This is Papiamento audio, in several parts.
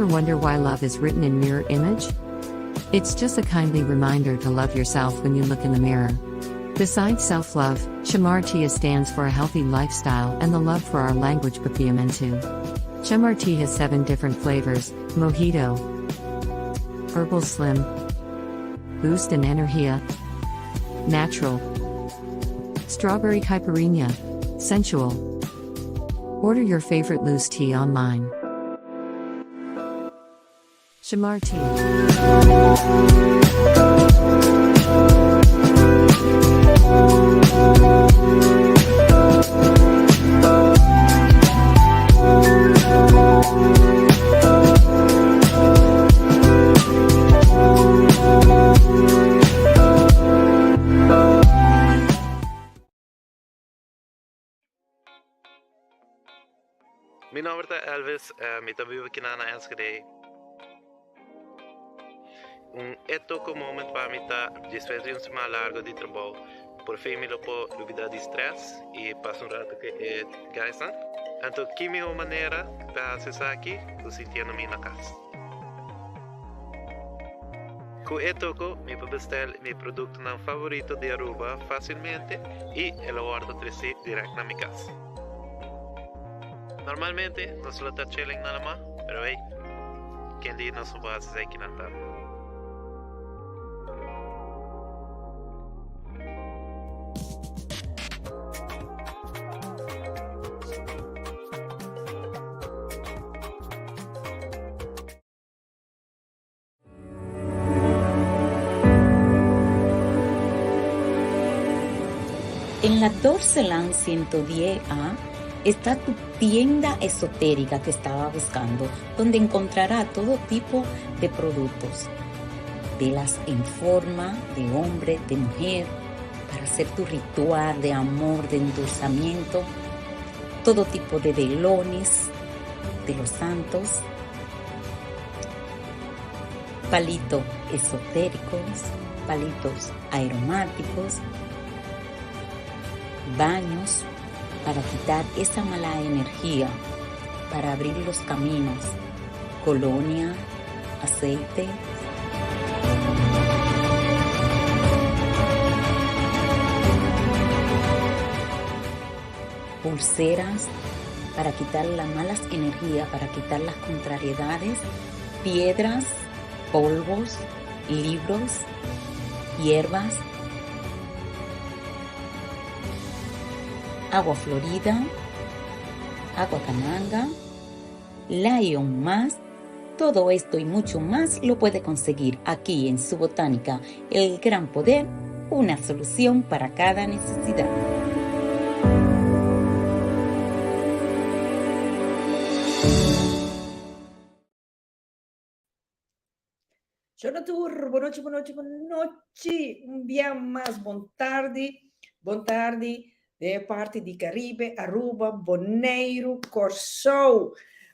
Ever wonder why love is written in mirror image? It's just a kindly reminder to love yourself when you look in the mirror. Besides self love, Chamar Tea stands for a healthy lifestyle and the love for our language Papiamentu. Chamar tea has 7 different flavors: Mojito, Herbal Slim, Boost and Energia, Natural, Strawberry Caipirinha, Sensual. Order your favorite loose tea online. Shamar Tea. Mi nomber ta Elvis, mi ta biba kinan na Enschede. Un e toko moment pa mi ta despues di un siman largo di trabou, por fin mi lo por lubida di stress y pasa un rato cu e guysnan. Anto ki miho manera pa haci esaki cu sintiendo mi na cas. Cu e toko mi por bestel mi productonan favorito di Aruba facilmente y e lo wordo treci direct na mi cas. Normalmente nos lo ta chilling na lama, pero hey, ken di nos no por haci esaki nan tambe. En la Dorseland 110A está tu tienda esotérica que estaba buscando, donde encontrará todo tipo de productos. Velas en forma de hombre, de mujer, para hacer tu ritual de amor, de endulzamiento, todo tipo de velones de los santos, palitos esotéricos, palitos aromáticos, baños para quitar esa mala energía, para abrir los caminos, colonia, aceite. Pulseras para quitar las malas energías, para quitar las contrariedades, piedras, polvos, libros, hierbas, agua florida, agua cananga, Lion más. Todo esto y mucho más lo puede conseguir aquí en su botánica, El Gran Poder, una solución para cada necesidad. Shona tur, bon nochi, bon nochi, bon nochi. Un bia mas bon tardi, bon tardi den e parti di Caribe, Aruba, Boneiru, Kòrsou.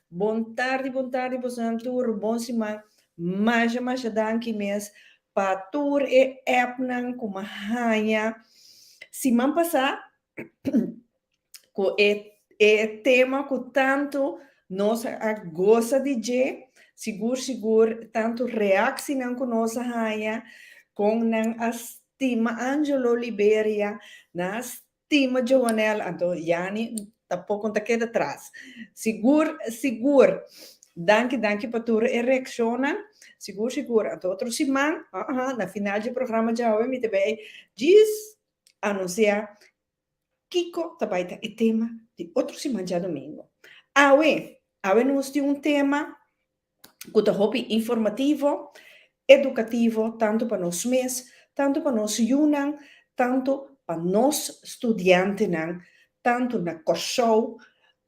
Bon tardi, bon tardi bosonan tur, bon siman. Masha, masha danki mes pa tur e appnan ku mi a haña siman pasá ku e e tema ku tantu nos a gosa di dje, sigur sigur tantu reaksinan ku nos a haña kon nan a stima Angelo Liberia, nan a stima Joanel, anto Yani tampoko no ta keda tras. Sigur sigur danki danki pa tur e reakshonnan, sigur sigur anto otro siman na final dje programa djawe mi ta bay djis anunsia Kiko ta bai ta e tema di otro siman djadumingu? Awe, awe nos tin un tema ku ta hopi informativo, edukativo, tantu pa nos mes, tantu pa nos yunan, tantu pa nos studiantenan, tantu na Kòrsou,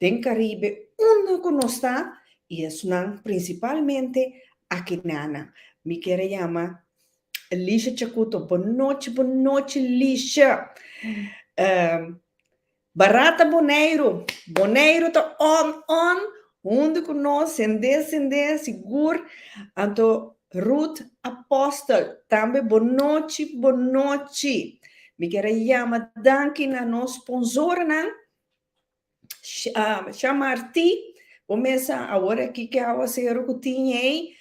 den Karibe, unda ku nos ta, i esnan prinsipalmente akinana. Mi kier a yama Lisha Chacuto, bon nochi, bon nochi Lisha. Um, Barata Boneiru, Boneiru ta on on, hundu ku nos, sende sende, sigur. Anto Ruth Apostel, tambe bon nochi, bon nochi. Mi kier a yama danki na nos sponsornan. Sha Martí, Bo mesa awor aki ke awaseru ku tin ei,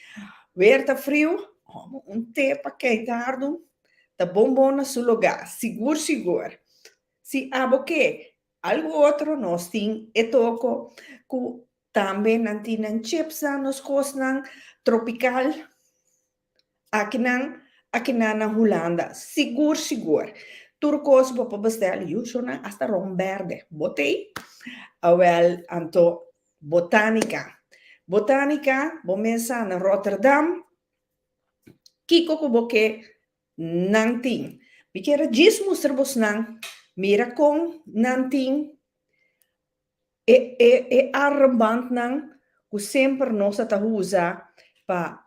weer ta friu, hòmber un te pa keinta hardu ta bon bon na su lugá, sigur sigur. Si abo ke algu otro nos tin e toko ku tambe nan tin nan chipsnan, nos kosnan tropikal akinan akinan na Hulanda, sigur sigur. Tur kos bo por bestel, yushonan hasta ron berde, bo t'ei? Awel, anto Botanica. Botanica, bo mesa na Rotterdam, kiko ku bo ke nan tin. Mi kier a djis mustra bosnan, mira kon nan tin e e e armbandnan ku semper nos a ta usa pa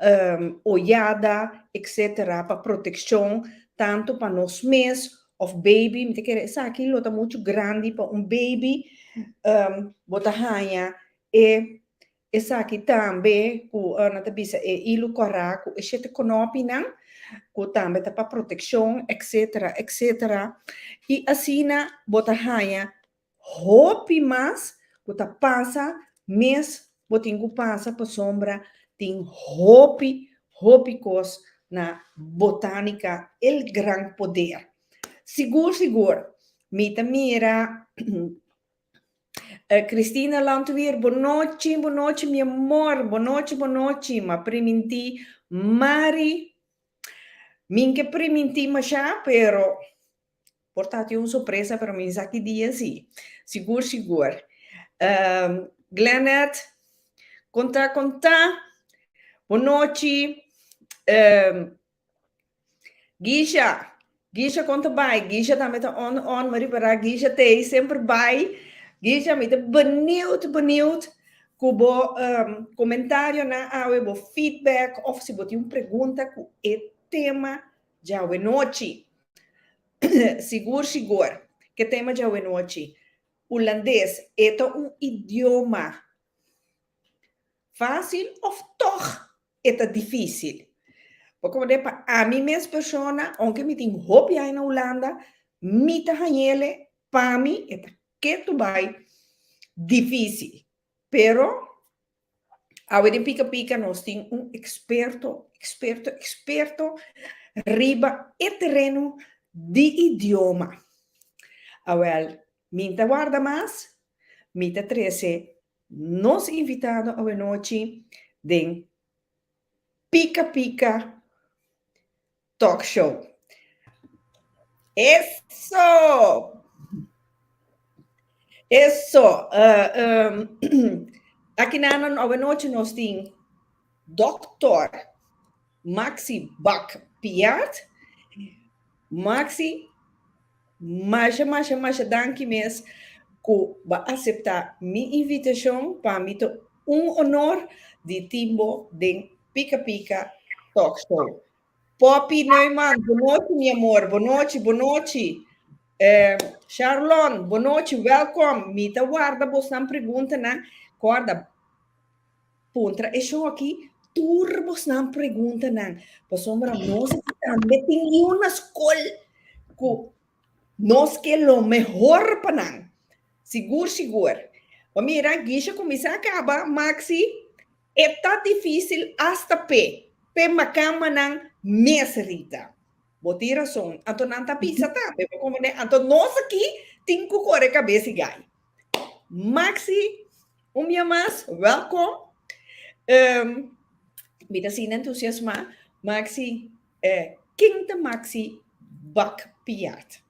oyada etcetera pa protekshon tantu pa nos mes òf baby mi ta kere esaki lo ta muchu grandi pa un baby bo ta haña e esaki tambe ku nan ta bisa e ilu kòrá ku e shete konopinan ku tambe ta pa protekshon etcetera etcetera i asina bo ta haña Hopi mas ku ta pasa mes bo tin ku pasa pasobra tin hopi hopi kos na Botanica El Gran Poder. Sigur sigur mi ta mira Christina Landweer bonochi bonochi mi amor bonochi bonochi m'a priminti Mari mi ke priminti masha pero Por ta tin un sorpresa pero mi sa ki dia si. Sigur sigur. Um, Glennet, konta konta. Bonochi. Um, Gisha, Gisha konta bai. Gisha tambe ta on on, ma ripara Gisha tei semper bai. Gisha, mi ta benieuwd, benieuwd ku bo um, komentarionan awe, bo feedback of si bo tin un pregunta ku e tema Djawe-nochi. Sigur sigur. Ke tema djawe-nochi? Hulandes, e ta un idioma fásil òf tòg e ta difísil? Bo komprendé, pa ami mes persona, ounke mi tin hopi aña na Hulanda, mi ta hañ'ele, pa mi e ta ketu bai difísil. Pero Awe den Pika Pika nos tin un eksperto, eksperto, eksperto riba e tereno di idioma. Awel, mi ta warda mas, mi ta trese nos invitado awe nochi den Pika Pika Talk Show. Eso! Eso! Uh, um, aki na awenochi nos tin Dr. Maxi Bak Piart. Maxi, masha, masha, masha danki mes ku ba aseptá mi invitashon. Pa mi ta un honor di tin bo den Pika Pika Talk Show. Poppy Neumann, bonochi mi amor, bonochi, bonochi. Eh, Charlon, bonochi, welkom. Mi ta warda bosnan preguntanan. Korda, puntra e show aki tur bosnan preguntanan. Pasobra nos tambe tin yu na skol ku nos ke lo mehor pa nan. Sigur, sigur. Pa mira, Gisha kuminsá kaba, Maxi, E ta difícil hasta p'e, p'e makamanan mes Rita. Bo tin rason. Anto nan ta bisa tambe, bo comprende? Anto nos aki tin cu core cabes y gai. Maxi, un bia mas, welkom. Um, mi ta asina entusiasma. Maxi, eh, ken ta Maxi Bak Piart?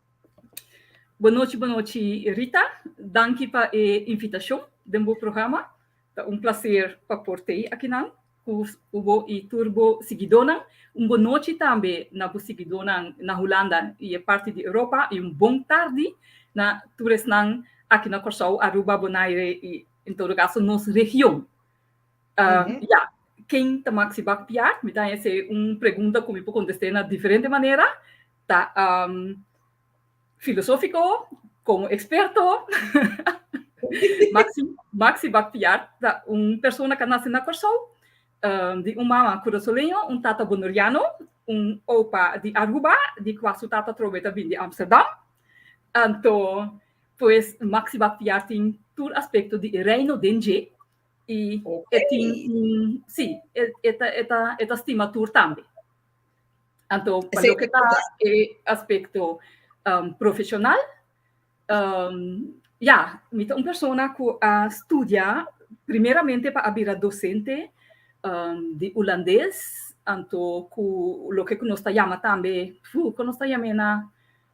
Bonochi, bonochi Rita. Danki pa e invitacion den bo programa. Ta un placer pa por tei akinan ku bo i tur bo siguidónan. Un bon nochi tambe na bo siguidónan na Hulanda i e parti di Europa i un bon tardi na tur esnan aki na Kòrsou, Aruba, Bonaire i en todo kaso nos region. Ya, ken ta Maxi Bak Piar? Mi ta haña esei un pregunta ku mi por kontest'é na diferente manera. Ta Filosófiko, komo eksperto, Maxi, Maxi Baktiar ta un persona ku a nase na Kòrsou, di un mama kurasoleño, un tata boneriano, un opa di Aruba, di kua su tata trobe ta bin di Amsterdam. Anto, pues Maxi Baktiar tin tur aspekto di e reino den dje. I e tin un, sí, e e ta e ta e ta stima tur tambe. Anto pa loke ta e aspekto profeshonal, ya, mi ta un persona ku a studia primeramente pa a bira dosente di hulandes, anto ku loke ku nos ta yama tambe, kon nos ta yam'é na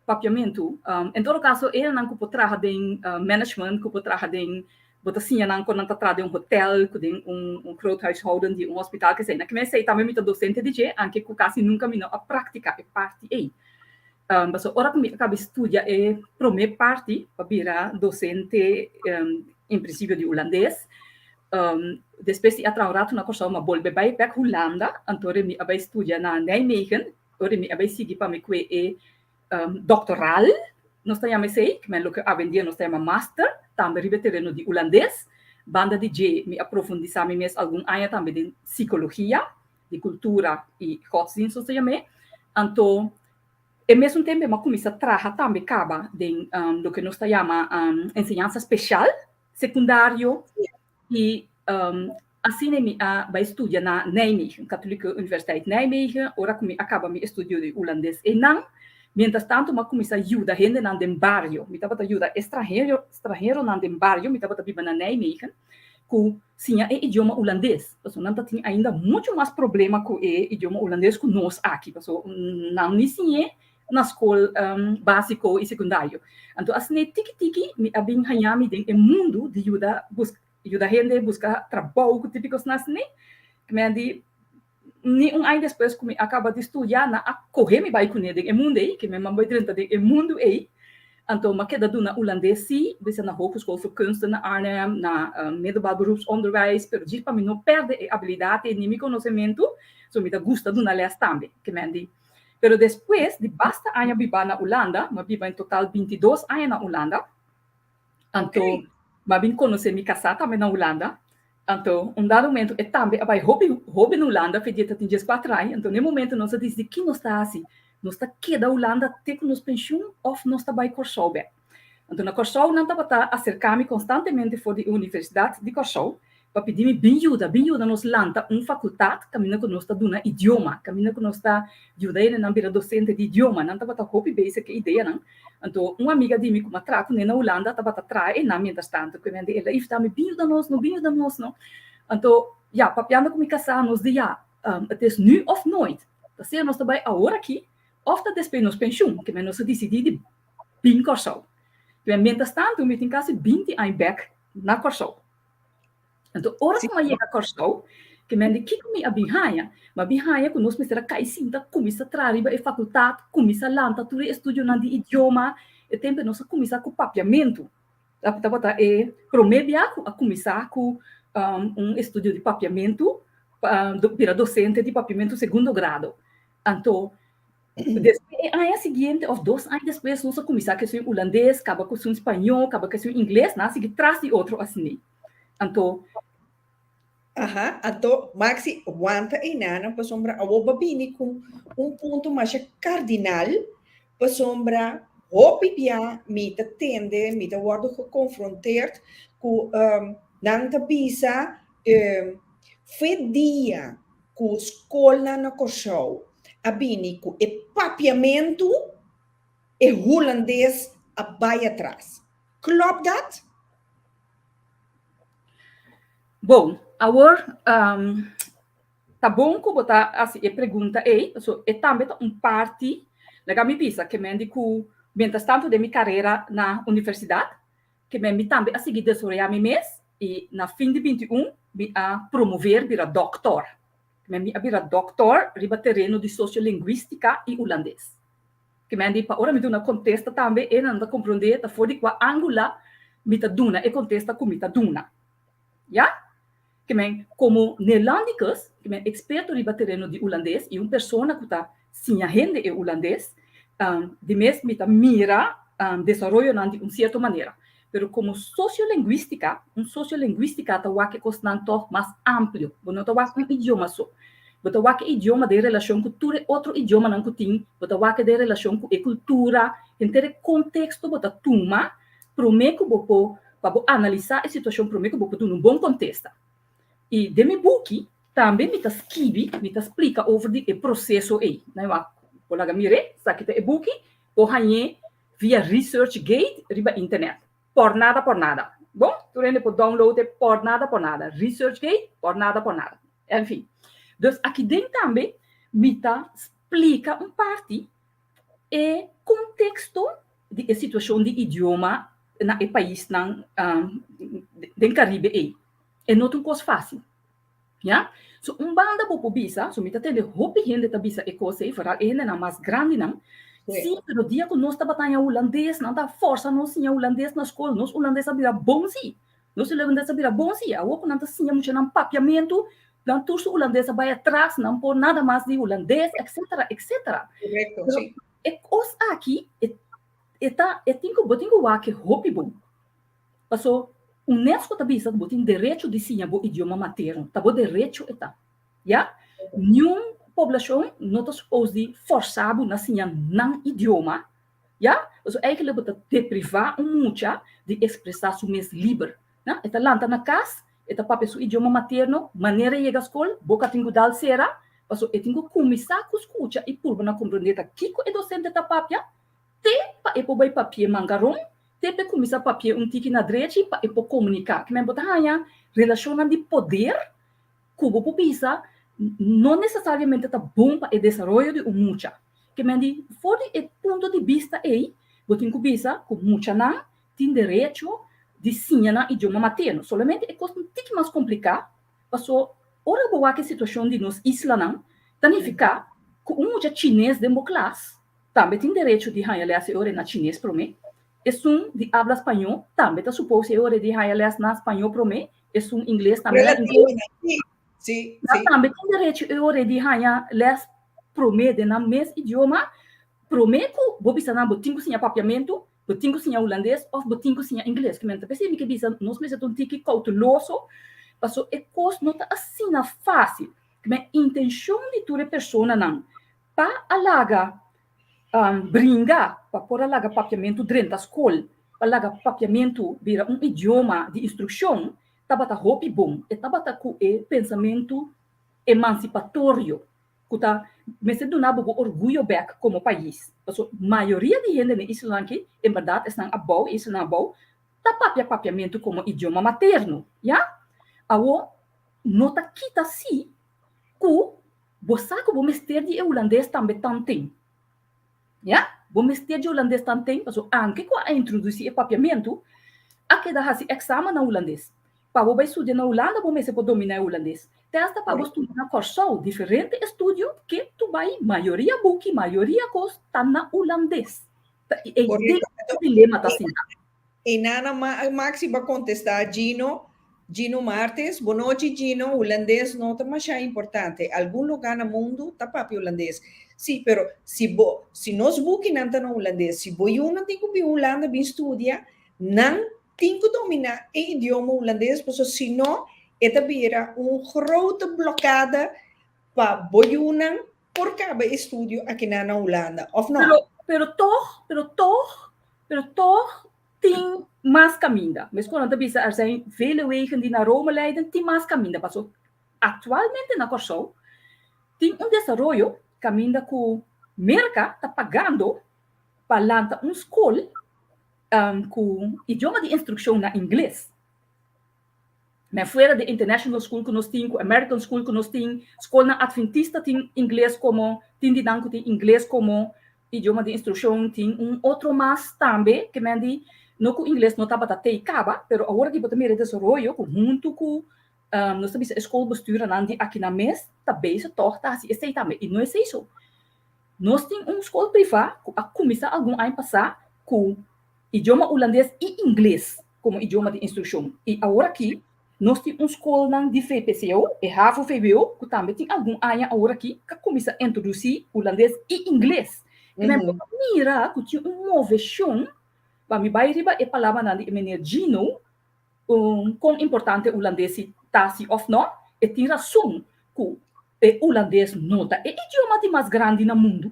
papiamentu? En todo kaso e nan ku por traha den management, ku por traha den, bo ta siña nan kon nan ta traha den un hotel, ku den un groot huishouden di un hospital, kesei. Na kimen esei tambe mi ta dosente di dje, anke ku kasi nunka mi no a praktika e parti ei. Pasobra ora ku mi a kaba di studia e promé parti pa bira dosente en prinsipio di hulandes, despues di a traha un ratu na Kòrsou mi a bolbe bai bèk Hulanda, anto mi a bai studia na Nijmegen, ora mi a bai sigui pa mi kue e doctoral, nos ta yama esei, men loke awendia nos ta yama master, tambe riba e tereno di hulandes. Banda di dje mi a profundisá mi mes algun aña tambe den sikologia, di kultura i godsdienst nos ta yam'é. Anto e mesun tempu mi a kuminsá traha tambe kaba den loke nos ta yama enseñansa speshal sekundario i asina mi a bai studia na Nijmegen, Katholieke Universiteit Nijmegen, ora ku mi a kaba mi estudio di hulandes einan. Mientras tanto mi a kuminsá yuda hendenan den bario, mi tabata yuda estranhero estranheronan den bario, mi tabata biba na Nijmegen, ku siña e idioma hulandes, pasobra nan ta tin ainda muchu mas problema ku e idioma hulandes ku nos aki, pasobra nan ni siñ'é na skol básiko i sekundario. Anto asina tiki tiki mi a bin haña mi den e mundu di yuda buska yuda hende buska trabou ku típiko asina asina. Mi a di ni un aña despues ku mi a kaba di studia nan a kohe mi bai kuné den e mundu ei, ke mi a bai drenta den e mundu ei. Anto mi a keda duna hulandes sí, bisa na Hogeschool voor Kunsten na Arnhem, na middelbaar beroepsonderwijs, pero djis pa mi no pèrdè e abilidat ei ni mi konosementu, so mi ta gusta duna lès tambe. Ke men di. Pero despues di basta aña biba na Hulanda, mi a biba en total bintidos aña na Hulanda, anto mi a bin konosé mi kasá tambe na Hulanda, anto un dado momento e tambe a bai hopi hoben Hulanda, fe di e ta tin dieskuater aña, anto na e momento nos a disidi ki nos ta hasi, nos ta keda Hulanda te ku nos penshun òf nos ta bai Kòrsou bèk. Anto na Kòrsou nan tabata aserká mi konstantemente for di e Universidat di Kòrsou, pa pidi mi bin yuda, bin yuda nos lanta un fakultat kaminda ku nos ta duna idioma, kaminda ku nos ta yuda hendenan bira dosente di idioma. Nan tabata hopi bezig ku e ideanan. Anto un amiga di mi ku mi a traha kuné na Hulanda tabata traha einan mientras tanto ku e mende el a invitá mi bin yuda nos no, bin yuda nos no. Anto ya, papiando ku mi kasá nos di ya, het is nu of nooit. Ta sea nos ta bai awor aki òf ta despues nos penshun, ke nos a disidí di bin Kòrsou. Mientras tanto mi tin kasi binti aña bèk na Kòrsou. Anto ora ku mi a yega Kòrsou, ke men di kiko mi a bin haña? Mi a bin haña ku nos mester a kai sinta kuminsá traha riba e fakultat, kuminsá lanta tur e estudionan di idioma. E tempu nos a kuminsá ku papiamentu. Tabata e promé bia ku a kuminsá ku un estudio di papiamentu, pa bira dosente di papiamentu segundo grado. Anto Despues e aña siguiente of dos aña despues nos a kuminsá ku esun hulandes, kaba ku esun spañó, kaba ku esun ingles, nan a sigui tras di otro asina. Anto. Aha, anto Maxi wanta einanan pasobra awor bo a bini ku un punto masha kardinal pasobra hopi bia mi ta tende, mi ta wòrdu gekonfronteerd ku nan ta bisa fe dia ku skolnan na Kòrsou a bini ku e papiamentu, e hulandes a bai atras. Klopt dat? Bon, awor ta bon ku bo ta hasi e pregunta ei, pasobra e tambe ta un parti, laga mi bisa ke men di ku mientras tanto den mi karera na universidat, ke men mi tambe a sigui desaroyá mi mes i na fin di 21 mi a promover bira dòktor. Ke men mi a bira dòktor riba tereno di sosiolingwístika i hulandes. Ke men di pa ora mi duna kontesta tambe e nan ta komprondé ta for di kua ángula mi ta duna e kontesta ku mi ta duna. Ya? Ke men komo neerlandikus, ke men eksperto riba tereno di hulandes i un persona ku ta siña hende e hulandes, di mes mi ta mira desaroyonan di un sierto manera. Pero komo sosiolingwístika, un sosiolingwístika ta wak e kosnan tòg mas amplio. Bo no ta wak un idioma so. Bo ta wak e idioma den relashon ku tur e otro idiomanan ku tin, bo ta wak e den relashon ku e kultura, henter e konteksto bo ta tuma promé ku bo por, pa bo analisá e situashon promé ku bo por duna un bon kontesta. I den mi buki tambe mi ta skibi, mi ta splika over di e proseso ei. Nan wak, bo laga mir'é, esaki ta e buki, bo hañ'é via ResearchGate riba internet. Por nada por nada. Bon, tur hende por download e por nada por nada. ResearchGate, por nada por nada. En fin. Dus aki den tambe mi ta splika un parti e konteksto di e situashon di idioma na e paisnan den Karibe ei. E no ta un kos fásil. Ya? So un banda bo por bisa, so mi ta tende hopi hende ta bisa e kos ei, foral e hendenan mas grandinan, sí, pero dia ku nos tabata haña hulandes, nan ta forsa nos siña hulandes na skol, nos hulandes a bira bon sí. Nos hulandes a bira bon sí. Awor ku nan ta siña muchanan papiamentu, nan tur su hulandes a bai atras, nan por nada mas di hulandes, etcetera, etcetera. Korekto, Pero sí. e kos aki, e e ta e tin ku bo tin ku wak e hopi bon. Paso UNESCO ta bisa ku bo tin derecho di siña bo idioma materno. Ta bo derecho e ta. Ya? Niun poblashon no ta supos di forsa bo na siña nan idioma. Ya? Paso eigenlijk bo ta deprivá un mucha di ekspresá su mes liber. Na? E ta lanta na kas, e ta papia su idioma materno, manera e yega skol, bo ka tin ku dal sera, paso e tin ku kuminsá ku skucha i purba na komprendé ta kiko e dosente ta papia, te pa e por bai papi'é mangaron, te pa e kuminsá papi'é un tiki na drechi pa e por komuniká. Kimen bo ta haña relashonnan di poder ku bo por bisa no nesesariamente ta bon pa e desaroyo di un mucha. Kimen di for di e punto di bista ei bo tin ku bisa ku muchanan tin derecho di siña nan idioma materno. Solamente e kos ta un tiki mas kompliká paso ora bo wak e situashon di nos islanan ta nifiká ku un mucha chines den bo klas Tambe tin derecho di haña lès e ora na chines promé. Esun di abla spañó tambe ta supos e ora di haña lès na spañó promé, esun ingles tambe na ingles. Sí, Nan sí. tambe tin derecho e ora di haña lès promé den nan mes idioma, promé ku bo bisa nan bo tin ku siña papiamentu, bo tin ku siña hulandes òf bo tin ku siña ingles. Ku men ta p'esei mi ke bisa nos mester ta un tiki kouteloso, paso e kos no ta asina fásil. Ku men intenshon di tur e personanan Pa a laga bringa pa por a laga papiamentu drenta skol, pa laga papiamentu bira un idioma di instrukshon, tabata hopi bon. E tabata ku e pensamentu emansipatorio ku ta mester duna bo bo orguyo bèk komo pais. Pasobra mayoria di hende na e islanan aki, en bèrdat esnan abou, e islanan abou, ta papia papiamentu komo idioma materno, ya. Awor, no ta kita si ku Bo sa ku bo mester di e hulandes tambe tanten. Ya, bo mester di hulandes tanten pasobra anke ku a introdusí e papiamentu, a keda hasi eksamen na hulandes. Pa bo bai studia na Hulanda bo mester por dominá e hulandes. Te asta pa bo studia na Kòrsou, diferente estudio ke tu bai, mayoria buki, mayoria kos ta na hulandes. Ta e Korekto. dilema ta asina. E nana Maxi ba contesta Gino, Gino Martes, Bonochi Gino, Hulandes no ta masha importante. Algun lugar na mundo ta papia Hulandes. Si, pero si bo, si nos bukinan ta na Hulandes, si bo yunan tin cu bin Hulanda bin studia, nan tin cu domina e idioma Hulandes, pasobra si no e ta bira un grote blokada pa bo yunan por caba e estudio akinan na Hulanda, of no? Pero, pero toch, pero toch, pero toch tin mas caminda. Mescos nan ta bisa er zijn vele wegen die naar Rome leiden, tin mas caminda. Paso actualmente na Kòrsou tin un desaroyo caminda cu Merca ta pagando pa lanta un scol um, cu idioma di instruccion na ingles. Men fuera di international school ku nos tin, ku American school ku nos tin, skolnan adventista tin ingles komo, tin di nan ku tin ingles komo idioma di instrukshon, tin un otro mas tambe ke men di, no ku ingles no tabata tei kaba, pero awor aki bo ta mira e desaroyo ku huntu ku nos ta bisa e schoolbestuurnan di akinan mes ta bezig tòg ta hasi esei tambe, i no esei so. Nos tin un skol privá ku a kuminsá algun aña pasá ku idioma hulandes i ingles komo idioma di instrukshon. I aworakí nos tin un skolnan di VPCO, e havo-vwo, ku tambe tin algun aña aworakí ka kuminsá introdusí hulandes i ingles. I men por mira ku tin un moveshon, pa mi bai riba e palabranan di e meneer Gino, kon importante hulandes si ta si òf nò, e tin rason ku e hulandes no ta e idioma di mas grandi na mundu.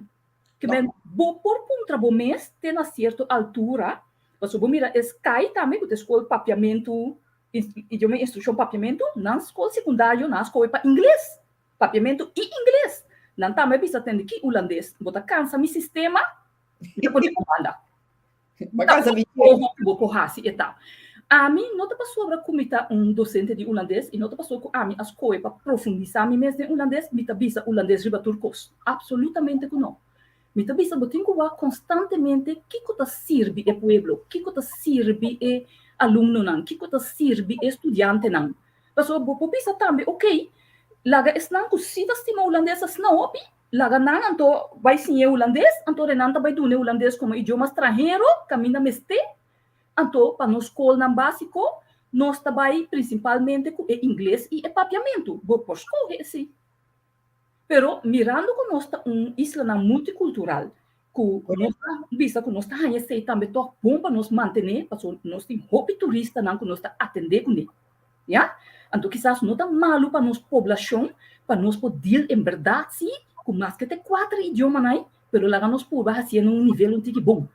Ke men bo por puntra bo mes te na sierto altura, pasobra bo mira e sky tambe ku ta e skol papiamentu. Idioma di instrukshon papiamentu, nan skol sekundario nan a skohe pa ingles, papiamentu i ingles. Nan tambe a bisa tende ki hulandes, bo ta kansa mi sistema, mi ta pone bo banda. Bo kansa mi Oho ku bo por hasi e ta. Ami no ta pasobra ku mi ta un dosente di hulandes i no ta pasobra ku ami a skohe pa profundisá mi mes den hulandes, mi ta bisa hulandes riba tur kos. Absolutamente ku no. Mi ta bisa bo tin ku wak konstantemente kiko ta sirbi e pueblo, kiko ta sirbi e alumnonan, kiko ta sirbi e studiantenan. Pasobra bo por bisa tambe, ok, laga esnan ku si ta stima hulandes asina hopi, laga nan anto bai siña e hulandes, anto renan ta bai duna e hulandes komo idioma stranhero kaminda mester. Anto pa nos skolnan básiko nos ta bai prinsipalmente ku e ingles i e papiamentu. Bo por skohe esei. Pero mirando ku nos ta un islanan multikultural, ku nos ta bisa ku nos ta haña esei tambe tòg bon pa nos mantené, pasobra nos tin hopi turistanan ku nos ta atendé kuné, ya. Anto kisas no ta malu pa nos poblashon pa nos por deal en bèrdat sí ku maske ta e kuater idiomanan ei, pero laga nos purba hasié na un nivel un tiki bon.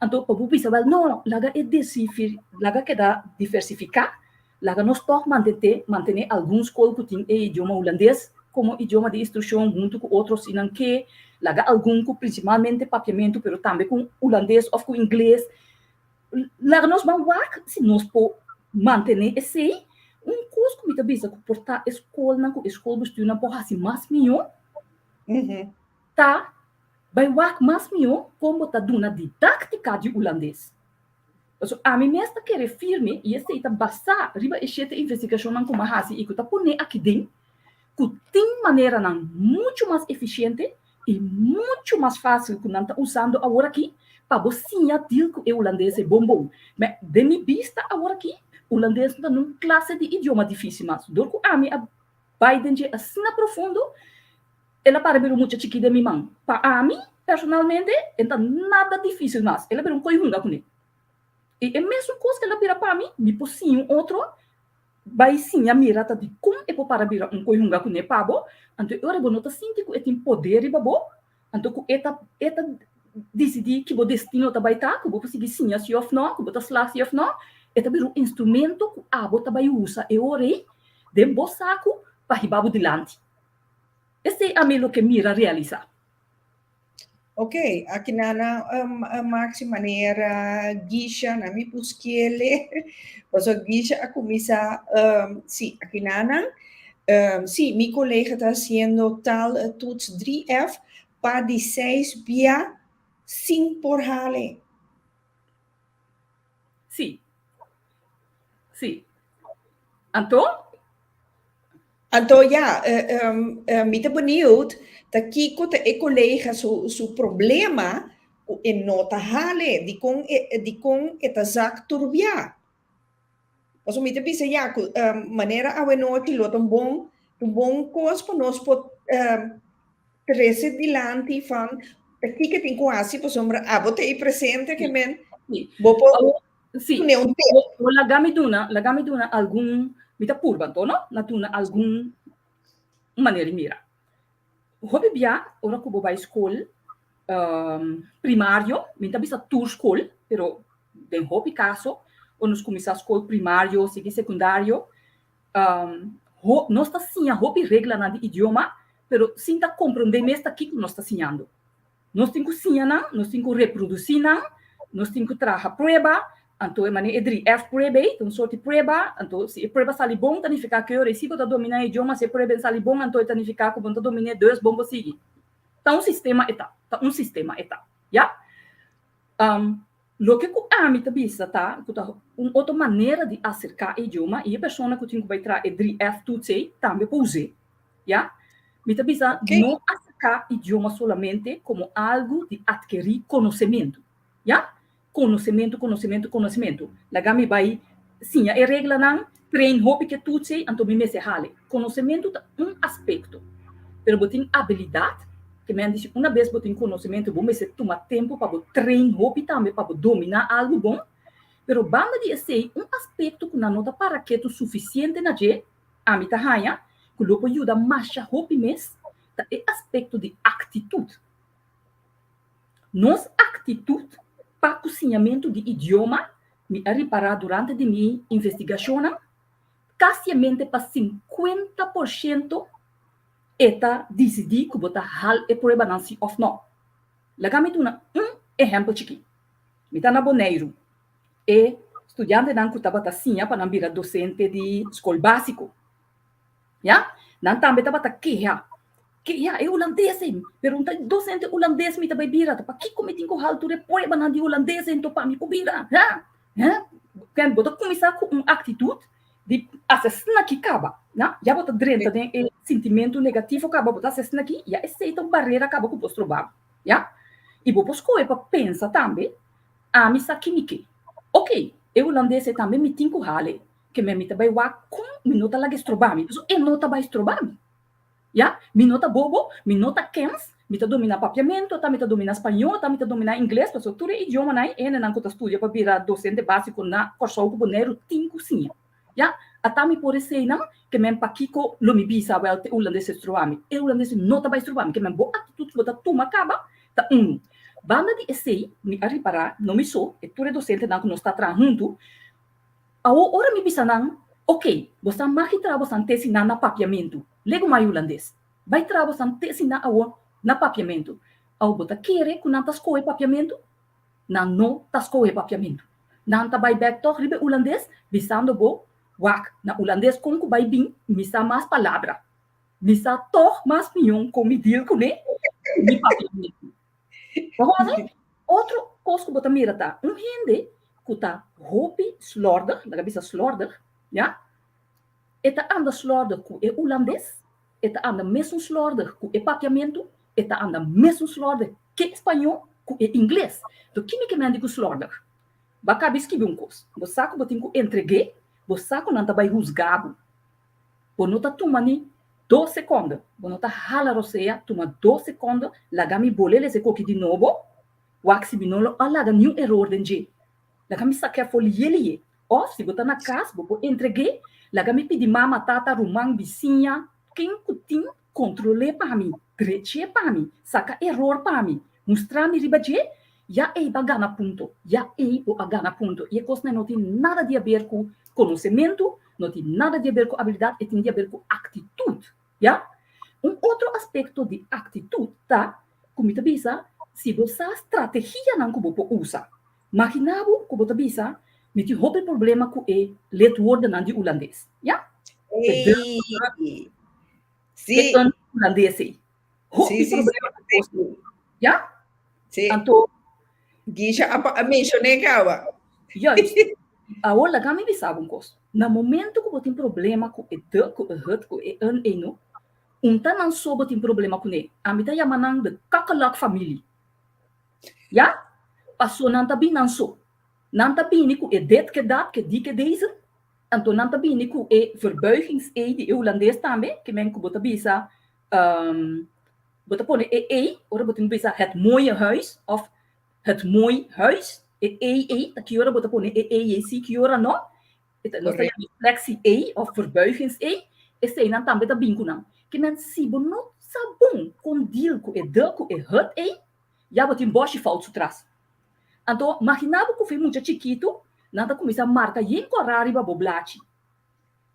Anto pa bo bisa wèl no, laga e desifir, laga keda diversifiká. Laga nos tòg manteté, mantené algun skol ku tin e idioma hulandes komo idioma di instrukshon huntu ku otro si nan ke. Laga algun ku prinsipalmente papiamentu pero tambe ku hulandes òf ku ingles. Laga nos ban wak si nos por mantené esei. Un kos ku mi ta bisa ku por ta e skolnan ku e skolbestuurnan por hasi mas mihó ta bai wak mas mihó kon bo ta duna didáktika di hulandes. Pasobra ami mes ta kere firme, i esei ta basá riba e shete investigashonnan ku mi a hasi i ku ta poné aki den, ku tin maneranan muchu mas efisiente i muchu mas fásil ku nan ta usando aworakí pa bo siña deal ku e hulandes ei bon bon. Me, den mi bista aworakí, hulandes no ta nun klase di idioma difísil mas. Dor ku ami a bai den dje asina profundo, El a para bira un mucha chikí den mi man. Pa ami, personalmente, e no ta nada difísil mas. El a bira un koi hunga kuné. I e mesun kos ku el a bira pa mi, mi por siña un otro bai siña mira ta dikon e por para bira un koi hunga kuné pa bo. Anto e ora bo no ta sinti ku e tin poder riba bo, anto ku e ta e ta disidí ki bo destino ta bai ta, ku bo por sigui siña si òf nò, ku bo ta slag si òf nò. E ta bira un instrumento ku abo ta bai usa e ora ei den bo saku pa hiba bo dilanti. Esei ami lo ke mira realisá. Ok, aki na na um, Maxi manera Gisha na mi buskiele. Paso Gisha a kuminsá um, sí, aki na nan. Um, sí, mi kolega ta hasiendo taal toets 3F pa di 6 bia sin por hale. Sí. Sí. Anto? Anto ya, mi ta benieuwd ta kiko ta e kolega su su problema ku e no ta hale, dikon e dikon e ta zak tur bia. Pasobra mi ta bisa ya ku manera awenochi lo ta un bon un bon kos pa nos por trese dilanti van ta kiko tin ku hasi pasobra abo ta ei presente ke men bo por Sí. Pone un tip. O laga mi duna, laga mi duna algun, mi ta purba anto, no? Na duna algun manera di mira. Hopi bia, ora ku bo bai skol um, primario, mi ta bisa tur skol, pero den hopi kaso, ora nos kuminsá skol primario, sigui sekundario, um, ho, nos ta siña hopi reglanan di idioma, pero sin ta komprondé mes ta kiko nos ta siñando. Nos tin ku siña nan, nos tin ku reprodusí nan, nos tin ku traha prueba, anto e manera e 3F prueba ei, ta un sort di prueba, anto si e prueba sali bon ta nifiká ku e ora ei si bo ta dominá e idioma, si e prueba en sali bon anto e ta nifiká ku bo no ta domin'é, dus bon bo sigui. Ta un sistema e ta, ta un sistema e ta, ya. Loke ku ami ta bisa ta ku ta un otro manera di aserká e idioma i e persona ku tin ku bai traha e 3F toets ei tambe por us'é. Ya? Mi ta bisa no aserká idioma solamente komo algu di atkerí konosementu. Ya? Konosementu, konosementu, konosementu. Laga mi bai siña e reglanan, train hopi ku e toets ei, anto mi mester hale. Konosementu ta un aspekto, pero bo tin abilidat. Ke men di si una bes bo tin konosementu bo mester tuma tempu pa bo train hopi tambe pa bo dominá algu bon. Pero banda di esei un aspekto ku nan no ta para ketu sufisiente na dje, ami ta haña ku lo por yuda masha hopi mes, ta e aspekto di aktitut. Nos aktitut pa ku siñamentu di idioma mi a ripará durante di mi investigashonnan. Kasiamente pa 50% e ta disidí ku bo ta hal e pruebanan si òf nò. Laga mi duna un ehèmpel chikí. Mi ta na Boneiru. E studiantenan ku tabata siña pa nan bira dosente di skol básiko. Ya? Nan tambe tabata keha. Keha e hulandes ei. Pero un ta dosente hulandes mi ta bai bira. Ta pakiko mi tin ku hal tur e pruebanan di hulandes ei nto pa mi por bira? Ha? Ha? Ken bo ta kuminsá ku un aktitut di hasi asina aki kaba. Na? Ya bo ta drenta den e sintimentu negativo kaba, bo ta hasi asina aki, ya esei ta un barera kaba ku por stroba bo. Ya? I bo por skohe pa pensa tambe, Ami sa ki mi ke. Oké, e hulandes ei tambe mi tin ku hal ei. Ke men mi ta bai wak kon mi no ta laga e stroba mi, pasobra e no ta bai stroba mi. Ya, mi no ta bobo, mi no ta kens, mi ta domina papiamentu, ata mi ta domina spañó, ata mi ta domina ingles, pasobra tur e idiomanan ei e hendenan ku ta studia pa bira dosente básiko na Kòrsou ku Boneiru tin ku siña. Ya, ata mi por eseinan, ke men pakiko lo mi bisa wèl te hulandes e stroba mi. E hulandes no ta bai stroba mi, ke men bo aktitut ku bo ta tuma kaba ta unu. Banda di esei, mi a ripará, no mi so, e tur e dosentenan ku nos ta traha huntu, Awor ora mi bisa nan, Ok, bosan magi traha bosan tesinan na papiamentu, legu mai hulandes. Bai traha bosan tesinan awor na papiamentu. Awor bo ta kere ku nan ta skohe papiamentu? Nan no ta skohe papiamentu. Nan ta bai bèk tòg riba e hulandes, bisando bo, Wak, na hulandes kon ku bai bin, mi sa mas palabra. Mi sa tòg mas mihó kon mi deal kuné ku mi papiamentu. Bo hoor? Otro kos ku bo ta mira ta un hende ku ta hopi slòrdig, laga bisa slòrdig, ya, e ta anda slòrdig ku e hulandes, e ta anda mesun slòrdig ku e papiamentu, e ta anda mesun slòrdig ke e spañó ku e ingles. Enton ki mi ke mende ku slòrdig? Bo a kabi skibi un kos, bo sa ku bo tin ku entreg'é, bo sa ku nan ta bai husga bo. Bo no ta tuma ni dos sekonde, bo no ta hala rosea, tuma dos sekonde, laga mi bole lesa e koki di nobo, wak si mi no lo a laga niun eror den dje. Laga mi sak'é afó liye liye. Òf si bo ta na kas, bo por entreg'é, laga mi pidi mama, tata, ruman, bisiña, ken ku tin, kontrol'é pa mi, drech'é pa mi, saka eror pa mi, mustra mi riba dje, ya ei bo a gana punto, ya ei bo a gana punto. I e kosnan no tin nada di haber ku konosementu, no tin nada di haber ku abilidat, e tin di haber ku aktitut, ya. Un otro aspekto di aktitut ta ku mi ta bisa si bo sa strategianan ku bo por usa. Magina bo ku bo ta bisa mi tin hopi problema ku e lidwoordennan di hulandes, ya. E de, Ey! e Sí. een hulandes ei. Hopi Sí, sí, sí. problema ku kos ei, ya. Sí. Anto. Gisha a a menshoné kaba. Juist. Awor laga mi bisa bo un kos. Na momento ku bo tin problema ku e de, ku e het, ku e een ei no, un ta nan so bo tin problema kuné. Ami ta yama nan de kakkelak familie. Ya? Paso nan ta bin nan so. Nan ta bini ku e dit ke dat, ke die ke deze. Anto nan ta bini ku e verbuigings ei di e hulandes tambe, ke men ku bo ta bisa Bo ta pone e ei ora bo tin bisa het mooie huis of het mooi huis. E ei ei ta ki ora bo ta pone e ei ei si ki ora no. E ta, nos ta yama flexie ei of verbuigings ei. Eseinan tambe ta bin ku nan. Ke men si bo no sa bon kon deal ku e de ku e het ei, ya bo tin bòshi fout su tras. Anto magina bo ku fi mucha chikitu nan ta kuminsá marka yen kòrá riba bo blachi.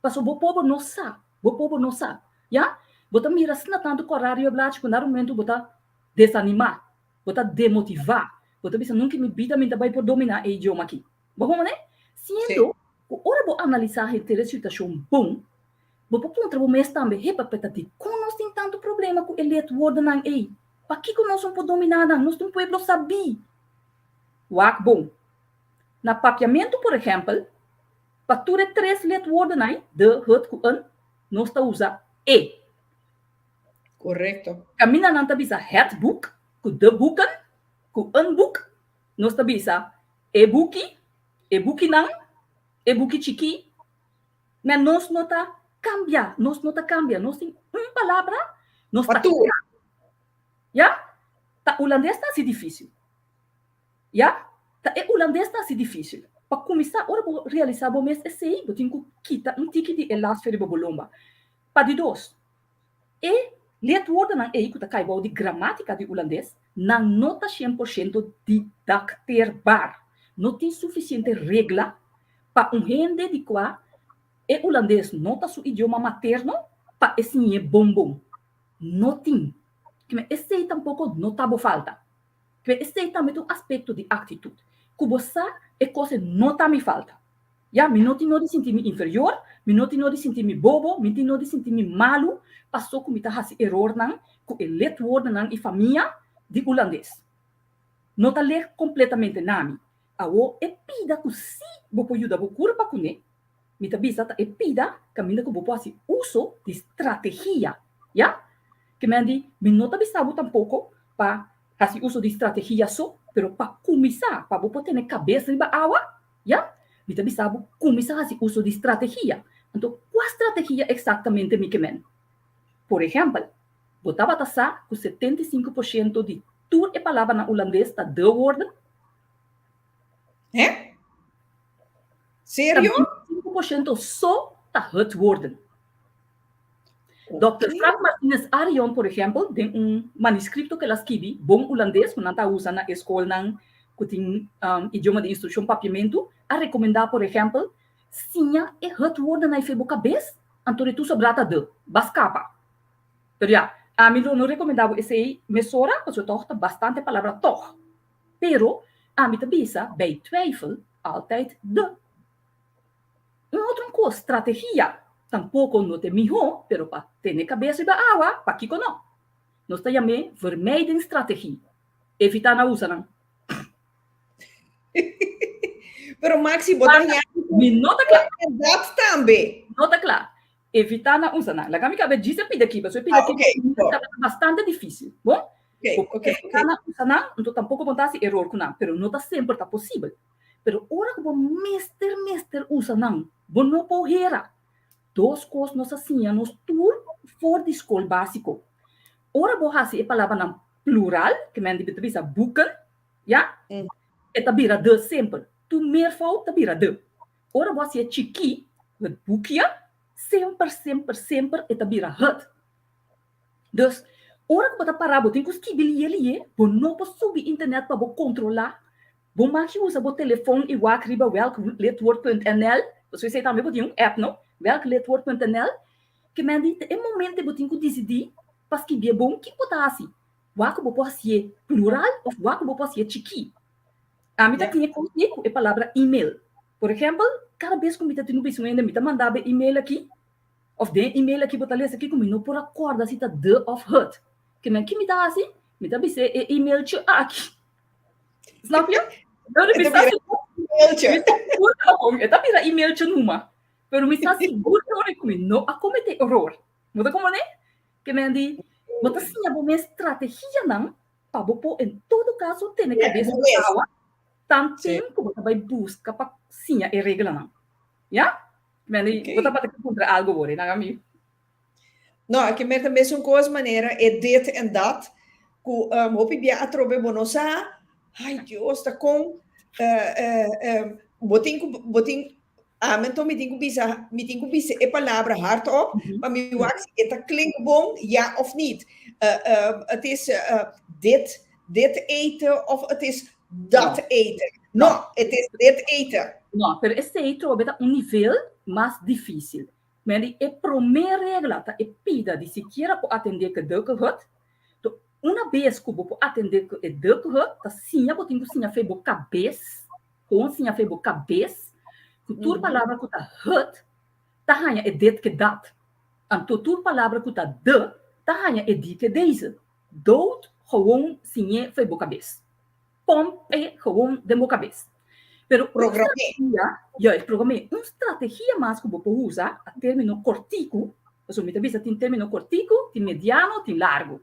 Paso bo pobo no sa, bo pobo no sa, ya. Bo ta mira asina tantu kòrá riba blachi ku na momento bo ta desanimá, bo ta demotivá, bo ta bisa nunka mi bida mi ta bai por dominá e idioma aki. Bo por manera? Siendo ku ora bo analisá henter e situashon bon, bo por puntra bo mes tambe, hepa, pero ta dikon nos tin tantu problema ku e lidwoordennan ei? Pakiko nos no por dominá nan? Nos ta un pueblo sabí. Wak bon. Na papiamentu, por ehèmpel, Pa tur e tres lidwoordennan, de, het ku een, nos ta usa e. Korekto. Kaminda nan ta bisa het boek, ku de boeken, ku een boek, nos ta bisa e buki, e bukinan, e buki chikí. Ma nos no ta kambia, nos no ta kambia. Nos tin un palabra, nos Pa ta tur. Ya? Ta hulandes ta hasi difísil. Ya, ta e hulandes ta hasi difísil. Pa kuminsá, ora bo realisá bo mes esei, bo tin ku kita un tiki di e lasfe riba bo lomba. Pa di dos, e lidwoordennan ei ku ta kai bou di gramátika di hulandes, nan no ta shen por shento didakteerbaar. No tin sufisiente regla pa un hende di kua. E hulandes no ta su idioma materno pa e siñ'é bon bon. No tin. Keme esei tampoko no ta bo falta. Keme esei tambe ta un aspekto di aktitut. Ku bo sa e kos e no ta mi falta. Ya, mi no tin no di sinti mi inferior, mi no tin no di sinti mi bobo, mi tin no di sinti mi malu paso ku mi ta hasi erornan ku e lidwoordennan i famia di hulandes. No ta lek kompletamente na mi. Awo e pida ku si bo por yuda bo kurpa kuné, mi ta bisa ta e pida kaminda ku bo por hasi uso di strategia, ya. Ke men di, mi no ta bisa bo tampoko pa hasi uso di strategia so, pero pa kuminsá, pa bo por tene kabes riba awa, ya, mi ta bisa bo kuminsá hasi uso di strategia. Anto, kua strategia eksaktamente mi ke men? Por ehèmpel, bo tabata sa ku 75% di tur e palabranan hulandes ta de woorden? Hè? Serio? 25% so ta het woorden. Dr. Frank Martinez Arion, por ehèmpel, den un manuskripto ku el a skibi, bon hulandes, ku nan ta usa na e skolnan ku tin um, idioma di instrukshon papiamentu, a rekomendá, por ehèmpel, siña e het woorden na e bo kabes, anto di tur sobrá ta de, ba skapa. Pero ya, ami lo no rekomendá bo esei mesora, pasobra tòg ta bastante palabra tòg. Pero, ami ta bisa, bij twijfel, altijd de. Un otro kos, strategia, tampoko no ta e mihó, pero pa tene kabes riba awa, pakiko no? Nos ta yam'é vermijdingsstrategie, evitá na usa nan. Pero Maxi, bo ta Basta, mi no ta kla. Dat tambe. No ta kla. Evitá na usa nan. Laga mi kaba djis e pida aki, pasobra e pida Ah, aki ok. tabata bastante difísil. Bon? Ok, Bo ok, evitá ok. na usa nan, anto tampoko bo ta hasi eror ku nan, pero no ta semper ta posibel. Pero ora ku bo mester mester usa nan, bo no por hera. Dos kos nos a siña nos tur for di skol básiko. Ora bo hasi e palabranan plural, ke men di ta bisa boeken, ya, e ta bira de semper. Tur meervoud ta bira de. Ora bo hasié chikí, het boekje, semper, semper, semper e ta bira het. Dus, ora ku bo ta pará bo tin ku skibi lié lié, bo no por subi internet pa bo kontrolá. Bo mag usa bo telefon i wak riba welklidwoord.nl, pasobra esei tambe bo tin un app no, welklidwoord.nl, ke men di ta e momento bo tin ku disidí pa skibié bon kiko bo ta hasi, wak ku bo por hasié plural òf wak ku bo por hasié chikí. Ami ta tin e kos ei ku e palabra email. Por ehèmpel, kada bes ku mi ta tin un bes un hende mi ta manda bo e email aki, òf den e email aki bo ta lesa kiko mi no por a kòrda si ta de òf het. Ke men ki mi ta hasi? Mi ta bis'é e emailtje aki. Snap je? E ta bira emailtje. Mi ta sigur ku e ta bira emailtje numa. Pero mi ta sigur ku ora ku mi no a kometé eror. Bo ta komprendé? Ke men di, bo ta siña bo mes strategianan pa bo por en todo caso tene cabes bo riba mes. awa tanten Sí. ku bo ta bai buska pa siña e reglanan. Ya? Men Ok. bo tabata ke puntra algo wor, nan ami. No, aki mer ta mesun kos manera e dit en dat ku um, hopi bia atrobe bo no sa, ai Dios, ta kon eh, eh, eh, bo tin ku bo tin Ami anto mi tin ku bisa, mi tin ku bisa e palabra hardop, pa mi wak si e ta klink bon, ja of niet. Uh, uh, het is uh, dit, dit eten of het is dat eten. No, het is dit eten. No, pero esei trobe ta un nivel mas difícil. Men di e promé regla ta e pida di sikiera por atendé ku e dukkelhut. To una bes ku bo por atendé ku e dukkelhut, ta siña bo tin ku siña fe bo kabes Kon siña fe bo kabes ku tur palabra ku ta het ta haña e dit ke dat. Anto tur palabra ku ta de ta haña e die ke deze. Dood gewoon siñ'é fe bo kabes. Pomp e gewoon den bo kabes. Pero un Program'é. strategia, juist, program'é. Un strategia mas ku bo por usa a término kortiku, pasobra mi ta bisa tin término kortiku, tin mediano, tin largu.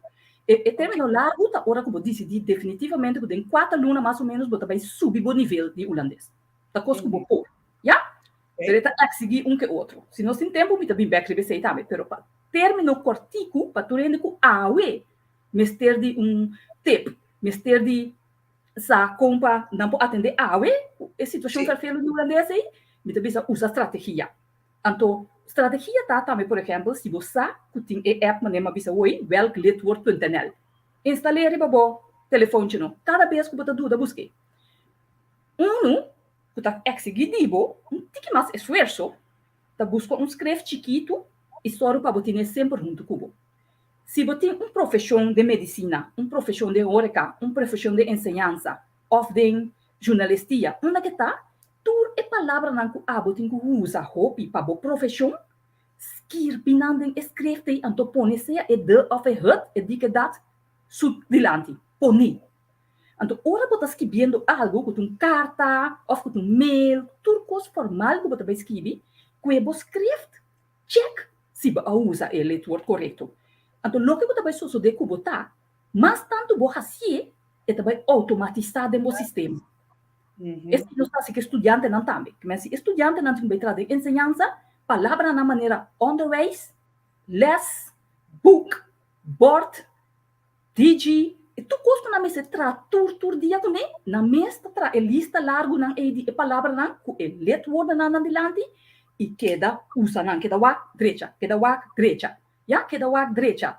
E e término largu ta ora ku bo disidí definitivamente ku den kuater luna mas o ménos bo ta bai subi bo nivel di hulandes. Ta kos ku bo por, ya? Pero e ta eksigí un ke otro. Si nos tin tempu mi ta bin bèk riba esei tambe, pero pa término kòrtiku, pa tur hende ku awe mester di un tip, mester di sa kon pa nan por atendé awe ku e situashon fèrfelu di hulandes ei, mi ta bisa usa strategia. Anto, strategia ta tambe, por ehèmpel, si bo sa ku tin e app manera mi a bisa hoy, welklidwoord.nl. Instal'é riba bo telefontje no. Kada bes ku bo ta duda busk'é. Unu ku ta eksigí di bo un tiki mas esfuerso. Ta buska un skref chikitu i sòru pa bo tine semper huntu ku bo. Si bo tin un profeshon den medisina, un profeshon den horeka, un profeshon den enseñansa òf den zjurnalistia, unda ke ta, tur e palabranan ku abo tin ku usa hopi pa bo profeshon, skirbi nan den e skref ei anto pone sea e de òf e het, e di ke dat, su dilanti. Pone. Anto ora bo ta skibiendo algu ku ta un karta òf ku ta un mail, tur kos formal ku bo ta bai skibi, ku e bo skrift, chèk si bo a usa e lidwoord korekto. Anto loke ku ta bai sosodé ku bo ta, mas tantu bo hasié, e ta bai outomatisá den bo sistema. Esei nos ta hasi ku e studiantenan tambe. Kimen si e studiantenan tin ku bai traha den enseñansa, palabranan manera onderwijs, les, boek, bòrt, DG, E tur kos ku nan mester traha tur tur dia kuné, nan mes ta traha e lista largunan ei di e palabranan ku e lidwoordennan nan dilanti i keda usa nan, keda wak drecha, keda wak drecha, ya, keda wak drecha.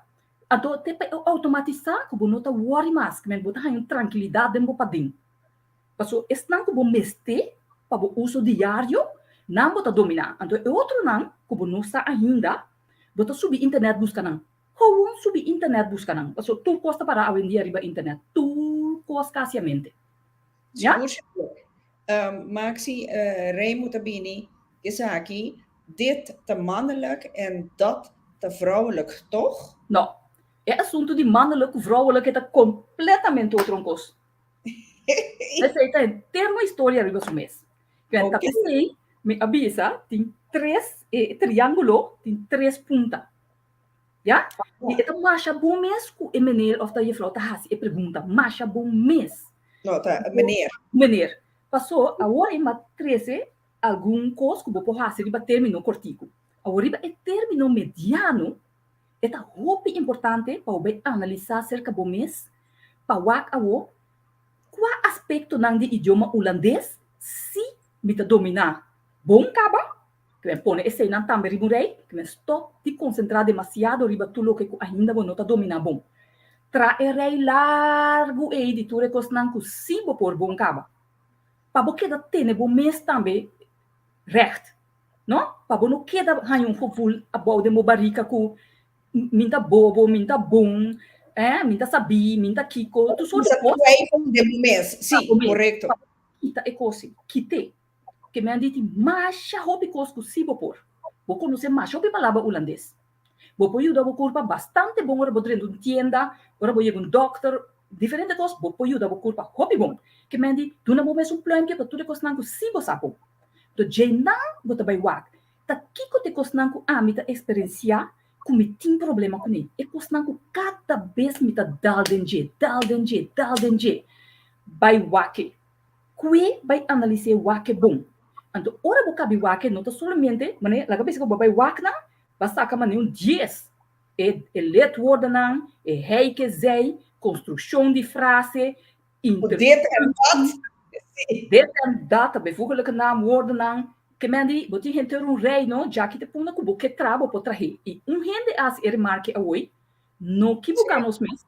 Anto te pa e outomatisá ku bo no ta wòri mas, kimen bo ta haña un trankilidat den bo paden. Paso esnan ku bo mester pa bo uso diario, nan bo ta dominá. Anto e otronan ku bo no sa ainda, bo ta subi internet buska nan. Gewoon subi internet buska nan, paso tur kos ta para awendia riba internet, tur kos kasiamente. Ya? Sigur sigur. Maxi, Remo ta bini esaki, dit ta mannelijk en dat ta vrouwelijk, toch? No. E asuntu di mannelijk ku vrouwelijk e ta kompletamente otro un kos. Esei ta henter un historia riba su mes. Kwen ta p'esei mi a bisa tin tres, e triángulo tin tres punta. Ya? I e ta masha bon mes ku e meneer òf ta jefrou ta hasi e pregunta. Masha bon mes. No, ta meneer. Meneer. Pasó awor e m'a trese algun kos ku bo por hasi riba término kòrtiku. Awor riba e término mediano e ta hopi importante pa bo bai analisá serka bo mes pa wak awor kua aspektonan di idioma hulandes si mi ta dominá bon kaba. Ke men pone eseinan tambe riba un rei, ke men stòp di konsentrá demasiado riba tur loke ku ainda bo no ta dominá bon. Tra e rei largu ei di tur e kosnan ku sí bo por bon kaba. Pa bo keda tene bo mes tambe règt, no? Pa bo no keda haña un gevoel abou den bo barika ku mi ta bobo, mi ta bon, eh, mi ta sabí, mi ta kiko, tur sort di kos. Twijfel den bo mes, sí, korekto. Pa bo kita e kos ei, kit'é. Ke men di tin masha hopi kos ku si bo por. Bo konosé masha hopi palabra hulandes. Bo por yuda bo kurpa bastante bon ora bo drenta un tienda, ora bo yega un dòkter, diferente kos bo por yuda bo kurpa hopi bon. Ke men di duna bo mes un plùmpje pa tur e kosnan ku si bo sa bon. Anto djeinan bo ta bai wak ta kiko ta e kosnan ku ami ta eksperensiá ku mi tin problema kuné, e kosnan ku kada bes mi ta dal den dje, dal den dje, dal den dje. Bai wak e. Kue bai analis'é wak e bon. Anto ora bo kabi wak e no ta solamente, manera laga bisa ku bo bai wak nan, ba saka manera un dies. E e lidwoordennan, e hij ke zij, konstrukshon di frase, Ku dit en dat. Sí. Dit en dat ta bijvoeglijke naamwoordennan. Ke men di, bo tin henter un rei no, djaki ta punda ku bo ke traha bo por trah'é. I un hende a hasi e remarke awoi, no kibuká nos mes,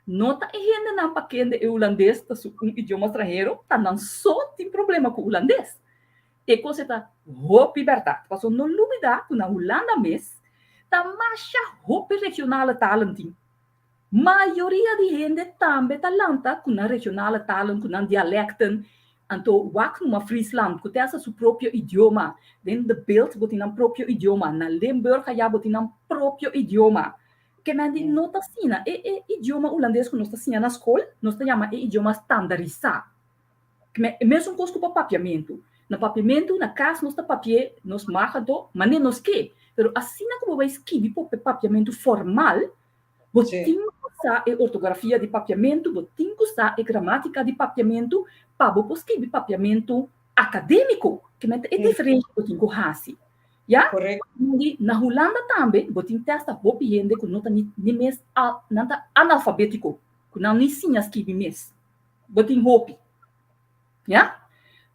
No ta e hendenan pa kende e hulandes ta su un idioma stranhero, ta nan so tin problema ku hulandes. E kos e ta hopi bèrdat, pasobra no lubidá ku na Hulanda mes ta masha hopi regionale talen tin. Mayoria di hende tambe ta lanta ku nan regionale talen, ku nan dialèkten. Anto wak numa Friesland ku ta hasta su propio idioma, den De Bilt bo tin nan propio idioma, na Limburg ayá bo tin nan propio idioma. Ke men di no ta asina. E e idioma hulandes ku nos ta siña na skol, nos ta yama e idioma standarisá. Ke men e mesun kos ku pa papiamentu. Na papiamentu na kas nos ta papi'é nos mag anto manera nos ke. Pero asina ku bo bai skibi por e papiamentu formal, bo tin ku sa e ortografia di papiamentu, bo tin ku sa e gramátika di papiamentu pa bo por skibi papiamentu akadémiko. Ke men ta e diferensha ku bo tin ku hasi. Ya? Correcto. Di na Hulanda tambe bo tin testa hopi hende ku no ta ni ni mes a nan ta analfabétiko, ku nan ni siña skibi mes. Bo tin hopi. Ya?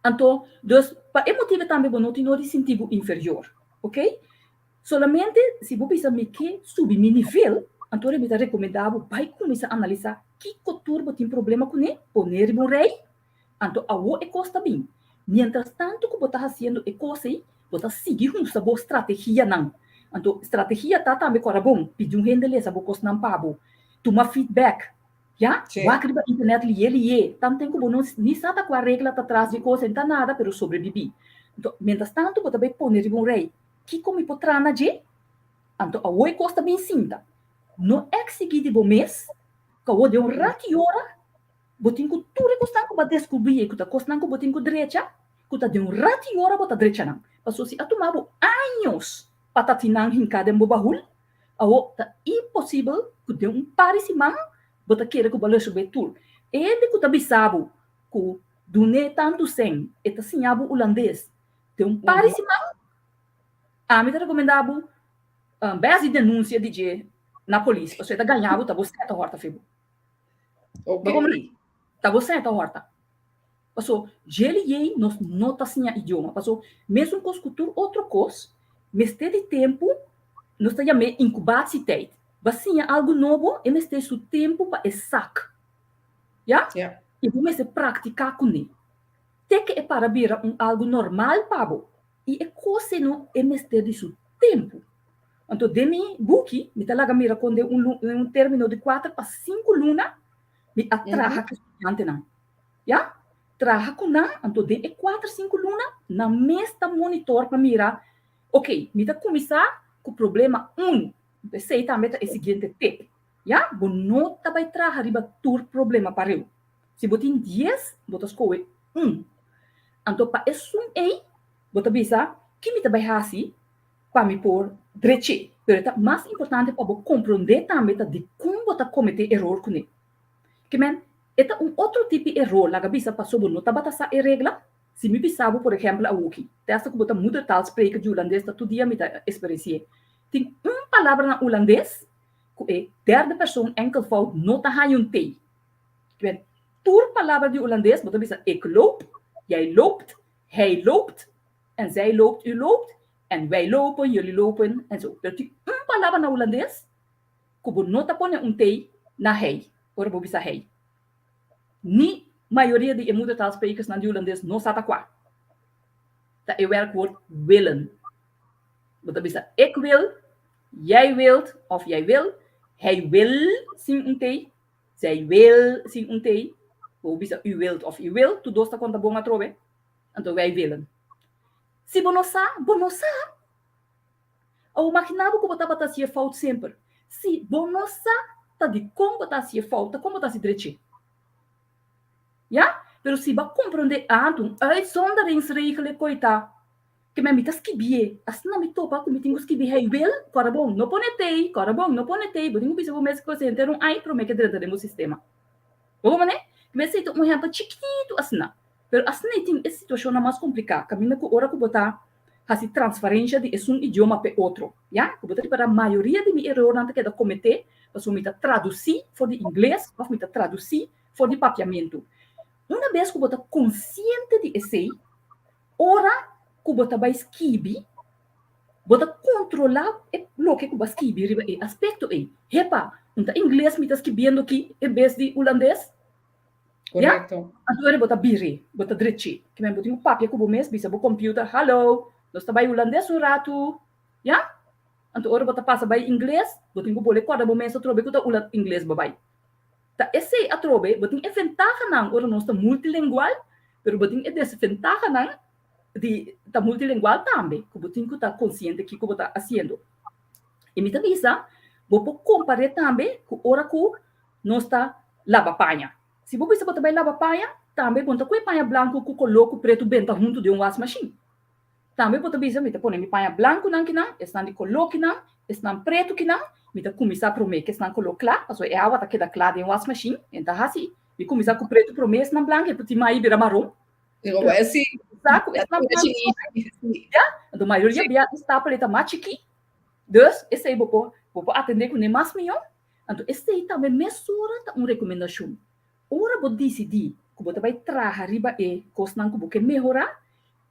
Anto, dus pa e motibu tambe bo no tin no di sinti bo inferior. Ok? Solamente si bo bisa mi ke subi mi nivel, anto mi ta rekomendá bo bai kuminsá analisá kiko tur bo tin problema kuné, pone riba un rei, Anto awor e kos ta bin. Mientras tanto ku bo ta hasiendo e kos ei, Bo ta sigui husa bo strategianan. Anto strategia ta tambe kora bon, pidi un hende lesa bo kosnan pa bo, tuma feedback, ya? Wak riba internet lié lié, tanten ku bo no ni sa ta kua regla ta tras di e kos, ta nada pero sobrebibí. Anto mientras tanto bo ta bai pone riba un rei, kiko mi por traha na dje? Anto awor e kos ta bin sinta. No eksigí di bo mes ku awor den un rati ora bo tin ku tur e kosnan ku bo a deskubrí i ku ta kosnan ku bo tin ku drecha, ku ta den un rati ora bo ta drecha nan. Pasobra si a tuma bo años pa ta tin nan hinká den bo bahul, awor ta imposibel ku den un par di siman bo ta kere ku bo a resolvé tur. E hende ku ta bisa bo ku dun'é tantu sèn e ta siña bo hulandes den un par di siman, ami ta rekomendá bo bes di denunsia di dje na polis pasobra e ta gaña bo, ta bo sèn ta hòrta fe bo. Bo komprendé? Ta bo sèn ta hòrta. Paso djeli yei nos no ta siña idioma. Paso mesun kos ku tur otro kos, mester di tempu, nos ta yam'é incubatietijd. Ba siña algu nobo, e mester su tempu pa e sak. Ya? I bo mester praktiká kuné. Te ke e para bira un algu normal pa bo. I e kos ei no, e mester di su tempu. Anto den mi buki mi ta laga mira kon den un un término di kuater pa sinku luna mi a traha ku studiantenan. Ya, traha ku nan, anto den e kuater sinku luna nan mes ta monitor pa mira, ok, mi ta kuminsá ku problema un, esei tambe ta e siguiente tip. Ya, bo no ta bai traha riba tur problema pareu. Si bo tin dies, bo ta skohe un. Anto pa esun ei bo ta bisa, ki mi ta bai hasi pa mi por drech'é? Pero e ta mas importante pa bo komprondé tambe ta dikon bo ta kometé eror kuné. Ke men, e ta un otro tipi eror, laga bisa paso bo no tabata sa e regla. Si mi bisa bo, por ehèmpel, awoki, te asta ku bo ta moedertaalspreker di hulandes, ta tur dia mi ta eksperensi'é. Tin un palabra na hulandes ku e derde persoon enkelvoud no ta haña un T. Ke men, tur palabra di hulandes bo ta bisa ik loop, jij loopt, hij loopt, en zij loopt, u loopt, en wij lopen, jullie lopen, en zo. Pero tin un palabra na hulandes ku bo no ta pone un T na hij ora bo bisa hij. Ni mayoria di e moedertaalsprekersnan di hulandes no sa ta kua. Ta e werkwoord willen. Bo ta bisa ik wil, jij wilt of jij wil, hij wil sin un T, zij wil sin un T. Bo bisa u wilt of u wil, tur dos ta konta bon atrobe. Anto wij willen. Si bo no sa, bo no sa. Awor magina bo ku bo tabata hasi e fout semper. Si bo no sa ta dikon bo ta hasi e fout, ta kon bo ta hasi drechi? Ya? Pero si bo a komprondé anto un uitzonderingsregel e koi ta ke men mi ta skibié, asina mi topa ku mi tin ku skibi hij wil, kòrda bon, no pone tei, kòrda bon, no pone tei, bo tin ku bisa bo mes ku esei henter un ai promé ke drenta den bo sistema. Bo por manera? Ke men esei ta un ehèmpel chikitu asina. Pero asina ei tin e situashonnan mas kompliká, kaminda ku ora ku bo ta hasi transferensha di esun idioma p'e otro, ya? Ku bo ta ripará mayoria di mi erornan ta keda kometé pasobra mi ta tradusí for di ingles òf mi ta tradusí for di papiamentu. Una bes ku bo ta konsiente di esei, ora ku bo ta bai skibi, bo ta kontrolá e loke ku bo a skibi riba e aspekto ei. Hepa, un ta ingles mi ta skibiendo aki en bes di hulandes? Ya? Correcto. Anto ora bo ta biri, bo ta drechi. Ke men bo tin ku papia ku bo mes, bisa bo computer, hallo, nos ta bai hulandes un ratu. Ya? Anto ora bo ta pasa bai ingles, bo tin ku bole kòrda bo mes atrobe ku ta ula ingles bo bai. Ta esei atrobe, bo tin e ventahanan ora nos ta multilingual, pero bo tin e desventahanan di ta multilingual tambe, ku bo tin ku ta konsiente kiko bo ta hasiendo. I mi ta bisa, bo por kompar'é tambe ku ora ku Nos ta laba paña. Si bo bisa bo ta bai laba paña, tambe bo no ta kohe paña blanku ku koló ku pretu benta huntu den un wasmashin. Tambe bo ta bisa, mi ta pone mi paña blankunan kinan, esnan di koló kinan, esnan pretu kinan, mi ta kuminsá promé ku esnan koló kla, pasobra e awa ta keda kla den wasmashin, e ta hasi, mi kuminsá ku pretu promé, esnan blanku, e por tin mai bira maron. Digo, bo sí. Kuminsá ku esnan blanku promé. Ya? Anto mayoria bia e stapel ei ta mas chikí. Dus, esei bo por, bo por atendé kuné mas mihó. Anto esei tambe mesora ta un rekomendashon. Ora bo disidí ku bo ta bai traha riba e kosnan ku bo ke mehorá,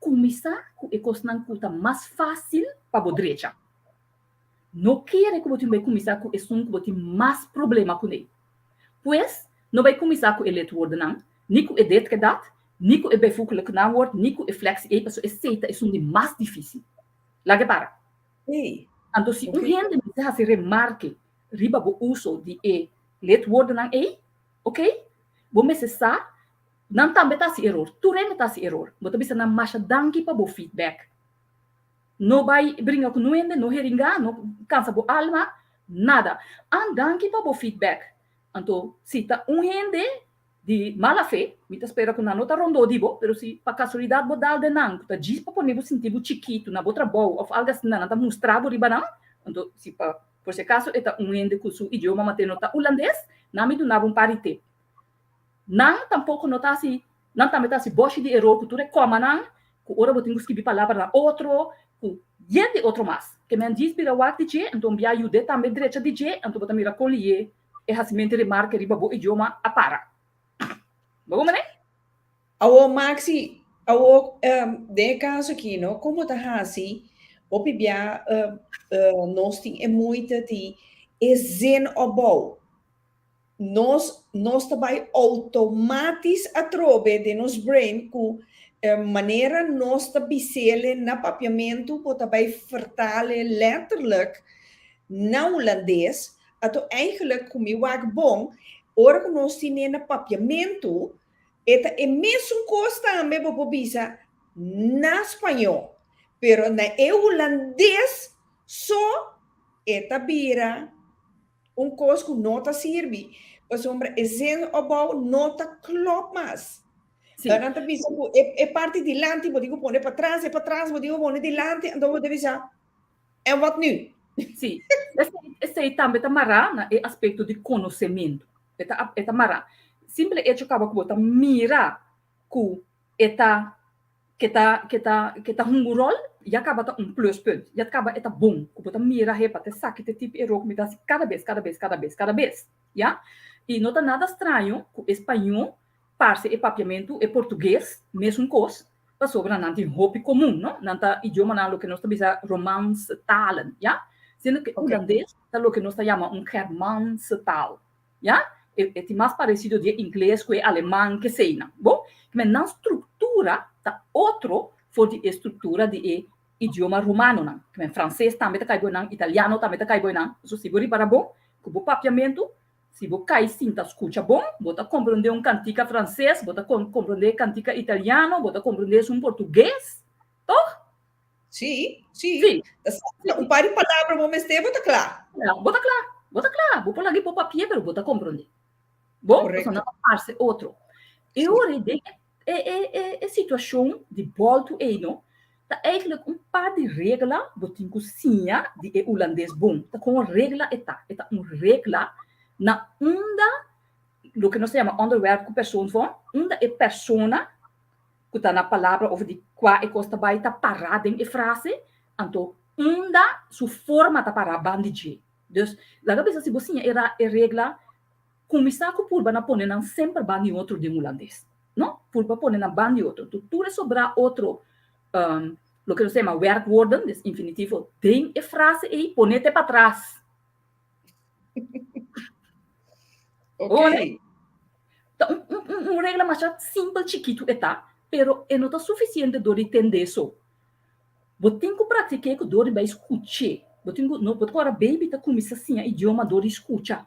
kuminsá ku e kosnan ku ta mas fásil pa bo drecha. No kere ku bo tin bai kuminsá ku esun ku bo tin mas problema kuné. Pues, no bai kuminsá ku e lidwoordennan, ni ku e dit ke dat, Ni ku e bijvoeglijk naamwoord, ni ku e flexie ei, pasobra esei ta esun di mas difísil. Laga e para. Ei. Anto si un Ok. hende mester hasi remarke riba bo uso di e lidwoordennan ei, ok, bo mester sa, nan tambe ta hasi eror, tur hende ta hasi eror. Bo ta bisa nan masha danki pa bo feedback. No bai bringa ku nuende, no heringa, no kansa bo alma, nada. An danki pa bo feedback. Anto si ta un hende di mala fe, mi ta spera ku nan no ta rondó di bo, pero si pa kasualidat bo dal den nan ku ta djis pa pone bo sinti bo chikitu na bo trabou òf algu asina, nan ta mustra bo riba nan, anto si pa por si akaso e ta un hende ku su idioma materno ta hulandes, nan mi duna bo un par di tip. Nan tampoko no ta hasi, nan tambe ta hasi bòshi di eror ku tur e kòmanan, ku ora bo tin ku skibi palabra na otro, ku yen di otro mas. Ke men djis bira wak di dje, anto un bia yud'é tambe drecha di dje, anto bo ta mira kon lié e hasimentu remarke riba bo idioma a para. Bo bon manera? Awor Maxi, awor den e kaso aki no, kon bo ta hasi hopi bia nos tin e moeite di e zin opbouw. Nos nos ta bai outomatis atrobe den nos brain ku manera nos ta bisele na papiamentu bo ta bai vertale letterlijk na hulandes Ato eigenlijk ku mi wak bon, ora ku nos tine na papiamentu, e ta e mesun kos tambe bo por bisa na spañó. Pero na e hulandes so e ta bira un kos ku no ta sirbi, pasobra e zin opbouw no ta klòp mas. Sí. Nan ta bisa ku e e parti dilanti bo tin ku pone patras, e patras bo tin ku pone dilanti, anto bo ta bisa En wat nu? Sí, esei, esei tambe ta mará na e aspekto di konosementu. E ta, e ta mará. Simple echo kaba ku bo ta mira ku e ta, ke ta, ke ta, ke ta hunga un ròl, ya kaba ta un pluspunt. Ya kaba e ta bon. Ku bo ta mira, hepa, ta esaki ta e tipo eror ku mi ta hasi kada bes, kada bes, kada bes, kada bes. Ya? I no ta nada straño ku e spañó parse e papiamentu, e portugues, mesun kos, pasobra nan tin hopi komun, no? Nan ta idiomanan loke nos ta bisa Romaanse talen, ya? Siendo ke hulandes ta loke nos ta yama un Germaanse taal, ya? E e tin mas paresido di e ingles ku e aleman keseinan, bo? Men nan struktura ta otro for di e struktura di e idioma romanonan. Men franses tambe ta kai bo nan, italiano tambe ta kai bo nan. So si bo ripara bon ku bo papiamentu Si bo kai sinta skucha bon, bo ta komprondé un kantika franses, bo ta komprondé kantika italiano, bo ta komprondé esun portugues, tòg? Sí, sí. Sí. Ta sa, un par di palabra bo mester, bo ta kla. Ja, bo ta kla, bo ta kla. Bo por laga bo papié, pero bo ta komprondé. Bon, Korekto. pasobra nan ta parse otro. E ora ei den e e e e situashon di bòltu ei no, Ta eigenlijk un par di regla bo tin ku siña di e hulandes bon. Ta kon regla e ta? E ta un regla na unda loke nos ta yama onderwerp ku persoonvorm, unda e persona ku ta na palabra of di kua e kos ta bai ta pará den e frase, anto unda su forma ta pará ban di dje. Dus, laga bisa si bo siña e e regla Kuminsá ku purba na pone nan semper ban di otro den hulandes. No? Purba pone nan ban di otro. Tu tur e sobrá otro loke nos ta yama werkwoorden, des infinitivo, den e frase ei, pone te patras. Ok. Ta un, un, un regla masha simpel chikitu e ta, pero e no ta sufisiente dor di tende so. Bo tin ku praktik'é ku dor di bai skuch'é. Bo tin ku, no, bo ta ora baby ta kuminsá siña idioma dor di skucha.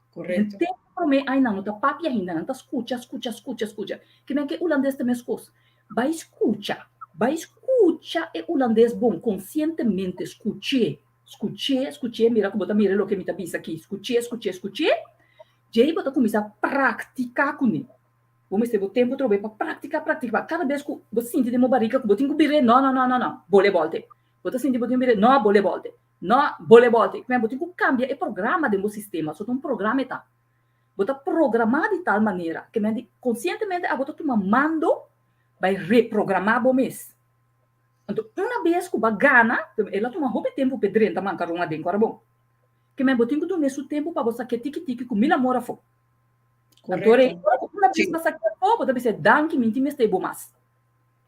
Correcto. Henter promé ai nan no ta papia ainda, nan ta skucha, skucha, skucha, skucha. Ke men ke hulandes ta meskos. Bai skucha, bai skucha e hulandes bon, konsientemente skuch'é, skuch'é, skuch'é, mira ku bo ta mira loke mi ta bisa aki, skuch'é, skuch'é, skuch'é, djei bo ta kuminsá praktiká kuné. Bo mester bo tempu trobe pa praktiká, praktiká. Kada bes ku bo sinti den bo barika ku bo tin ku bir'é, no, no, no, no, no, bole bòlte. Bo ta sinti bo tin ku bir'é, no, bole bòlte. No, bole bòlte. Bo tin ku kambia e programa den bo sistema. So ta un programa e ta. Bo ta programá di tal manera ke men di konsientemente abo ta tuma mando bai reprogramá bo mes. Anto una bes ku bo a gana, el a tuma hopi tempu p'e drenta mankaron aden, kòrda bon. Ke men bo tin ku dun'é su tempu pa bo sak'é tiki tiki ku mil amor afó. Anto ora una bes bo sak'é afó, bo ta bis'é danki, mi tin mester bo mas.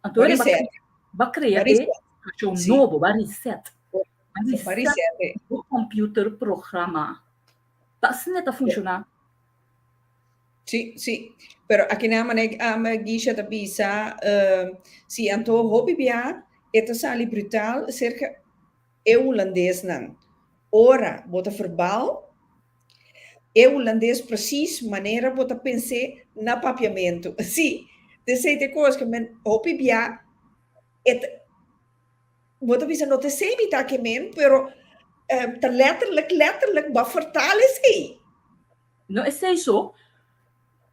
Anto ora bo a krea e situashon nobo, bo a reset. Bo a reset bo computer programa. Ta asina e ta funshoná. Sí, sí. Pero aki nan mane Gisha ta bisa, si anto hopi bia e ta sali brutal serka e hulandesnan. Ora bo ta verbal, e hulandes precies manera bo ta pens'é na papiamentu. Sí, t'esei ta e kos ke men hopi bia e ta, bo ta bisa no ta esei mi ta ke men, pero ta letterlijk, letterlijk bo a vertaal esei. No esei so,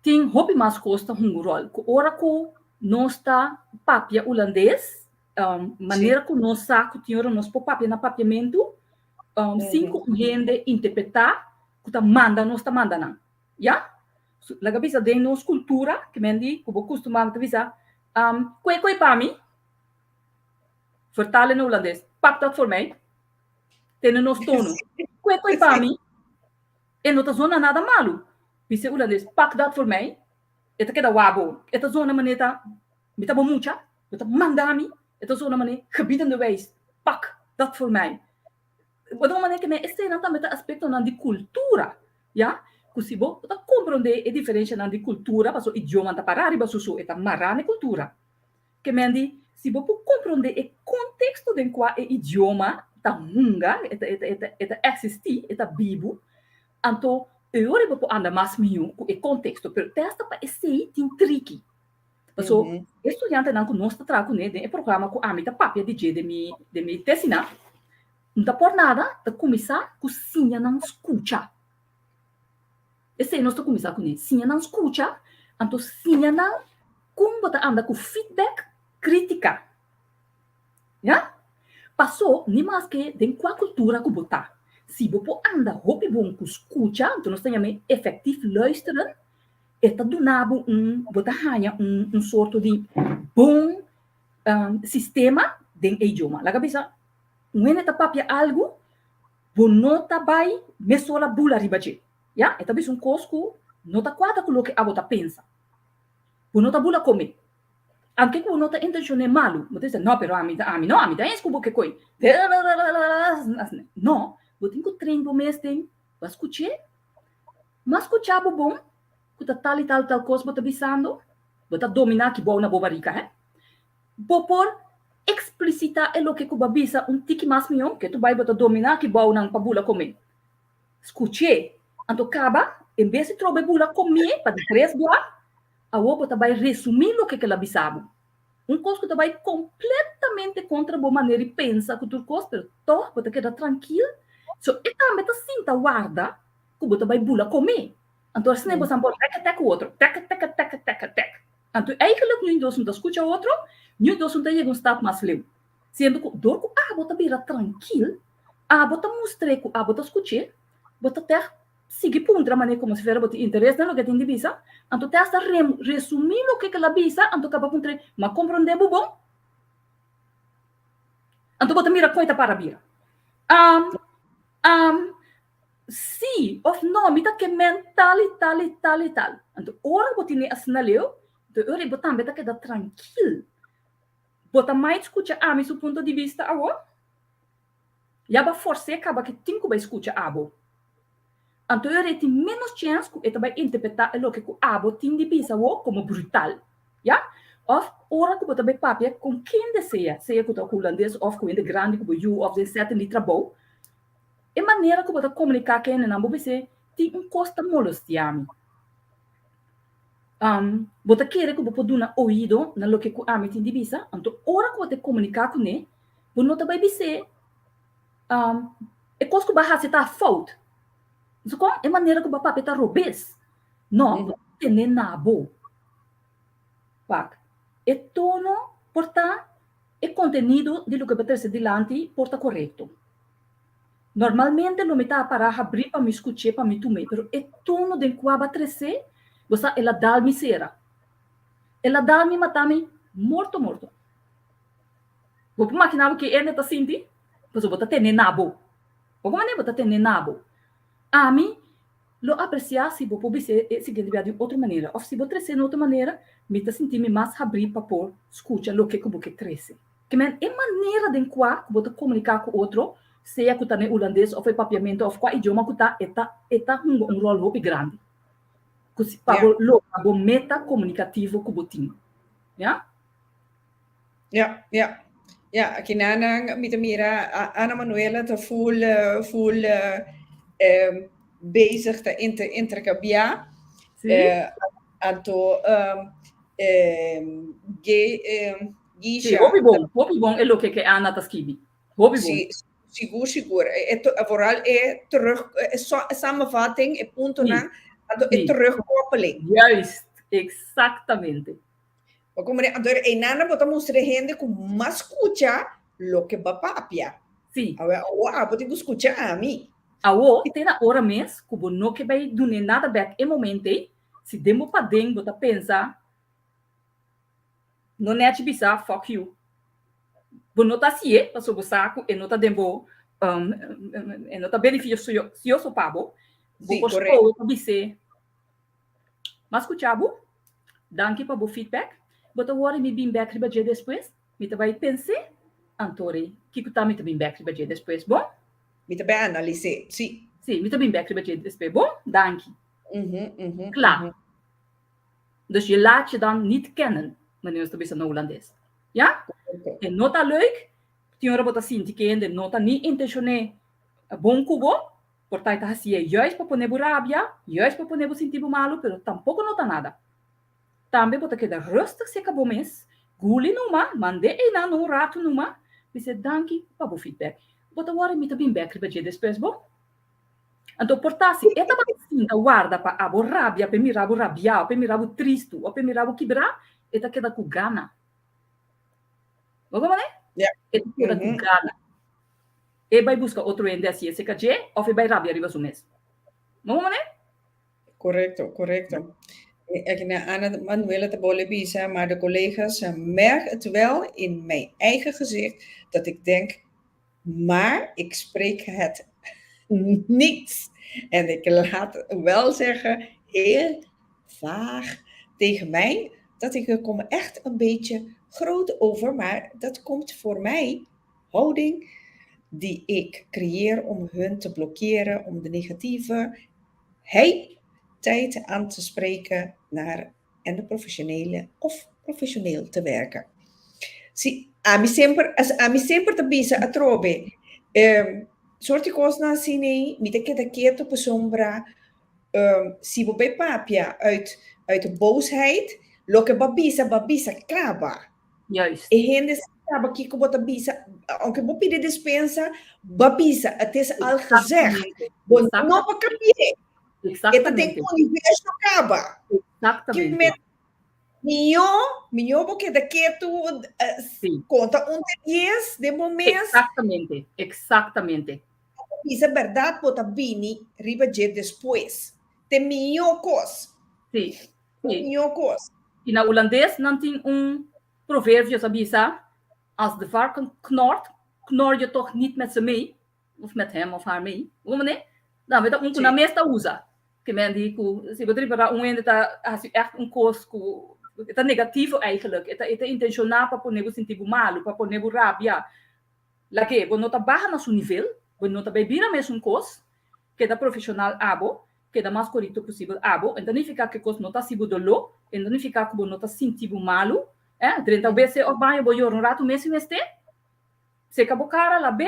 tin hopi mas kos ta hunga un ròl. Ku ora ku nos ta papia hulandes, manera ku nos sa ku tin ora nos por papia na papiamentu, sin ku un hende interpretá ku ta manda nos ta manda nan. Ya? Laga bisa den nos kultura, ke men di ku bo kustumá ta bisa, Kue kue pa mi? Vertale na hulandes, Pak dat voor mij. Tene nos tono. Kue kue pa mi? E no ta zona nada malu. Bisa e hulandes, Pak dat voor mij. E ta keda wak bo. E ta zona manera ta, mi ta bo mucha, bo ta manda mi. E ta zona manera gebiedende wijs, Pak dat voor mij. Bo ta manera ke men eseinan tambe ta aspektonan di kultura, ya. Ku si bo ta komprondé e diferenshanan di kultura, pasobra idiomanan ta pará riba su so, e ta mará na e kultura. Ke men di, si bo por komprondé e konteksto den kua e idioma ta hunga, e ta e ta e ta e ta eksistí, e ta bibu, anto e ora bo por anda mas mihó ku e konteksto. Pero te asta pa esei tin triki. Paso e studiantenan ku nos ta traha kuné den e programa ku ami ta papia di dje den mi den mi tesina, no ta por nada ta kuminsá ku siña nan skucha. Esei nos ta kuminsá kuné, siña nan skucha, anto siña nan kon bo ta anda ku feedback, krítika. Ya? Pasó ni maske den kua kultura ku bo ta, si bo por anda hopi bon ku skucha, anto nos ta yam'é efektief luisteren, e ta duna bo un, bo ta haña un un sorto di bon sistema den e idioma. Laga bisa, un hende ta papia algu, Bo no ta bai mesora bula riba dje. Ya, e ta bisa un kos ku no ta kuadra ku loke abo ta pensa. Bo no ta bula kome. Anke ku bo no ta intenshon'é malu, bo ta bisa, No, pero ami, ami no, ami ta eens ku bo ke koi. No, bo tin ku train bo mes den, bo a skuch'é? M'a skuchá bo bon ku ta tal i tal i tal kos bo ta bisando? Bo ta dominá ki bou na bo barika, he? Bo por explicita e loke cu bo a bisa un tiki mas miho ke tu bai bo ta domina ki bounan pa bula come. Scuch'é, anto caba, en bes di trobe bula comé pa di tres bia, awor bo ta bai resumi loke kel a bisa bo. Un cos cu ta bai completamente contra bo manera di pensa cu tur cos, pero toch bo ta keda trankil, so e tambe ta sinta warda cu bo ta bai bula comé. Anto asina bo san por reke tek cu otro, tek tek tek tek tek. Anto eigenlijk nu dos no ta skucha otro, nu dos no ta yega un stap mas leu. Siendo ku dor ku abo ta bira trankil, abo ta mustr'é ku abo ta skuch'é, bo ta tèg sigui puntra manera komo si fuera bo tin interes den loke e tin di bisa, anto te hasta resumí loke ku el a bisa, anto kaba puntr'é, M'a komprondé bo bon? Anto bo ta mira kon e ta para bira. Am, am, Sí of no, mi ta ke men tal i tal i tal i tal. Anto ora bo tene asina leu, anto e ora ei bo tambe ta keda trankil. Bo ta mai skucha ami su punto di bista awor? Ya bo a fors'é kaba ke tin ku bai skucha abo. Anto e ora ei tin ménos chèns ku e ta bai interpretá e loke ku abo tin di bisa awor komo brutal. Ya? Òf ora ku bo ta bai papia kon kende sea, sea ku ta hulandes òf ku hende grandi ku bo yu òf den sètin di trabou, E manera ku bo ta komuniká ku hendenan, bo bis'é, Tin un kos ta molestiá mi. Bo ta kere ku bo por duna oido na loke ku ami tin di bisa? Anto ora ku bo ta komuniká kuné, bo no ta bai bis'é, E kos ku bo a hasi ta fout. Dikon? E manera ku bo a papia ta robes. No, bo ta tene na bo. Wak, e tono por ta e kontenido di loke bo trese dilanti por ta korekto. Normalmente lo mi ta pará habrí pa mi skuch'é, pa mi tum'é, pero e tono den kua bo a tres'é, bo sa, el a dal mi sera. El a dal mi mata mi morto morto. Bo por makiná bo ke hende ta sinti? Pasobra bo ta tene na bo. Bo manera bo ta tene na bo. Ami lo apresiá si bo por bis'é e siguiente bia di un otro manera, òf si bo tres'é na otro manera, mi ta sinti mi mas habrí pa por skucha loke ku bo ke trese. Ke men e manera den kua ku bo ta komuniká ku otro, sea ku ta na e hulandes òf e papiamentu òf kua idioma ku ta, e ta e ta hunga un ròl hopi grandi. Ku si pa bo logra bo meta komunikativo ku bo tin. Ya? Ja, ja. Ja, aki nan mi ta mira Ana Manuela ta full full bezig ta inter intercambiá. Sí. Anto Ge Sí, Gisha hopi bon, hopi bon e loke ke Ana ta skibi. Hopi bon. Sí, sigur, sigur. E vooral e terug, e samenvatting, e puntonan, anto e terugkoppeling. Juist, exactamente. Bo komprende? Anto e nana bo ta mustra e hende ku mas skucha loke bo a papia. Sí. Awe, awo abo tin ku skucha ami. Awo, te na ora mes ku bo no ke bai dun'é nada bèk e momento ei, si den bo paden bo ta pensa, No nèchi bisa fuck you. Bo no ta hasié pasobra bo sa ku e no ta den bo, e no ta benefisioso pa bo. Bo por skohe pa bis'é, M'a skucha bo, danki pa bo feedback. Bo ta wòri mi bin bèk riba dje despues? Mi ta bai pens'é, anto rei, kiko ta mi ta bin bèk riba dje despues, bon? Mi ta bai analis'é, sí. Sí, mi ta bin bèk riba dje despues, bon? Danki. Kla. Dus je laat je dan niet kennen, manera nos ta bisa na hulandes. Ya? E no ta leuk, tin ora bo ta sinti ke hende no ta ni intenshoné bon ku bo, por ta e ta hasié juist pa pone bo rabia, juist pa pone bo sinti bo malu, pero tampoko no ta nada. Tambe bo ta keda rustig seka bo mes, guli numa, mand'é einan un ratu numa, bis'é danki pa bo feedback. Bo ta wòrdu mi ta bin bèk riba dje despues, bon? Anto por ta si e tabata sinta warda pa abo rabia, p'e mira bo rabiá, o p'e mira bo tristu, o p'e mira bo kibrá, e ta keda ku gana. Bo comprende? Ja. E ta keda ku gana. E bai buska otro hende hasié seka dje, òf e bai rabia riba su mes. Bo comprende? Correcto, correcto. Aki na Ana Manuela ta bole bisa, maar de collega's merken het wel in mijn eigen gezicht dat ik denk, maar ik spreek het niet. En ik laat wel zeggen, heel vaag tegen mij, dat ik er kom echt een beetje groot over, maar dat komt voor mij houding die ik creëer om hun te blokkeren, om de negatieve hey, tijd aan te spreken naar en de professionele of professioneel te werken. Si, ami semper, ami semper ta bisa atrobe, um, soorti kosnan asina, mi ta keda keto pasobra um, si bo bai papia uit, uit de boosheid, loke bo a bisa, bo a bisa kaba. Juist. E hende sabe kiko bo ta bisa, aunke bo pidi dispensa, bo a bisa, het is al gezegd. Bo no por cambi'é. E ta den universo kaba. Exactamente. Mihó, mihó bo keda ketu, Sí. konta un te dies den bo mes. Exactamente, exactamente. Bisa bèrdat bo ta bini riba dje despues. Te mihó kos. Sí, Te sí. mihó kos. I na hulandes nan tin un proverbio ta bisa, Als de varken knort, knor je toch niet met ze mee? Of met hem of haar mee. Bo mane? Dan mi ta un ku nan mes ta usa. Ke men di ku si bo ta ripará un hende ta hasi ègt un kos ku e ta negativo eigenlijk, e ta e ta intenshoná pa pone bo sinti bo malu, pa pone bo rabia. Lag'é, bo no ta baha na su nivel, bo no ta bai bira mesun kos, keda profeshonal abo, keda mas korekto posibel abo. E ta nifiká ku e kos no ta hasi bo doló, e no ta nifiká ku bo no ta sinti bo malu. Eh, drenta wc òf baño bo yora un ratu mes si mester. Seka bo kara, lab'é,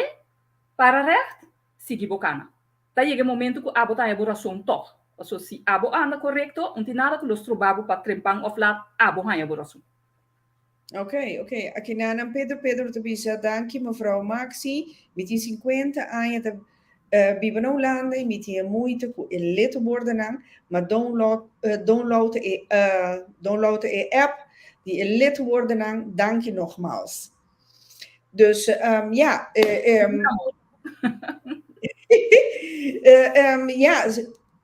para règt, sigui bo kana. Ta yega e momentu ku abo ta haña bo rason tòg. Pasobra si abo anda korekto, un tin nada ku lo stroba bo pa trempan òf lat abo haña bo rason. Ok, ok. Aki nanan Pedro Pedro ta bisa, Danki mevrouw Maxi, mi tin 50 aña ta biba na Hulanda y mi tin e moeite ku e lidwoordennan, ma download download e download e app di e lidwoordennan, danki nogmaals. Dus um, ja, um, um, ja,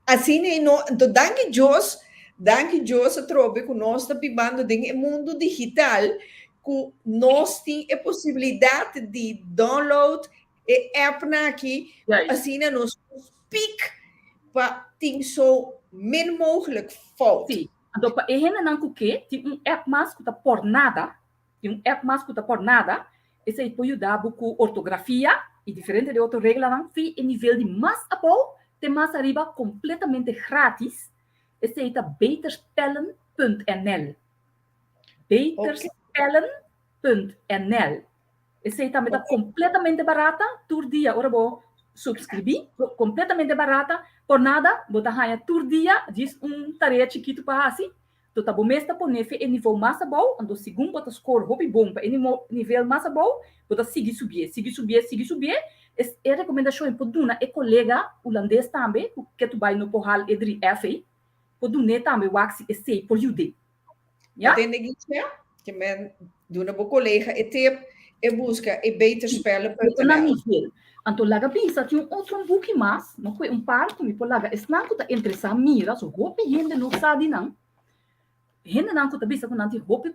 asina no, anto danki Dios, danki Dios atrobe ku nos ta bibando den e mundo digital, ku nos tin e posibilidat di download e appnan aki, asina nos speak pa tin so min mogelijk fout. Sí, anto pa e hendenan ku ke, tin un app mas ku ta por nada, Tin un app mas ku ta por nada, esei por yuda bo ku ortografia i diferente di otro reglanan fi e nivel di mas abou te mas ariba kompletamente gratis. Esei ta beterspellen.nl. Beterspellen.nl. Esei tambe ta kompletamente barata, tur dia ora bo subskribí, kompletamente barata, por nada bo ta haña tur dia djis un tarea chikitu pa hasi, to ta bo mes ta pone fe e nivo mas abou, anto segun bo ta score hopi bon pa e nivel mas abou, bo ta sigui subié, sigui subié, sigui subié. Es e rekomendashon e por duna e kolega hulandes tambe ku ke tu bai no por hal e drie F ei, por dun'é tambe wak si esei por yud'é. Ya? Atende Gisha, ke men duna bo kolega e tip, e buska e beterspellen.nl. Na nivel. Anto laga bisa tin un otro buki mas, no kue un par ku mi por laga esnan ku ta interesá mira, so hopi hende no sa di nan. Hendenan ku ta bisa ku nan tin hopi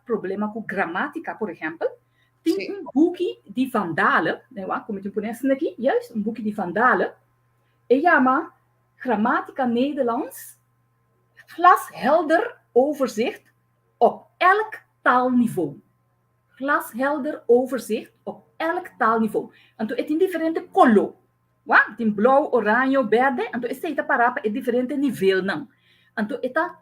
problema ku gramátika, por ehèmpel, tin un buki di Van Dale, nee wak, ku mi tin pone asina aki, juist, un buki di Van Dale, e yama Grammatica Nederlands Glashelder overzicht op elk taalniveau. Glashelder overzicht op elk taalniveau. Anto e tin diferente koló. Wak, tin blou, oraño, berde, anto esei ta pará pa e diferente nivelnan. Anto e ta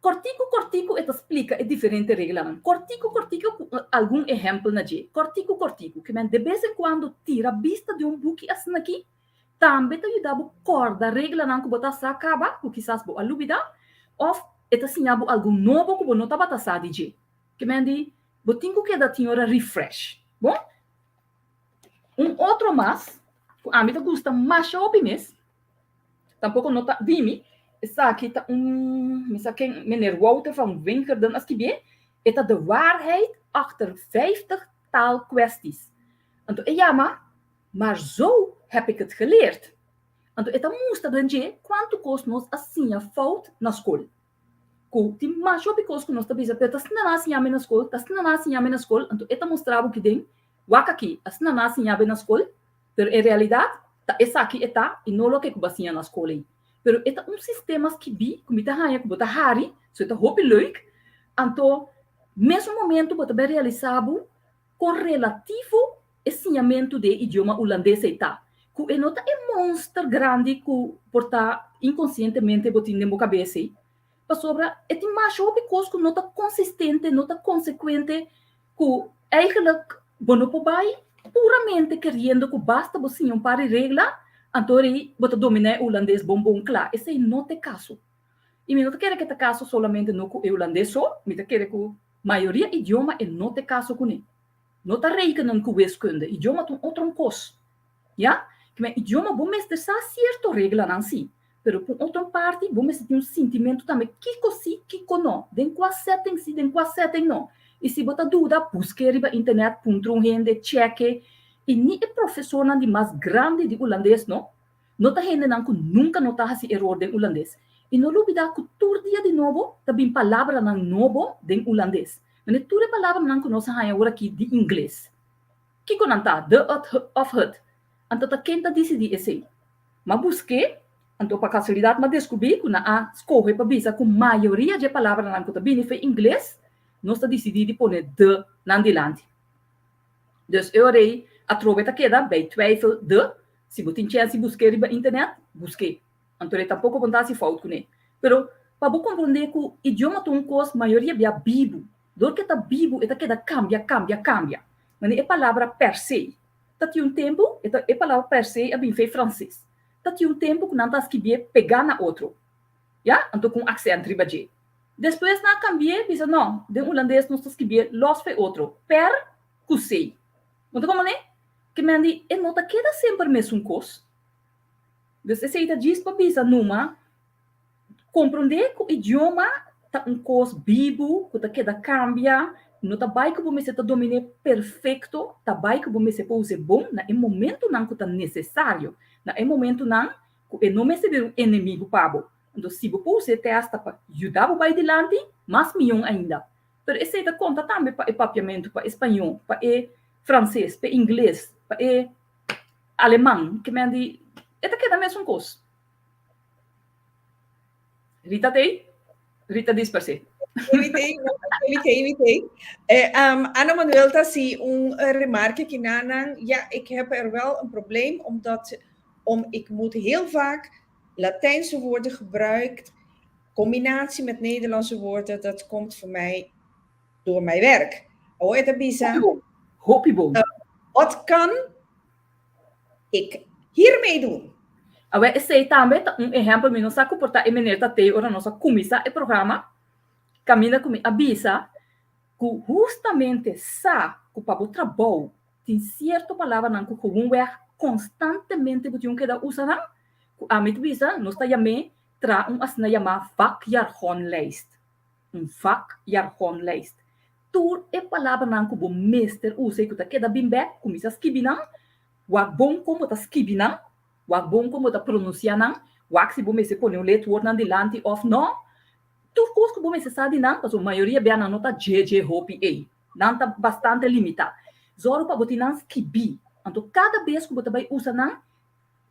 kòrtiku kòrtiku e ta splika e diferente reglanan. Kòrtiku kòrtiku ku algun ehèmpel na dje. Kòrtiku kòrtiku. Ke men de bes en kuando tira bista di un buki asin'akí Tambe ta yuda bo kòrda reglanan ku bo ta sa kaba ku kisas bo a lubidá òf e ta siña bo algu nobo ku bo no tabata sa di dje. Ke men di, bo tin ku keda tin ora refresh. Bon? Un otro mas ku ami ta gusta masha hopi mes, tampoko no ta di mi, esaki ta un, mi sa ken, meneer Wouter van Wingerden a skibié, e ta De waarheid achter 50 taalkwesties. Anto e yama Maar zo heb ik het geleerd. Anto e ta mustra den dje kuantu kos nos a siña fout na skol. Ku tin masha hopi kos ku nos ta bisa, pero ta asina nan a siña mi na skol, ta asina nan a siña mi na skol, anto e ta mustra bo kiden, wak aki, asina nan a siña bo na skol, pero en realidat ta esaki e ta i no loke ku bo a siña na skol ei. Pero e ta un sistema skibí ku mi ta haña ku bo ta hari, so e ta hopi leuk, anto mesun momento bo ta bai realisá bo Kon relativo e siñamentu di e idioma hulandes ei ta? Ku e no ta e monster grandi ku por ta inkonsientemente bo tin den bo kabes ei. Pasobra e tin masha hopi kos ku no ta konsistente, no ta konsekuente, ku eigenlijk bo no por bai puramente keriendo ku basta bo siña un par di regla, anto rei bo ta dominá e hulandes bon bon kla. Esei no ta e kaso. I mi no ta kere ku e ta kaso solamente no ku e hulandes so, mi ta kere ku Mayoria idioma e no ta e kaso kuné. No ta rekenen ku wiskunde, idioma ta un otro un kos. Ya? Kimen idioma bo mester sa sierto reglanan si, pero ku un otro parti bo mester tin un sintimentu tambe kiko si, kiko no, den kua setting si, den kua setting no. I si bo ta duda, busk'é riba internet, puntra un hende, chèk'é. I ni e profesornan di mas grandi di hulandes no, No ta hendenan ku nunka no ta hasi eror den ulandes. I no lubidá ku tur dia di nobo ta bin palabranan nobo den ulandes. Mane tur e palabranan ku nos a haña awor aki di ingles. Kiko nan ta, de, het òf het? Anto ta ken ta disidí esei? M'a busk'é, anto pa kasualidat m'a deskubrí ku nan a skohe pa bisa ku mayoria dje palabranan ku ta bini fo'i ingles, nos ta disidí di pone de nan dilanti. Dus e ora ei atrobe ta keda bij twijfel de. Si bo tin chèns di busk'é riba internet, busk'é. Anto e tampoko bo no ta hasi fout kuné. Pero pa bo komprondé ku idioma ta un kos mayoria bia bibu. Dor ku e ta bibu e ta keda kambia, kambia, kambia. Manera e palabra per se. Ta tin un tempu e ta e palabra per se a bin fei franses. Ta tin un tempu ku nan ta skibié pegá na otro. Ya, anto ku un aksènt riba dje. Despues nan a kambi'é bisa no, den hulandes nos ta skibié lòs fei otro, per ku se. Bo ta komprondé? Ke men di e no ta keda semper mesun kos. Dus esei ta djis pa bisa numa komprondé ku idioma ta un kos bibu ku ta keda kambia, no ta bai ku bo mester ta dominé perfekto, ta bai ku bo mester por us'é bon na e momentunan ku ta nesesario, na e momentunan ku e no mester bira un enemigu pa bo. Anto si bo por us'é te asta pa yuda bo bai dilanti, mas mion ainda. Pero esei ta konta tambe pa e papiamentu, pa e spañó, pa e franses, pa e ingles, pa e aleman, ke men di e ta keda mesun kos. Rita t'ei? Rita dispersé. Mi t'ei, mi t'ei, mi t'ei. Eh, um, Ana Manuel ta hasi un remarke ki nanan, ja, ik heb er wel een probleem, omdat om, ik moet heel vaak Latijnse woorden gebruikt. Combinatie met Nederlandse woorden, dat komt voor mij door mijn werk. Awor e ta bisa. Hopi bon. Wat kan ik hiermee doen? Awor esei tambe ta un ehempel, mi no sa ku por ta e meneer ta tei ora nos a kuminsá e programa, kaminda ku mi a bisa ku hustamente sa ku pa bo trabou tin sierto palabranan ku gewoonweg konstantemente bo tin un keda usa nan, ku ami ta bisa nos ta yam'é tra un asina yamá vakjargonlijst. Un vakjargonlijst. Tur e palabranan ku bo mester usa i ku ta keda bin bèk, kuminsá skibi nan, wak bon kon bo ta skibi nan, wak bon kon bo ta pronunsiá nan, wak si bo mester pone un lidwoordnan dilanti òf nò. Tur kos ku bo mester sa di nan, pasobra mayoria bia nan no ta dje dje hopi ei. Nan ta bastante limitá. Zòru pa bo tin nan skibí. Anto kada bes ku bo ta bai usa nan,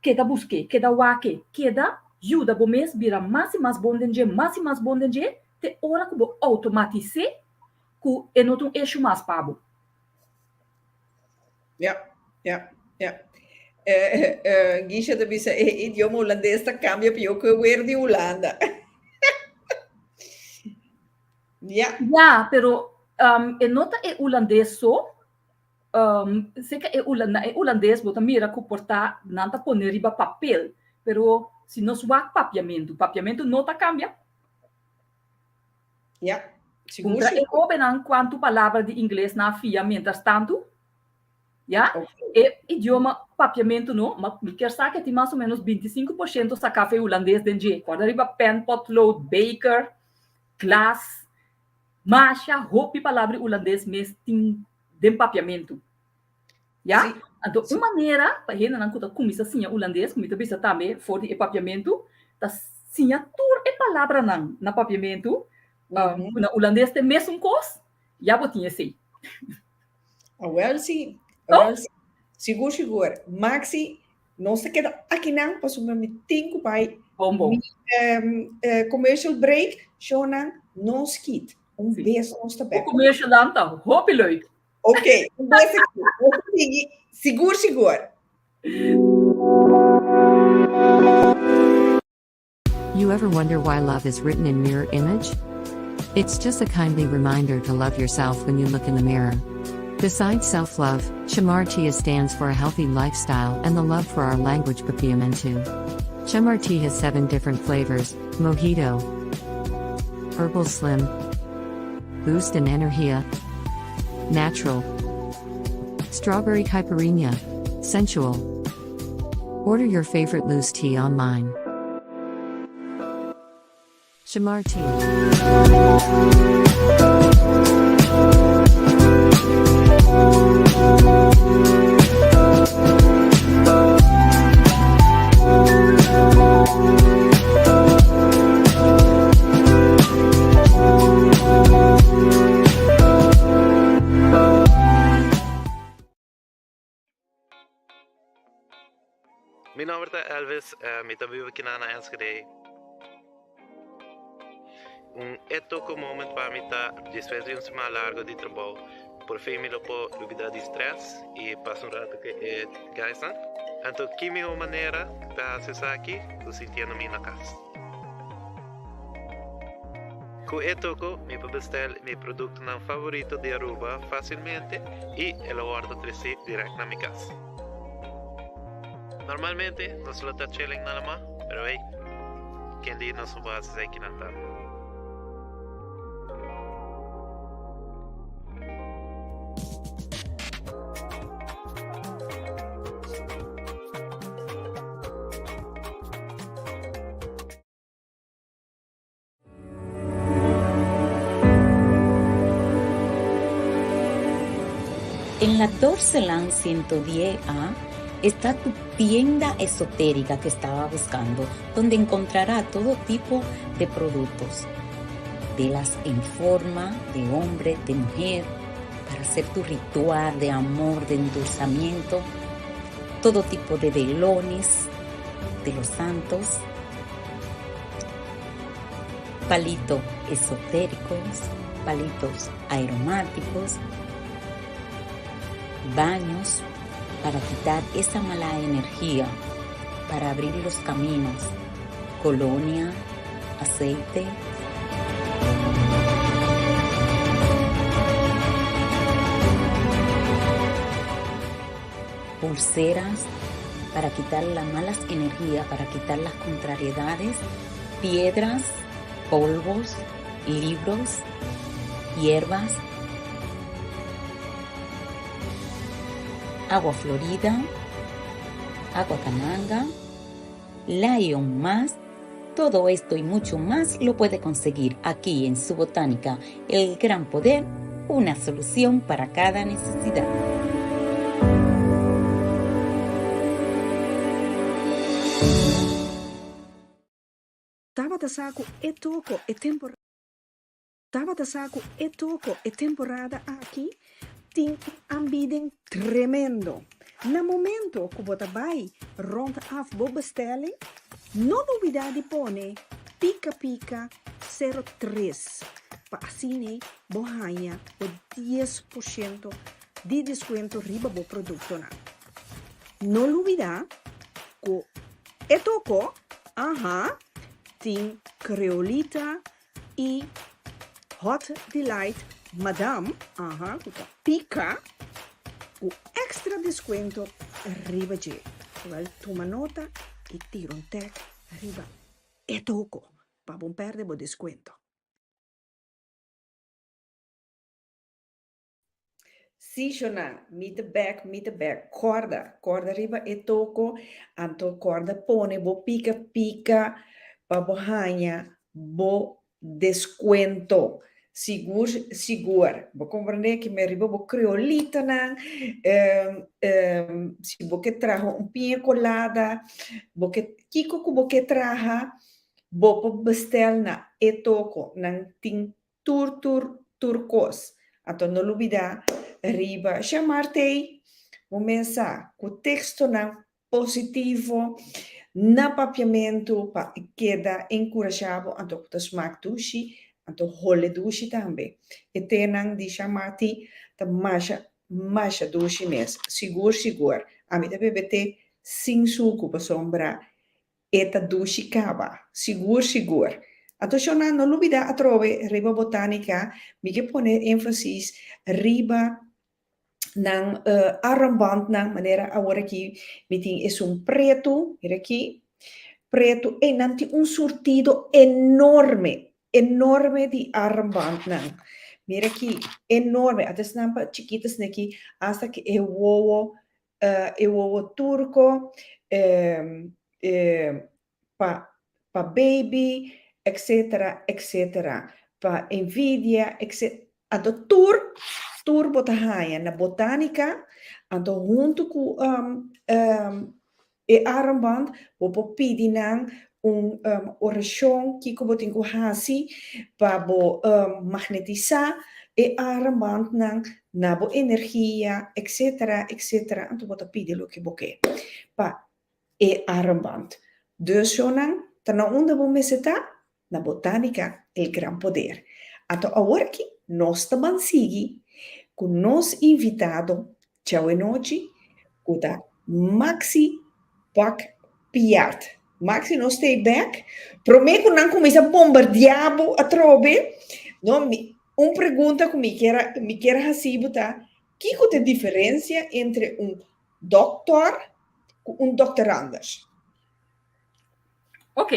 Keda busk'é, keda wak'é, keda yuda bo mes bira mas i mas bon den dje, mas i mas bon den dje, te ora ku bo outomatis'é ku e no ta un eshu mas pa bo. Ja, ja, ja. Gisha ta bisa e idioma hulandes ta kambia pió ku e wer di Hulanda. Ja. Ja, pero e no ta e hulandes so, Seka e na e hulandes bo ta mira ku por ta nan ta pone riba papel, pero si nos wak papiamentu, papiamentu no ta kambia. Ja, sigur Puntra e sigur. hóbennan kuantu palabra di ingles nan a fia mientras tantu. Ya, Ok. e idioma papiamentu no, ma mi kier sa ke tin mas o ménos 25% saká fe hulandes den dje. Kòrda riba pen, potlood, beker, glas. Masha hopi palabra hulandes mes tin den papiamentu. Ya? Sí, Anto sí. un manera pa hendenan ku ta kuminsá siña hulandes, ku mi ta bisa tambe for di e papiamentu, ta siña tur e palabranan na papiamentu, Mhm. ku na hulandes ta e mesun kos, ya bo tin esei. Awel sí, Oh. awel sí. Sigur, sigur. Maxi, nos ta keda akinan pasobra mi tin ku bai Bon, bon. mi commercial break. Shownan, no skit. Un Sí. bes nos ta O bek. commercial dan ta hopi leuk. Ok, un bes aki. Nos ta sigui. Sigur, sigur. You ever wonder why love is written in mirror image? It's just a kindly reminder to love yourself when you look in the mirror. Besides self love, Chamartia stands for a healthy lifestyle and the love for our language Papiamentu. Chamar tea has seven different flavors mojito, herbal slim, boost and energia, natural, strawberry caipirinha, sensual. Order your favorite loose tea online. Shamar tea. Mi nomber ta Elvis, mi ta biba kinan na Enschede. Un e toko moment pa mi ta despues di un siman largo di trabou, por fin mi lo por lubida di stress y pasa un rato cu e guysnan. Anto ki miho manera pa haci esaki cu sintiendo mi na cas. Cu e toko mi por bestel mi productonan favorito di Aruba facilmente y e lo wordo treci direct na mi cas. Normalmente nos lo ta chilling na lama, pero hey, ken di nos no por haci esaki nan tambe. En la Dorseland 110A está tu tienda esotérica que estaba buscando, donde encontrará todo tipo de productos. Velas en forma de hombre, de mujer, para hacer tu ritual de amor, de endulzamiento, todo tipo de velones de los santos, palitos esotéricos, palitos aromáticos, baños para quitar esa mala energía, para abrir los caminos, colonia, Aceite. Pulseras para quitar las malas energías, para quitar las contrariedades, piedras, polvos, libros, hierbas, agua florida, agua cananga, Lion más. Todo esto y mucho más lo puede conseguir aquí en su botánica, El Gran Poder, una solución para cada necesidad. Tabata sa ku e toko e tempor Tabata sa ku e toko e temporada aki tin un aanbieding tremendo. Na momento ku bo ta bai rond af bo bestelling, no lubida di pone Pika Pika 03 pa asina bo haña bo 10% di deskuento riba bo produktonan. No lubida ku e toko, aha, tin Creolita i Hot Delight Madam, aha, ku ta pika, ku extra deskuento riba dje. Wèl, tuma nota i tira un tèk riba e toko pa bo pèrdè bo deskuento. Sí, Shona, mi ta bek, mi ta bek. Kòrda, kòrda riba e toko, anto kòrda pone bo pika pika pa bo haña bo deskuento. Sigur, sigur. Bo komprendé ke mi riba bo kriolitanan, si bo ke traha un piña kolada, bo ke, kiko ku bo ke traha, bo por bestèl na e toko. Nan tin Tur tur tur kos. Anto no lubidá riba Shamar t'ei bo mes sa ku tekstonan positivo na papiamentu pa keda enkurashá bo anto ku ta smak dushi anto hole dushi tambe. E tenan di Shamar t'ei ta masha masha dushi mes sigur sigur. Ami ta bebe te sin suku pasobra E ta dushi kaba. Sigur sigur. Anto shona no lubida atrobe riba botanica mi ke pone enfasis riba nan armbandnan manera awor aki mi tin esun pretu mira aki pretu ey nan tin un surtido enorme enorme di armbandnan mira aki enorme ata esnan pa chikito esnan aki hasta ke e wowo e wowo turco, pa pa baby, etcetera, etcetera, pa envidia, etcetera. Anto tur, tur bo ta haña na botanica, anto hunto cu e armband bo por pidi nan un oracion kico bo tin cu haci pa bo magnetisa e armbandnan na bo energia etcetera etcetera anto bo ta pidi loke bo ke pa e armband. Dus shownan ta na unda bo mester ta? Na Botanica El Gran Poder. Anto awor aki nos ta ban sigui cu nos invitado djawe-nochi cu ta Maxi Bak Piart. Maxi nos ta ei bek. Prome cu nan cuminsa bombardia bo atrobe, no, mi, un pregunta cu mi kier a, mi kier a haci bo ta, kico ta e diferencia entre un doctor cu un doctorandus? Ok,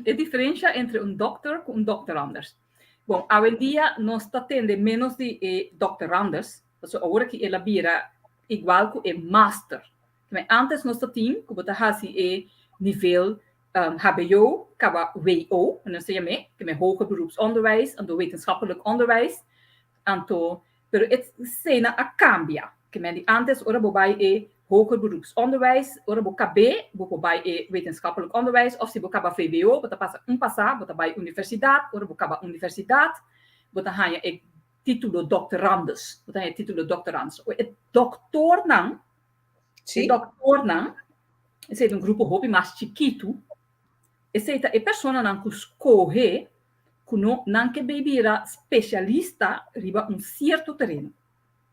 e diferencia entre un doctor cu un doctorandus. Bon, awendia nos ta tende menos di e doctorandus, pasobra awor aki el a bira igual cu e master. Keme antes nos ta tin cu bo ta haci e nivel hbo caba wo, nos ta yam'é, keme hoger beroepsonderwijs, anto wetenschappelijk onderwijs, anto Pero e sena a cambia. Ke men di antes ora bo bai e hoger beroepsonderwijs, ora bo cab'é bo por bai e wetenschappelijk onderwijs of si bo caba vwo bo ta pasa un pasa bo ta bai universidad, ora bo caba universidad bo ta haña e titulo doctorandus, bo ta haña e titulo doctorandus. E doctornan, e doctornan, esei ta un grupo hopi mas chikitu, esei ta e personanan cu scohe ku no nan ke bay bira spesialista riba un sierto tereno.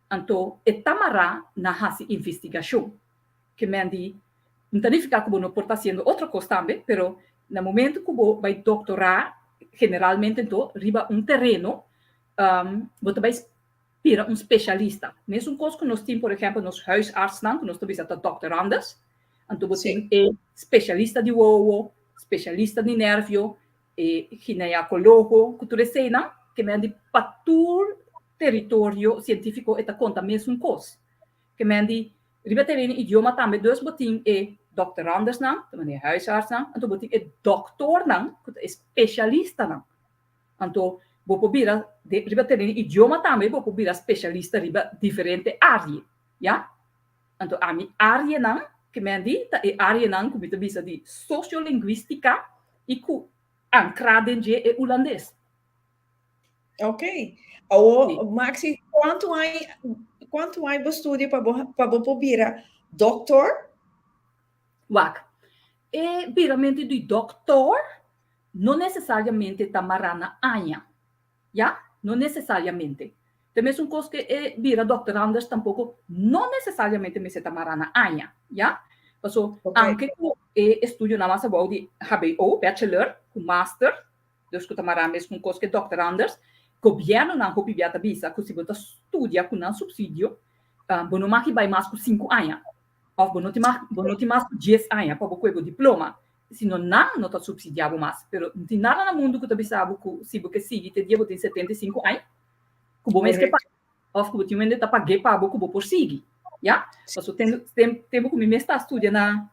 Anto e ta mará na hasi investigashon. Ke men di, no ta nifiká ku bo no por ta hasiendo otro kos tambe, pero Na momento ku bo bai doktorá, generalmente anto riba un tereno, bo ta bai bira un spesialista. Mesun kos ku nos tin, por ehèmpel, nos huisartsnan, ku nos ta bisa ta doktorandes. Anto bo tin e spesialista di wowo, spesialista di nervio, e gineakologo, ku tur eseinan, ke men di pa tur teritorio sientífiko e ta konta mesun kos. Ke men di riba tereno idioma tambe dus bo tin e doktorandesnan, ta manera e huisartsnan, anto bo tin e doktornan ku ta e spesialistanan. Anto bo por bira de riba tereno idioma tambe bo por bira spesialista riba diferente área, ya. Anto ami áreanan ke men di ta e áreanan ku mi ta bisa di sosiolingwístika i ku ankrá den dje e hulandes. Ok. Awo, Maxi, kuantu aña kuantu aña bo studia pa bo pa bo por bira doktor? Wak, e biramentu di doktor no nesesariamente ta mará na aña. Ya, no nesesariamente. Ta mesun kos ku e bira doktoranders tampoko no nesesariamente mester ta mará na aña. Ya? Paso, anke ku e estudionan mas abou di hbo, bachelor, ku master, dus ku ta mará meskun kos ku e doktoranders, gobièrnunan hopi bia ta bisa ku si bo ta studia ku nan supsidio, bo no mag bai mas ku sinku aña. Òf bo no tin mas, bo no tin mas ku dies aña pa bo kohe bo diploma. Sino nan no ta supsidiá bo mas. Pero no tin nada na mundu ku ta bisa bo ku si bo ke sigui te dia bo tin 75 aña, ku bo mes ke paga òf ku bo tin un hende ta pag'é pa bo ku bo por sigui. Ya? Pasobra ten ten tempu ku mi mes ta studia na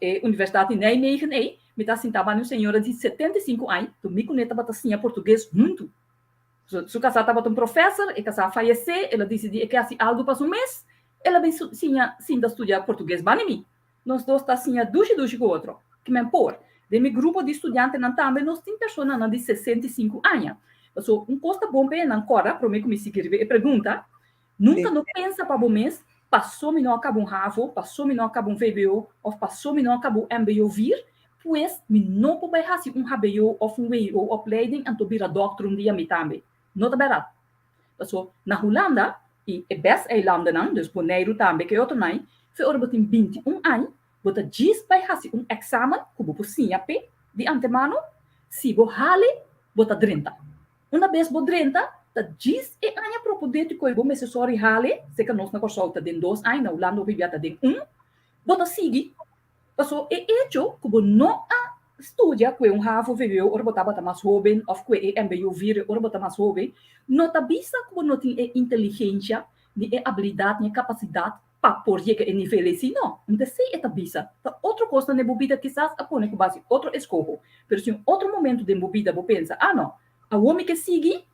e universidat di Nijmegen ei, mi ta sinta banda un señora di 75 aña, ku mi kuné tabata siña portugues huntu. Su kasá tabata un profèser, e kasá a fayesé, el a disidí e ke hasi algu pa su mes, el a bin siña sinta studia portugues banda mi. Nos dos ta siña dushi dushi ku otro. Ki men por. Den mi grupo di studiantenan tambe nos tin personanan di 65 aña. Paso un kos ta bon pa e nan kòrda promé ku mi sigui riba e pregunta, Nunka no pensa pa bo mes, Paso mi no a kaba un havo, paso mi no a kaba un vbo òf paso mi no a kaba un mbo vir, pues mi no por bai hasi un hbo òf un WO opleiding anto bira dòkter un dia mi tambe. No ta bèrdat. Paso na Hulanda i e bes eilandennan, dus Boneiru tambe ku e otronan, fe ora bo tin 21 añ, bo ta djis bai hasi un èksamen ku bo por siña p'e di antemano, si bo hali, bo ta drenta. Una bes bo drenta, ta djis e aña propodétiko ei bo mester sòri hali, seka nos na Kòrsou ta den dos aña, na Hulanda hopi bia ta den un, bo ta sigui. Paso e echo ku bo no a studia kue un havo vwo ora bo tabata mas hoben òf kue e mbo vire ora bo ta mas hoben, no ta bisa ku bo no tin e inteligensia, ni e abilidat, ni e kapasidat pa por yega e nivel ei. Si no, no ta esei e ta bisa. Ta otro kosnan den bo bida kisas a pone ku basi otro eskoho. Pero si un otro momento den bo bida bo pensa, ah no, awor mi ke sigui,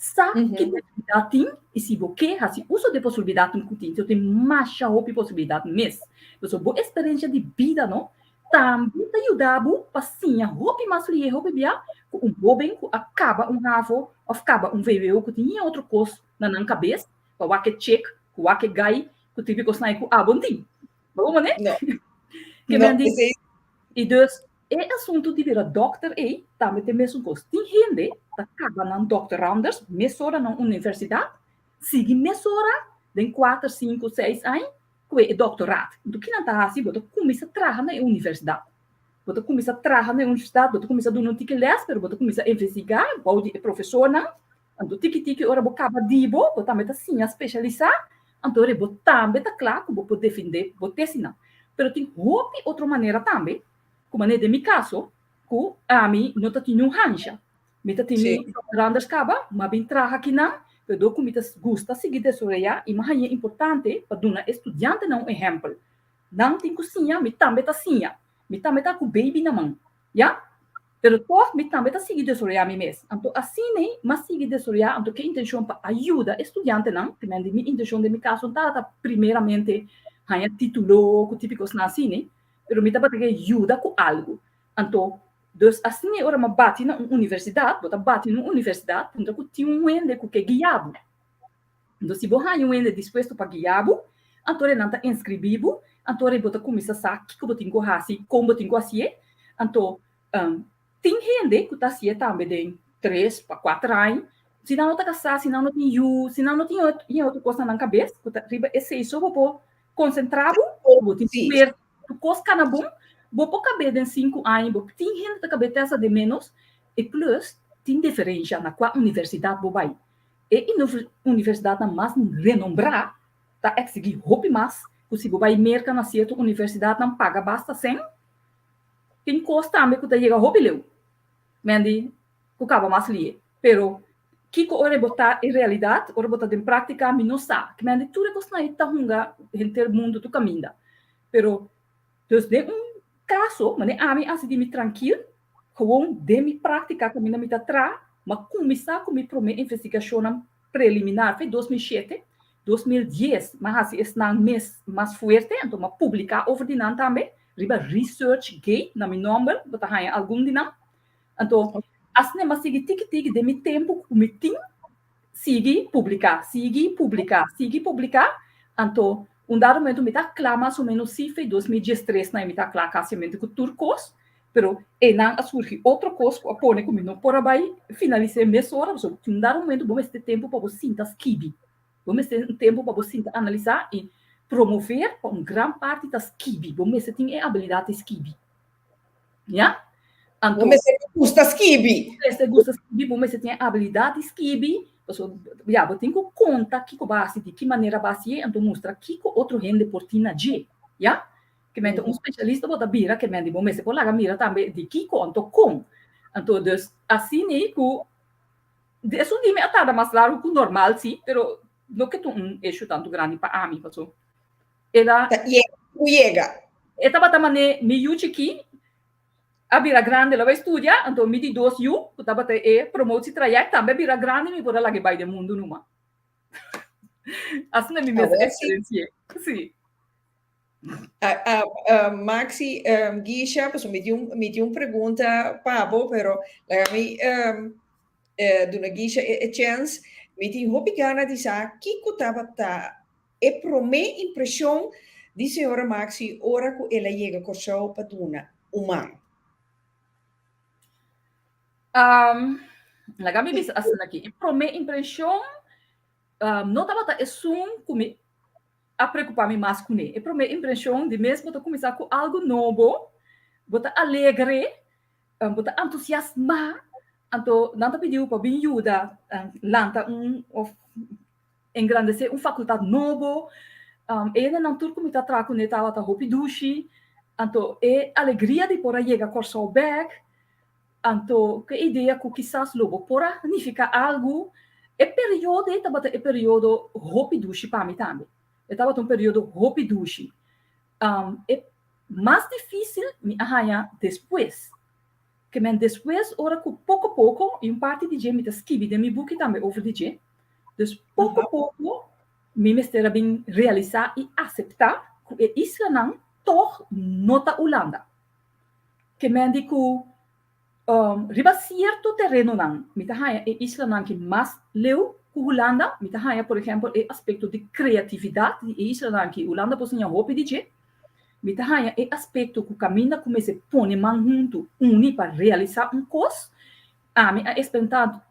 Sa ki posibilidat tin i si bo ke hasi uso di e posibilidatnan ku tin. So tin masha hopi posibilidat mes. Pasobra bo eksperensia di bida no tambe ta yuda bo pa siña hopi mas lihé hopi bia ku un hóben ku a kaba un havo òf kaba un vwo ku tin yen otro kos na nan kabes pa wak e chek ku wak e gai ku tipo kosnan ei ku abo no tin. Bo bo manera? No. Ke No, men di esei i dus E asuntu di bira dòkter ei tambe ta e mesun kos. Tin hende ta kaba nan dòkteranders mesora na un universidat, sigui mesora den kuater, sinku, seis aña ku e dòktorat. Enton ki nan ta hasi? Bo ta kuminsá traha na e universidat. Bo ta kuminsá traha na e universidat, bo ta kuminsá duna un tiki lès, pero bo ta kuminsá investigá bou di e profesornan. Anto tiki tiki ora bo kaba di bo, bo tambe ta siña spesialisá, anto ora bo tambe ta kla ku bo por defendé bo tesinan. Pero tin hopi otro manera tambe Ku manera den mi kaso, ku ami no ta tin niun hansha. Mi ta tin mi doctoranders kaba, m'a bin traha akinan, pero dor ku mi ta gusta sigui desaroyá i m'a haña importante pa duna e studiantenan un ehèmpel. Nan tin ku siña, mi tambe ta siña. Mi tambe ta ku baby na man, ya. Pero tòg mi tambe ta sigui desaroyá mi mes. Anto asina m'a sigui desaroyá, anto ku e intenshon pa a yuda e studiantenan, primeramente mi intenshon den mi kaso no tabata primeramente haña título ku típiko esnan asina, Pero mi tabata ke yuda ku algu. Anto, dus asina e ora mi a bati na un universidat, bo ta bati na un universidat puntra ku tin un hende ku ke guia bo. Anto si bo haña un hende dispuesto pa guia bo, anto nan ta inskribí bo, anto bo ta kuminsá sa kiko bo tin ku hasi, kon bo tin ku hasié. Anto, tin hende ku ta hasié tambe den tres pa kuater aña, si nan no ta kasá, si nan no tin yu, si nan no tin otro kos na nan kabes, ku ta riba esei so bo por Konsentrá bo, bo tin fuersa, tur kos kana bon. Bo por kab'é den sinku aña, bo tin hende ta kab'é tèsta den ménos, i plus tin diferensha na kua universidat bo bai. E universidatnan mas renombrá ta eksigí hopi mas ku si bo bai Merka na sierto universidatnan paga basta sèn. Tin kos tambe ku ta yega hopi leu, mendi ku kaba mas lie. Pero kiko ora bo ta en realidat, ora bo ta den práktika, mi no sa. Mendi tur e kosnan ei ta hunga henter mundu tur kaminda. Pero Dus den un kaso, manera ami a sinti mi trankil, gewoon den mi práktika kaminda mi ta traha, m'a kuminsá ku mi promé investigashonnan preliminar fe 2007, 2010 m'a hasi esnan mes mas fuerte, anto m'a publiká over di nan tambe riba ResearchGate na mi nòmber, bo ta haña algun di nan. Anto asina m'a sigui tiki tiki den mi tempu ku mi tin sigui publiká, sigui publiká, sigui publiká, anto un dado momento mi ta kla mas o menos si fe 2013 nan mi ta kla kasiamente ku tur kos, pero einan a surgi otro kos ku a pone ku mi no por a bai finalis'é mesora, pasobra un dado momento bo mester tempu pa bo sinta skibi, bo mester un tempu pa bo sinta analisá i promover pa un gran parti ta skibi, bo mester tin e abilidat di skibi. Ya? Anto, bo mester gusta skibi. Bo mester gusta skibi, bo mester tin abilidat di skibi. Paso, ya, bo tin ku konta kiko bo a hasi, di ki manera bo a hasié, anto mustra kiko otro hende por tin na dje. Ya? Ke mente un spesialista bo ta bira, ke mente bo mester por laga mira tambe di kiko, anto kon. Anto, dus, asina ei ku, esun di mi a tarda mas largu ku normal, si, pero no ke ta un issue tantu grandi pa ami, paso. El a. Ta yega ku yega. E tabata man'é mi yu chikí a bira grandi, el a bai studia, anto mi di dos yu ku tabata e promotie traject tambe a bira grandi, mi por a lag'é bai den mundu numa. Asina mi mes a eksperensi'é. Sí. Maxi, Gisha, pasobra mi tin un, mi tin un pregunta pa bo, pero laga mi duna Gisha e chèns. Mi tin hopi gana di sa kiko tabata E promé impreshon di señora Maxi ora ku el a yega Kòrsou pa duna un man. Laga mi bisa asina aki, e promé impreshon no tabata esun ku mi a preokupá mi mas kuné. E promé impreshon di mes bo ta kuminsá ku algu nobo, bo ta alegre, bo ta entusiasmá, anto nan ta pidi bo pa bin yuda lanta un òf Engrandesé un fakultat nobo. E hendenan tur ku mi ta traha kuné tabata hopi dushi. Anto e alegria di por a yega Kòrsou bèk. Anto ku e idea ku kisas lo bo por a nifiká algu. E periodo ei tabata e periodo hopi dushi pa mi tambe. E tabata un periodo hopi dushi. E mas difísil mi a haña despues. Ke men despues ora ku poko poko, i un parti di dje mi ta skibi den mi buki tambe over di dje, dus poko poko mi mester a bin realisá i aseptá ku e islanan tòg no ta Hulanda. Ke men di ku riba sierto terenonan mi ta haña e islanan ki mas leu ku Hulanda, mi ta haña por ehèmpel e aspekto di kreatividat di e islanan ki Hulanda por siña hopi di dje. Mi ta haña e aspekto ku kaminda ku mester pone man huntu, uni pa realisá un kos. Ami a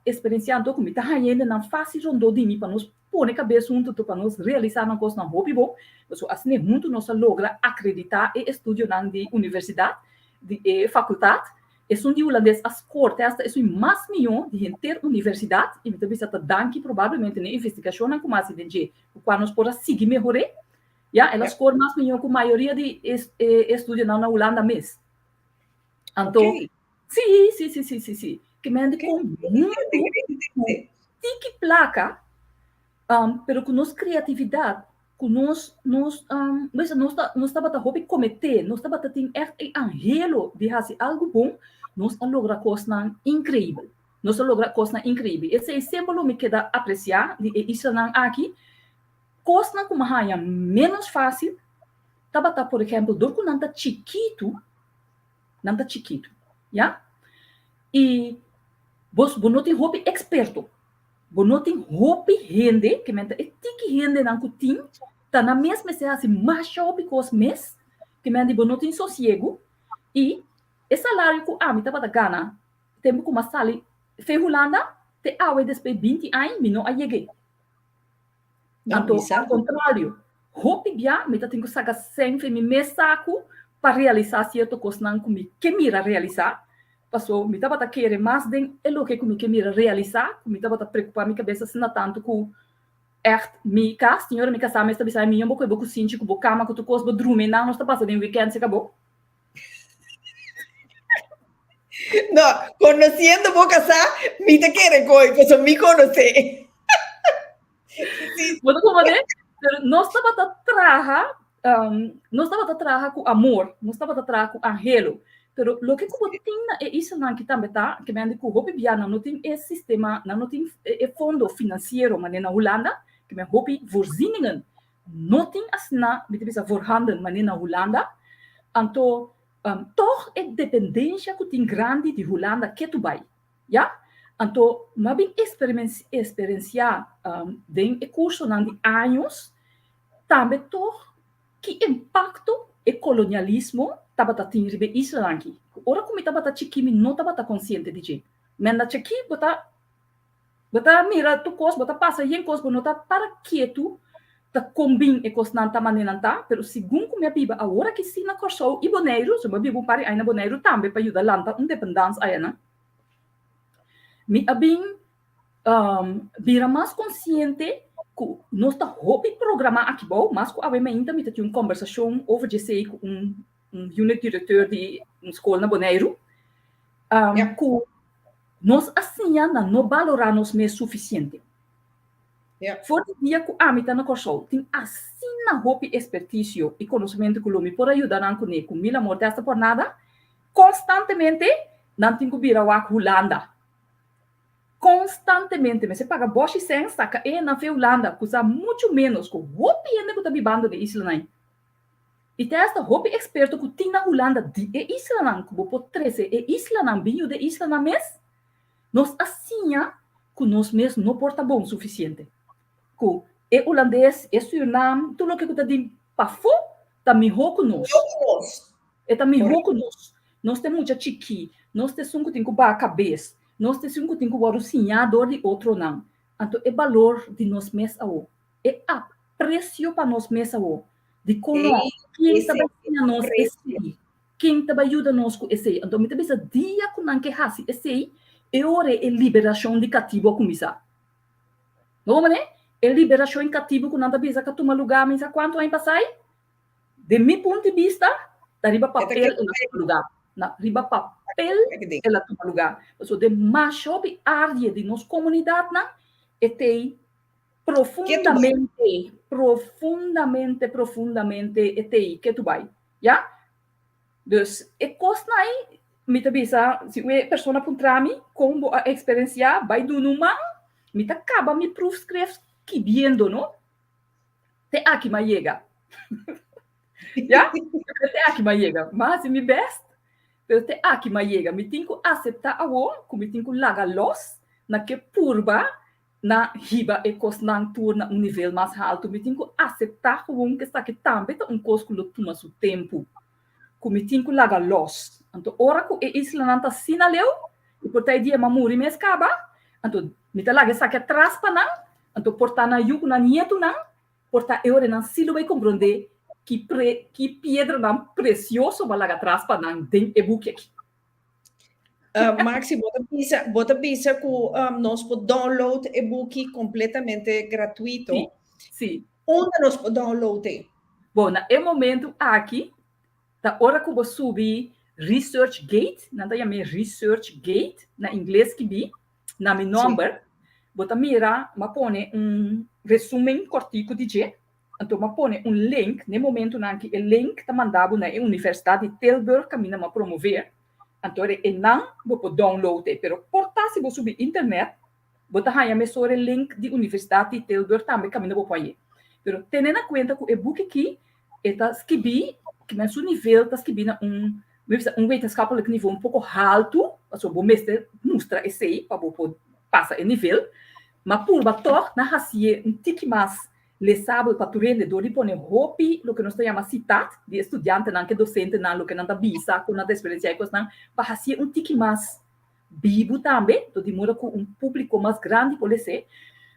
eksperensiá anto ku mi ta haña hendenan fásil rondó di mi pa nos pone kabes huntu pa nos realisá nan kosnan hopi bon. Pasobra asina huntu nos a logra akreditá e estudionan di universidat, di e fakultat. Esun di hulandes a skor te asta esun mas mihó di henter universidat i mi ta bisa ta danki probablemente na e investigashonnan ku mi a hasi den dje ku kua nos por a sigui mehor'é. Ya, el a score mas mihó ku mayoria di e estudionan na Hulanda mes. Anto, okay. Sí, sí, sí, sí, sí, sí. Ke men di kon mundu ku tiki plaka, um, pero ku nos kreatividat, ku nos, nos, um, nos, nos, nos tabata hopi kometé, nos tabata tin echt e anhelo di hasi algu bon, nos a logra kosnan inkreibel. Nos a logra kosnan inkreibel. Esei semper lo mi keda apresiá di e islanan aki, Kosnan ku mi a haña ménos fásil tabata, por ehèmpel, dor ku nan ta chikitu, nan ta chikitu, ya, i bo bo no tin hopi eksperto, bo no tin hopi hende, ke men ta e tiki hendenan ku tin ta nan mes mester hasi masha hopi kos mes, ke men di bo no tin sosiegu, i e salario ku ami tabata gana tempu ku mi a sali fe Hulanda te awe despues 20 aña mi no a yeg'é. Anto, al kontrario, hopi bia mi ta tin ku saka sèn for mi mes saku pa realisá sierto kosnan ku mi ke mira realisá, paso mi tabata kere mas den e loke ku mi ke mira realisá ku mi tabata preokupá mi kabes asina tantu ku ègt mi kas. Señora mi kasá mes ta bisa mi, Bo koe bo kusinchi ku bo kama ku tur kos, bo drumi nan, nos ta pasa den wikènt se kabo. No, konosiendo bo kasá, mi ta kere koe, pasobra mi konosé. Sí. Bo ta komprendé? Pero nos tabata traha, um, nos tabata traha ku amor, nos tabata traha ku anhelo. Pero loke ku bo tin na e islanan ki tambe ta, ke men di ku hopi bia nan no tin e sistema, nan no tin e fondo finansiero manera na Hulanda, ke men hopi voorzieningen no tin asina, mi ta bisa voorhanden manera na Hulanda. Anto, um, tog e dependencia ku tin grandi di Hulanda ketu bai. Ya? Anto, m'a bin experenciá den e cursonan di años tambe tog ki impacto e colonialismo tabata tin riba e islanan aki. Ora cu mi tabata chikí mi no tabata consciente di dje. Menda chikí bo ta bo ta mira tur cos, bo ta pasa yen cos, bo no ta para ketu ta kon bin e kosnan ta manera nan ta, pero segun ku mi a biba awor aki si na Kòrsou i Boneiru, so mi a biba un par di aña na Boneiru tambe pa yuda lanta un dependans ayanan, mi a bin bira mas konsiente ku nos ta hopi programá aki bou, mas ku awe mainta mi ta tin un kòmbersashon over djesei ku un unit directeur di un skol na Boneiru, ku nos a siña na no balorá nos mes sufisiente. For di dia ku ami ta na Kòrsou, tin asina hopi espertisio i konosementu ku lo mi por a yuda nan kuné ku mil amor te hasta por nada. Konstantemente nan tin ku bira wak Hulanda. Konstantemente mester paga bòshi sèn saka e nan fe Hulanda ku sa muchu ménos ku hopi hende ku ta bibando den islanan. I te hasta hopi eksperto ku tin na Hulanda di e islanan ku bo por trese e islanan bin yuda e islanan mes. Nos a siña ku nos mes no por ta bon sufisiente. Ku e hulandes, e Sürnam, tur loke ku ta di pafó ta mihó ku nos. E ta mihó ku nos. Nos ta e mucha chikí, nos ta esun ku tin ku baha kabes, nos ta esun ku tin ku wòrdu siñá dor di otronan. Anto e balor di nos mes awor, e apresio pa nos mes awor, dikon no? Ken ta bai siña nos esei? Ken ta bai yuda nos ku esei? Anto mi ta bisa dia ku nan ke hasi esei, e ora e liberashon di katibu a kuminsá. No bo manera? E liberashon di katibu ku nan ta bisa ka tuma lugá mi sa kuantu aña pasai, den mi punto di bista, ta riba papel el a tuma lugá. Na, riba papel el a tuma lugá. Pasobra den masha hopi área di nos komunidatnan e t'ei profundamente, profundamente, profundamente e t'ei ketu bai. Ya? Dus e kosnan ei, mi ta bisa, si un e persona puntra mi kon bo a eksperensiá, bai duna un man, mi ta kaba mi proefschrift skibiendo, no? Te aki mi a yega. Ya? Te aki mi a yega. Mi a hasi mi bèst, pero te aki mi a yega. Mi tin ku aseptá awor ku mi tin ku laga lòs na ke purba na hiba e kosnan tur na un nivel mas haltu, mi tin ku aseptá gewoon ku esaki tambe ta un kos ku lo tuma su tempu, ku mi tin ku laga lòs. Anto ora ku e islanan ta asina leu, i por ta e dia mi a muri mes kaba, anto mi ta laga esaki atras pa nan, anto por ta nan yu ku nan nietunan, por ta e ora nan sí lo bai komprondé ki pre ki piedranan presioso mi a laga atras pa nan den e buki aki. Maxi, bo ta bisa, bo ta bisa ku um, nos por download e buki completamente gratuito. Sí, sí. Unda nos por download e? Bon, na e momento aki, ta ora ku bo subi ResearchGate, nan ta yam'é ResearchGate, na ingles skibí, na mi nòmber, bo ta mira, m'a pone un resumen kòrtiku di dje, Anto m'a pone un link, n'e momentunan ki e link ta manda bo na e Universidat di Tilburg kaminda m'a promover. Anto ora einan bo por download e, pero por ta si bo subi internet, bo ta haña mesora e link di Universidat di Tilburg tambe kaminda bo por hañ'é. Pero tene na kuenta ku e buki ki e ta skibí, ki men su nivel ta skibí na un, mi bisa un wetenschappelijk nivo un poko haltu, pasobra bo mester mustra esei pa bo por pasa e nivel, ma purba tòg na hasié un tiki mas lesabel pa tur hende dor di pone hopi loke nos ta yama sitat di e studiantenan ku e dosentenan loke nan ta bisa kon nan ta eksperensiá e kosnan pa hasié un tiki mas bibu tambe dor di moda ku un públiko mas grandi por les'é.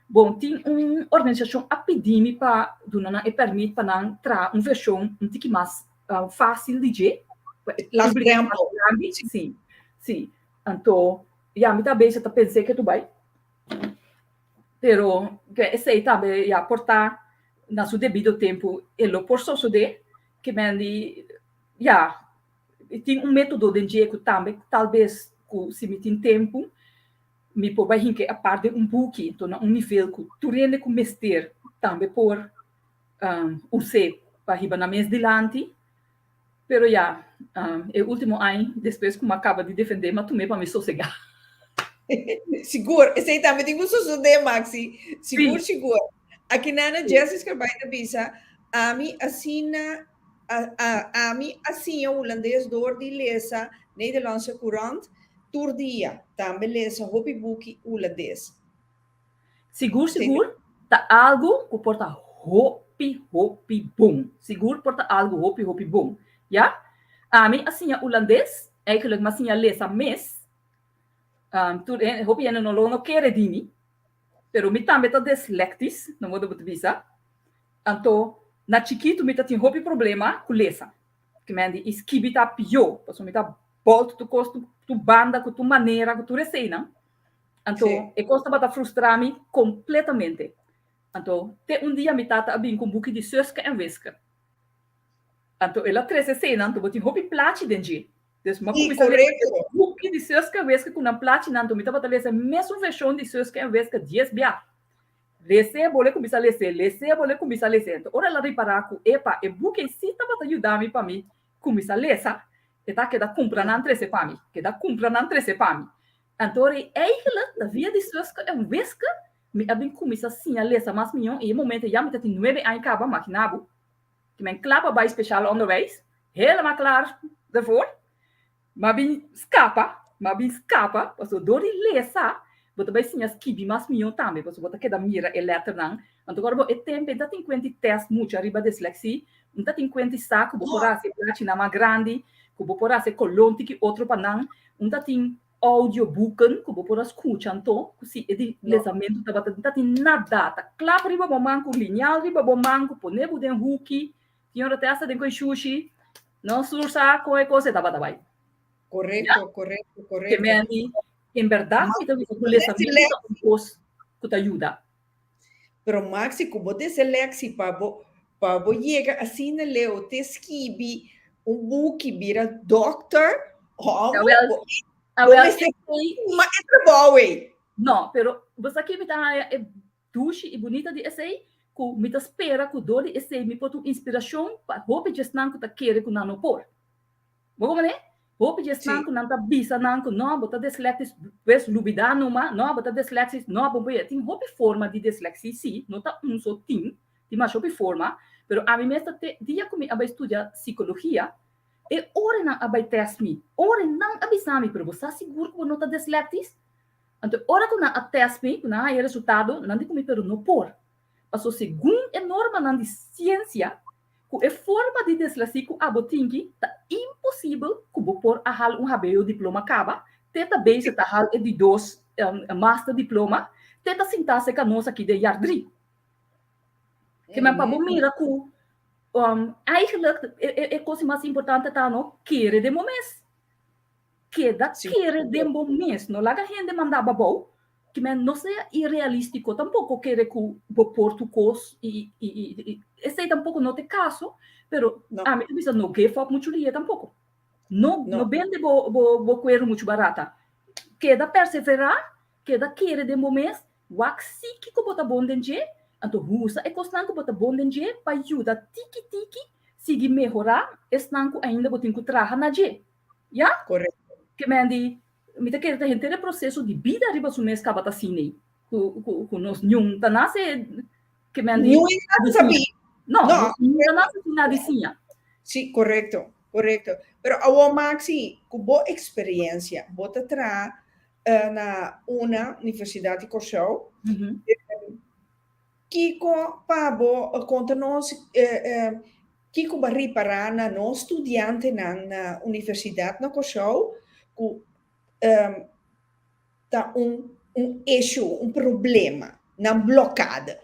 Bon, tin un organisashon a pidi mi pa duna nan e pèrmit pa nan traha un vershon un tiki mas. fásil di dje. Las drempel. Sí, sí. Anto, ya mi ta bezig ta pens'é ke tu bai. Pero esei tambe ya por ta na su debido tempu e lo por sosodé ke men di ya tin un método den dje ku tambe talbes ku si mi tin tempu mi por bai hinka e apart den un buki anto na un nivel ku tur hende ku mester tambe por us'é pa hiba nan mes dilanti. Pero ya, e último aña, despues ku mi a kaba di defendé, mi a tum'é pa mi sosegá. Sigur, esei tambe tin ku sosodé, Maxi. Sigur, sigur. Aki nana Jessy Scarbay ta bisa, ami asina, ami a siña hulandes dor di lesa Nederlandse Courant tur dia. Tambe lesa hopi buki hulandes. Sigur sigur ta algu ku por ta hopi hopi bon. Sigur por ta algu hopi hopi bon. Ya. Ami a siña hulandes, eigenlijk mi a siña lesa mes. Tur hende, hopi hende no lo no kere di mi, pero mi tambe ta dyslectisch, no modo bo ta bisa. Anto na chikitu mi ta tin hopi problema ku lesa. Kimendi i skibi ta pió, pasobra mi ta bòlt tur kos, tur banda, ku tur manera, ku tur eseinan. Anto e kos tabata frustra mi kompletamente. Anto te un dia mi tata a bin ku un buki di Suske en Wiske. Anto el a trese eseinan, anto bo tin hopi plachi den dje. Dus mi a kuminsá lesa e buki di Suske en Wiske ku nan plachinan, anto mi tabata lesa e mesun vershon di Suske en Wiske dies bia. Les'é, bo lo kuminsá les'é, les'é, bo lo kuminsá les'é. Anto ora el a ripará ku, epa, e buki ei sí tabata yuda mi pa mi kuminsá lesa, e ta keda kumpra nan trese pa mi, keda kumpra nan trese pa mi. Anto rei eigenlijk ta via di Suske en Wiske mi a bin kuminsá siña lesa mas mihó i e momento ya mi ta tin nuebe aña kaba, magina bo, ki men kla pa bai speciaal onderwijs, helemaal klaar ervoor. Mi a bin skapa, mi a bin skapa, pasobra dor di lesa bo ta bai siña skibi mas mihó tambe, pasobra bo ta keda mira e lèternan. Anto ora bo e tempu e ta tin kuenta di tèst mucha riba dislèksi, un ta tin kuenta di sa ku bo por hasi e plachinan mas grandi, ku bo por hasi e kolon tiki otro pa nan, Un ta tin audioboeken ku bo por a skucha anto ku si e di lesamentu tabata ta tin nada ta klap riba bo man ku lineal riba bo man ku pone bo den huki tin ora te hasta den koi shushi no sur sa kon e kos e tabata bai. Korekto, korekto, korekto. Ke men di en bèrdat mi ta bisa ku lesamentu ta un kos ku ta yuda. Pero Maxi ku bo deseleksie pa bo pa bo yega asina leu te skibi un buki bira dokter hòmber Awel, bo bo awel mester esei tuma e trabou ei. No, pero bo sa ki mi ta haña e dushi i bunita di esei? Ku mi ta spera ku dor di esei mi por ta un inspirashon pa hopi djesnan ku ta kere ku nan no por. Bo comprende? Hopi di esnan ku nan ta bisa nan ku no, bo ta disleksis, pues lubidá numa, no, bo ta disleksis, no, bo por tin hopi forma di disleksis, sí, no ta un so tin, tin masha hopi forma, pero ami mes ta te dia ku mi a bai studia sikologia, e ora nan a bai tèst mi, ora nan a bisa mi, pero bo sa sigur ku bo no ta dislektis? Anto ora ku nan a tèst mi, ku nan a haña e resultado, nan di ku mi pero no por, paso segun e normanan di siensia, Ku e forma di deslasi ku abo tin ki, ta imposibel ku bo por a hal un hbo diploma kaba, te ta bezig ta hal e di dos master diploma, te ta sintá serka nos aki den jaar drie. Ke men pa bo mira ku eigenlijk e kos mas importante ta no kere den bo mes. Keda kere den bo mes, no laga hende manda bo abou, ki men no sea irealístiko tampoko kere ku bo por tur kos i i esei tampoko no ta e kaso, pero ami ta bisa no give up muchu lihe tampoko. No no bende bo bo kueru muchu barata. Keda perseverá, keda kere den bo mes, wak si kiko bo ta bon den dje, anto husa e kosnan ku bo ta bon den dje pa yuda tiki tiki sigui mehorá esnan ku ainda bo tin ku traha na dje. Ya? Correcto. Ke men di, mi ta kere ta henter e proceso di bida riba su mes kaba ta asina ku, ku, ku nos niun ta nase ke men di. Niun ta sabi. No, no, niun ta nase sin nada di siña. Sí, correcto, correcto. Pero awor Maxi, ku bo experiencia, bo ta traha uh, na una Universidad di Kòrsou. Mm -hmm. Kiko pa bo konta nos kiko bo a ripará na nos studiantenan na universidat na Kòrsou ku ta un un issue, un problema, nan blokada?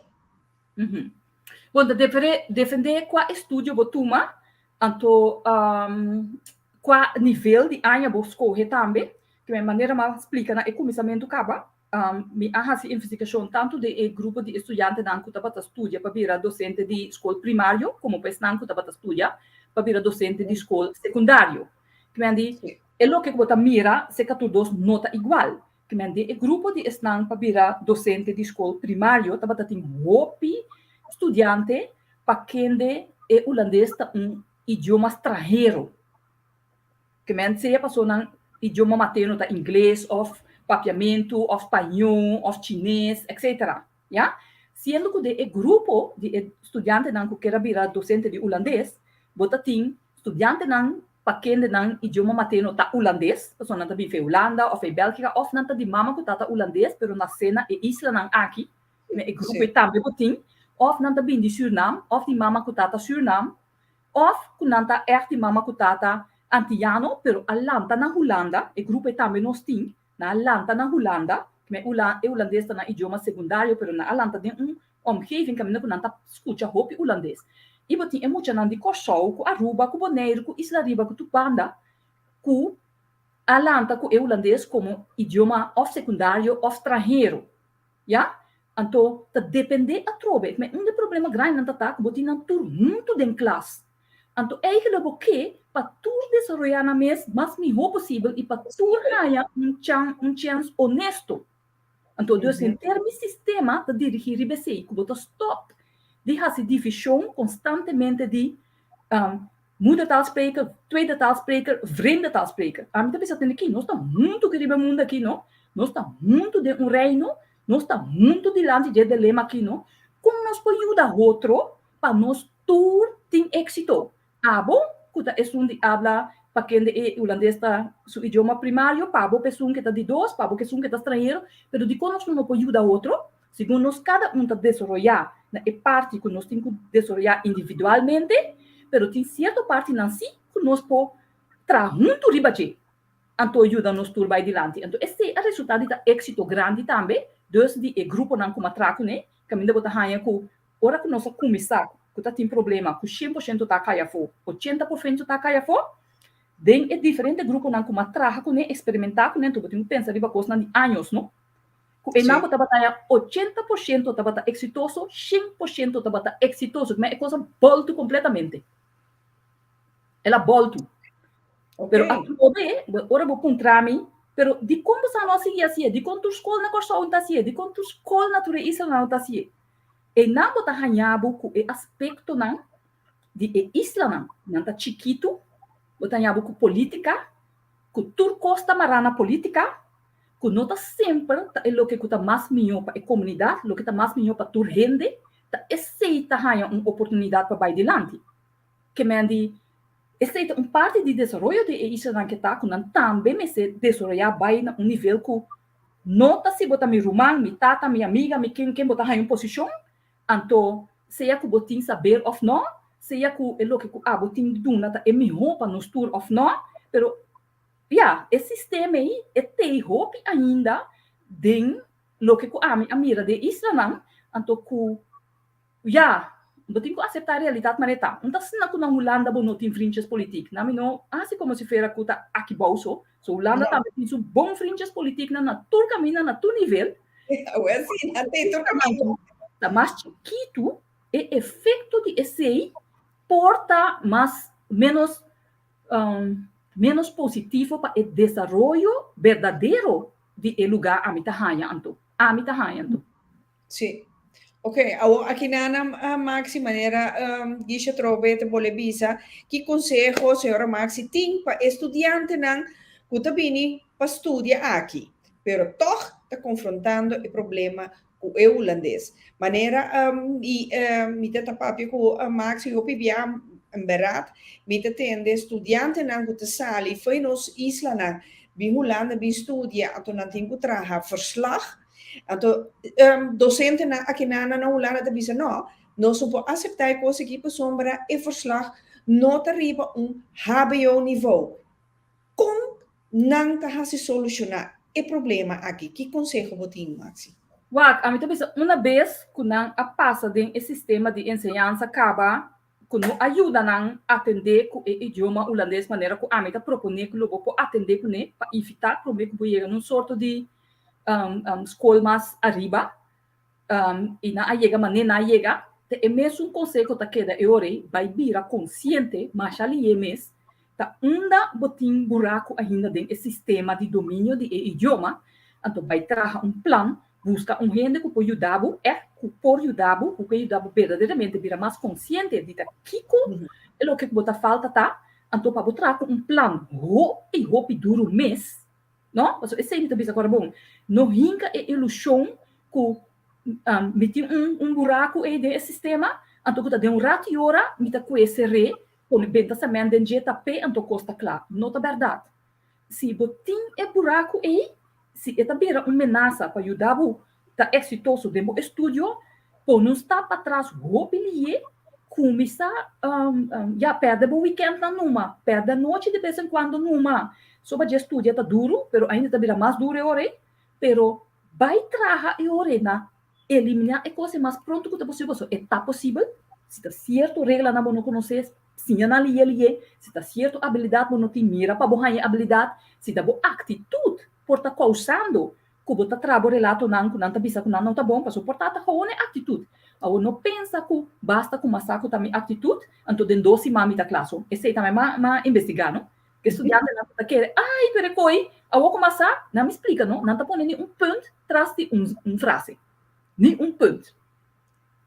Bon, ta defendé kua estudio bo tuma. Anto um, kua nivel di aña bo skohe tambe, ke men manera m'a splika na e kuminsamentu kaba, um, mi a hasi investigashon tantu den e grupo di estudiantenan ku tabata studia pa bira dosente di skol primario komo pa esnan ku tabata studia pa bira dosente di skol sekundario. Ke men di, e loke ku bo ta mira serka tur dos no ta igual. Ke men den e grupo di esnan pa bira dosente di skol primario tabata tin hopi studiante pa kende e hulandes ta un idioma stranhero. Ke men sea paso nan idioma materno ta ingles òf papiamentu òf spañó òf chines etcetera. Ya. Siendo ku den e grupo di e studiantenan ku ker a bira dosente di hulandes, bo ta tin studiantenan pa kende nan idioma materno ta hulandes, pasobra nan ta bin fei Hulanda òf fei Bèlgika òf nan ta di mama ku tata hulandes pero nasé na e islanan aki, na e grupo ei tambe bo tin, òf nan ta bin di Sürnam òf di mama ku tata Sürnam òf ku nan ta ègt di mama ku tata antiano pero a lanta na Hulanda, e grupo ei tambe nos tin. Nan a lanta na Hulanda, kme e hulandes ta nan idioma segundario, pero nan a lanta den un omgeving kaminda ku nan ta skucha hopi hulandes. I bo tin e muchanan di Kòrsou, ku Aruba, ku Boneiru, ku Isla Riba, ku tur banda ku a lanta ku e hulandes komo idioma òf sekundario òf stranhero. Ya? Anto ta dependé atrobe. Kme un di e problema grandinan ta ta ku bo tin nan tur huntu den klas. Anto eigenlijk bo ke pa tur desaroyá nan mes mas mihó posibel i pa tur haña un chan un chèns honesto. Anto dus henter mi sistema ta dirigí riba esei, ku bo ta stòp di hasi divishon konstantemente di moedertaalspreker, tweede taalspreker, vreemde taalspreker. Ami ta bisa tende ki nos ta huntu riba e mundu aki no, nos ta huntu den un reino, nos ta huntu dilanti dje dilema aki no, kon nos por yuda otro pa nos tur tin éxito. Abo ku ta esun di abla pa kende e hulandes ta su idioma primario, pa bo p'esun ke ta di dos, pa bo k'esun ke ta stranhero, pero dikon nos no por yuda otro? Segun nos kada un ta desaroyá na e parti ku nos tin ku desaroyá individualmente, pero tin sierto partinan sí ku nos por traha huntu riba dje, anto yuda nos tur bai dilanti. Anto esei a resultá di ta éxito grandi tambe, dus di e gruponan ku m'a traha kuné, kaminda bo ta haña ku Ora ku nos a kuminsá ku ta tin problema ku 100% ta kai afó, 80% ta kai afó, den e diferente gruponan ku m'a traha kuné, eksperimentá kuné, anto bo tin ku pensa riba kosnan di años, no? Ku einan bo tabata haña 80% tabata eksitoso, 100% tabata eksitoso, ku e kos a bòltu kompletamente. El a bòltu. Pero atrobe, ora bo puntra mi, pero dikon bo sa no a sigui hasié? Dikon tur skol na Kòrsou no ta hasié? Dikon tur skol na tur e islanan no ta hasié? Einan bo ta haña bo ku e aspektonan di e islanan. Nan ta chikitu, bo ta haña bo ku polítika, ku tur kos ta mará na polítika, ku no ta semper ta e loke ku ta mas mihó pa e komunidat, loke ta mas mihó pa tur hende, ta esei ta haña un oportunidat pa bai dilanti. Ke men di, esei ta un parti di desaroyo di e islanan ke ta ku nan tambe mester desaroyá bai na un nivel ku No ta si bo ta mi ruman, mi tata, mi amiga, mi ken ken bo ta haña un posishon, anto sea ku bo tin saber òf nò, sea ku e loke ku abo tin di duna ta e mihó pa nos tur òf nò, pero ya, e sistema ei e tei hopi ainda den loke ku ami a mira den islanan, anto ku Ya, bo tin ku aseptá e realidat manera ta. Un ta asina ku na Hulanda bo no tin vriendjespolitiek. Na mi no hasi komo si fuera ku ta aki bou so. So Hulanda tambe tin su bon vriendjespolitieknan na tur kaminda, na tur nivel. Awel si, nan tin tur kaminda. Ta mas chikitu, e efekto di esei por ta mas ménos ménos positivo pa e desaroyo berdadero di e lugá ami ta haña anto. Ami ta haña anto. Sí. Ok, awor aki nana uh, Maxi, manera um, Gisha Trobe te bole bisa, ki conseho señora Maxi tin pa estudiantenan ku ta bini pa studia aki, pero toch ta konfrontando e problema ku e hulandes. Manera um, i, uh, mi ta papia ku uh, Maxi hopi bia en berdad, mi ta tende studiantenan ku ta sali fo'i nos islanan bin Hulanda bin studia, anto nan tin ku traha verslag. Anto, um, docentenan aki na na Hulanda ta bisa, no, nos no por acepta e cos aki pasobra e verslag no ta riba un HBO niveau. Con nan ta hasi soluciona e problema aki? Ki conseho bo tin, Maxi? Wak, ami ta bisa una bes ku nan a pasa den e sistema di enseñansa kaba. ku no a yuda nan atendé ku e idioma hulandes manera ku ami ta proponé ku lo bo por atendé kuné pa evitá promé ku bo yega na un sorto di skol mas ariba i nan a yega manera nan a yega, ta e mesun konseho ta keda e ora ei, bai bira konsiente masha lié mes ta unda bo tin buraku ainda den e sistema di dominio di e idioma, anto bai traha un plan, buska un hende ku por yuda bo, ègt ku por yuda bo, ku ke yuda bo berdaderamente bira mas konsiente di ta kiko e loke ku bo ta falta ta, anto pa bo traha ku un plan hopi hopi duru mes, no? Pasobra esei mi ta bisa ku ora bon, no hinka e ilushon ku mi tin un buraku ei den e sistema, anto ku ta den un ratu i ora mi ta kue ser'é Pone benta semen den dje ta p'e anto kos ta kla. No ta bèrdat. Si bo tin e buraku ei, si e ta bira un menasa pa yuda bo ta eksitoso den bo estudio, pone un stap patras hopi lihé, kuminsá ya pèrdè bo wikèntnan numa, pèrdè anochi de bes en kuando numa. Soba dje studia ta duru, pero ainda ta bira mas duru e ora ei, pero bai traha e ora ei na Eliminá e kos e mas pronto ku ta posibel, pasobra e ta posibel. Si ta sierto reglanan bo no konosé, siña nan lié lié. Si ta sierto abilidat bo no tin, mira pa bo haña e abilidat. Si ta bo aktitut por ta kousando ku bo ta traha bo relatonan ku nan ta bisa ku nan no ta bon, pasobra por ta ta gewoon e aktitut. Awor no pensa ku basta ku m'a sa ku ta mi aktitut, anto den dos siman mi ta kla. So, esei tambe m'a investigá, no? E studiantenan ku ta kere, ai, pero e koi, awor ku m'a sa, nan mi splika, no? Nan ta pone ni un punt tras di un un frase. Ni un punt.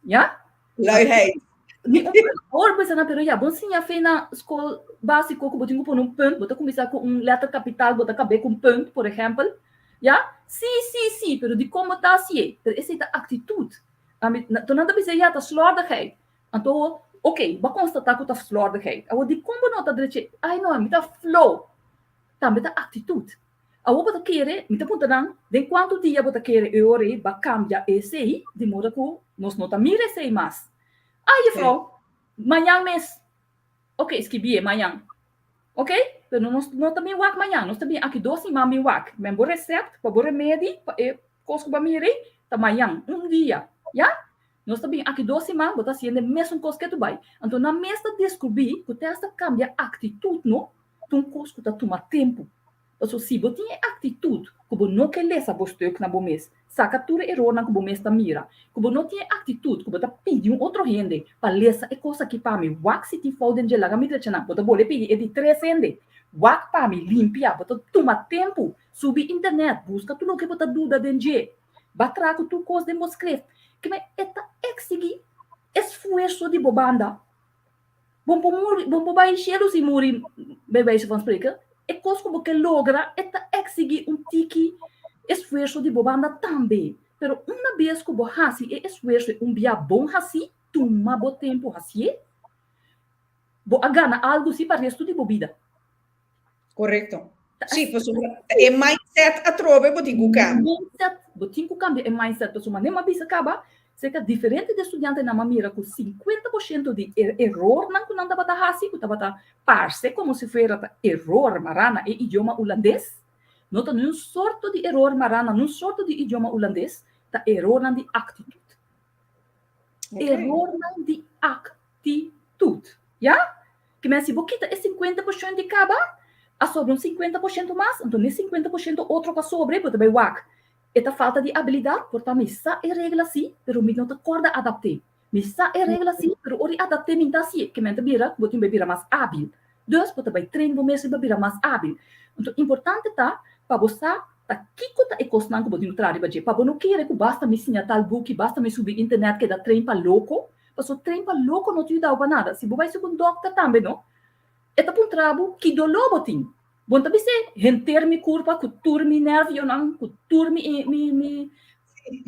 Ya? Luiheid. Ni un punt. Awor bo bisa, pero ya, bon siña fe na skol básiko ku bo tin ku pone un punt, bo ta kuminsá ku un lèter kapital, bo ta kab'é ku un punt, por ehèmpel. Ya? Sí, sí, sí, pero dikon bo ta hasié? Pero esei ta aktitut. Ami, to nan ta bisa, ya, ta slòrdigheid. Anto, ok, bo a konstatá ku ta slòrdigheid. Awor, dikon bo no ta drech'é? Ai no, mi ta flow. Tambe ta aktitut. Awor bo ta kere, mi ta puntra nan, den kuantu dia bo ta kere e ora ei ba kambia esei, di moda ku nos no ta mira esei mas? Ai, jefrou, mañan mes. Ok, skibié mañan. Ok, pero nos no ta bin wak mañan, nos ta bin aki dos siman bin wak. Men bo resept pa bo remedi pa e kos ku bo a mira ei ta mañan, un dia, ya? Nos ta bin aki dos siman, bo ta hasiendo e mesun kos ke tu bai. Anto nan mes ta deskubrí ku te hasta kambia aktitut no ta un kos ku ta tuma tempu. Pasobra si bo tin e aktitut ku bo no ke lesa bo stuk na bo mes, saka tur e erornan ku bo mes ta mira, ku bo no tin e aktitut ku bo ta pidi un otro hende pa lesa e kos aki pa mi, wak si tin fout den dje, laga mi drecha nan, bo ta bolbe pidi e di tres hende, wak pa mi, limpia, bo ta tuma tempu, subi internet, buska tur loke bo ta duda den dje, ba traha ku tur kos den bo skref. Kimen e ta eksigí esfuerso di bo banda. Bo por muri, bo por bai shelu sin muri, bij wijze van spreken. E kos ku bo ke logra, e ta eksigí un tiki esfuerso di bo banda tambe. Pero una bes ku bo hasi e esfuerso e un bia bon hasí, tuma bo tempu hasié, bo a gana algu si pa restu di bo bida. Korekto. Sí, pasobra e mindset atrobe bo tin ku kambia. Mindset, bo tin ku kambia e mindset. Pasobra manera mi a bisa kaba, serka diferente di e studiantenan mi a mira ku 50% di e erornan ku nan tabata hasi, ku tabata parse komo si fuera ta eror mará na e idioma hulandes, no ta niun sorto di eror mará na niun sorto di idioma hulandes, ta erornan di aktitut. Erornan di aktitut. Ya? Ke men si bo kita e 50% di kaba, a sobra un 50% mas, anto n'e 50% otro ku a sobra bo ta bai wak. E ta falta di abilidat, por ta mi sa e regla si, pero mi no ta kòrda adapt'é. Mi sa e regla si, pero ora di adapt'é mi no ta hasié. Ke men ta bira, bo tin bai bira mas ábil. Dus bo ta bai train bo mes riba bira mas ábil. Anto importante ta pa bo sa ta kiko ta e kosnan ku bo tin ku traha riba dje. Pa bo no kere ku basta mi siña tal buki, basta mi subi internet keda train pa loko, Paso tren pa loko no ta yuda bo pa nada. Si bo bai segun dokter tambe no, e ta puntra bo ki doló bo tin. Bo no ta bis'é henter mi kurpa ku tur mi nervionan, ku tur mi mi mi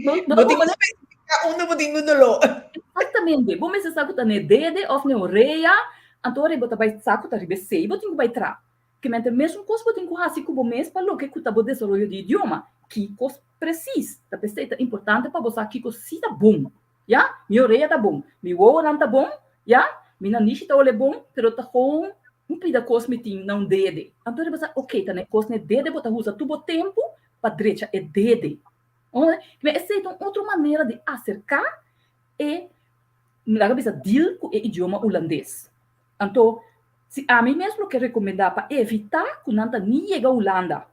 Bo bo tin ku spesifiká unda bo tin ku doló. Eksaktamente. Bo mester sa ku ta n'e dede òf n'e orea, anto ora bo ta bai sa ku ta riba esei bo tin ku bai tra. Kimente mesun kos bo tin ku hasi ku bo mes pa loke ku ta bo desaroyo di idioma. Kiko presis? Ta p'esei ta importante pa bo sa kiko si ta bon. Ya, mi orea ta bon, mi wowonan ta bon, ya, mi nanishi ta ole bon, pero ta gewoon un pida kos mi tin na un dede. Anto riba sa, ok, ta na e kos na e dede bo ta usa tur bo tempu pa drecha e dede. Esei ta un otro manera di aserká e. Laga bisa deal ku e idioma hulandes. Anto, si ami mes lo ke rekomendá pa evitá ku nan ta ni yega Hulanda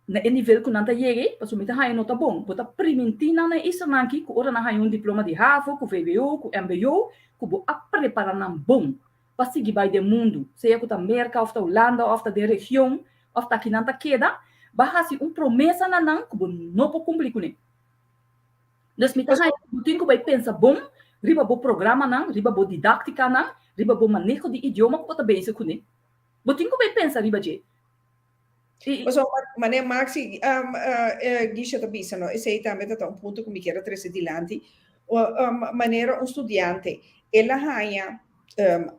na e nivel ku nan ta yega ei, pasobra mi ta haña no ta bon. Bo ta primintí nan na e islanan aki ku ora nan haña un diploma di havo, ku vwo, ku mbo, ku bo a prepará nan bon pa sigui bai den mundu, sea ku ta Merka òf ta Hulanda òf ta den region òf ta aki nan ta keda, bo a hasi un promesa na nan ku bo no por kumpli kuné. Dus mi ta haña ku bo tin ku bai pensa bon riba bo programanan, riba bo didáktikanan, riba bo maneho di idioma ku bo ta bezig kuné. Bo tin ku bai pensa riba dje. I. Pasobra manera Maxi Gisha ta bisa no, esei tambe ta ta un punto ku mi kier a trese dilanti. Manera un studiante, el a haña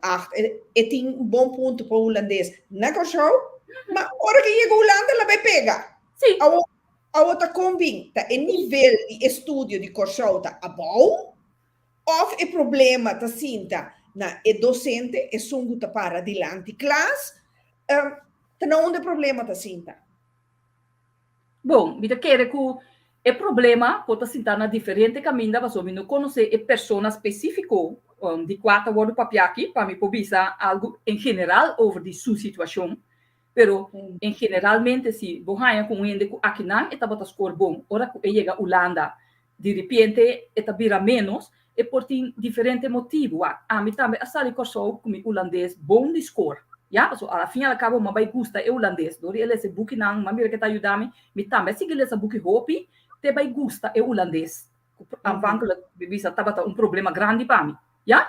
acht, e tin un bon punto pa hulandes na Kòrsou, ma ora ku e yega Hulanda el a bai pega. Awor Awor ta kon bin? Ta e nivel di estudio di Kòrsou ta abou? Òf e problema ta sinta na e dosente, esun ku ta para dilanti klas? Ta na unda e problema ta sinta? Bon, mi ta kere ku e problema por ta sinta na diferente kaminda pasobra mi no konosé e persona spesífiko di kua ta wòrdu papia aki pa mi por bisa algu en general over di su situashon. Pero en generalmente si bo haña ku un hende ku akinan e tabata skor bon, ora ku e yega Hulanda di ripiente e ta bira ménos, e por tin diferente motibu. Wak, ami tambe a sali Kòrsou ku mi hulandes bon di skor, ya, pasobra al fin i al kabo mi a bai gusta e hulandes. Dor di e lesa e bukinan, mi a mira ke ta yuda mi, mi tambe a sigui lesa buki hopi te bai gusta e hulandes, ku aanvankelijk mi bisa tabata un problema grandi pa mi, ya.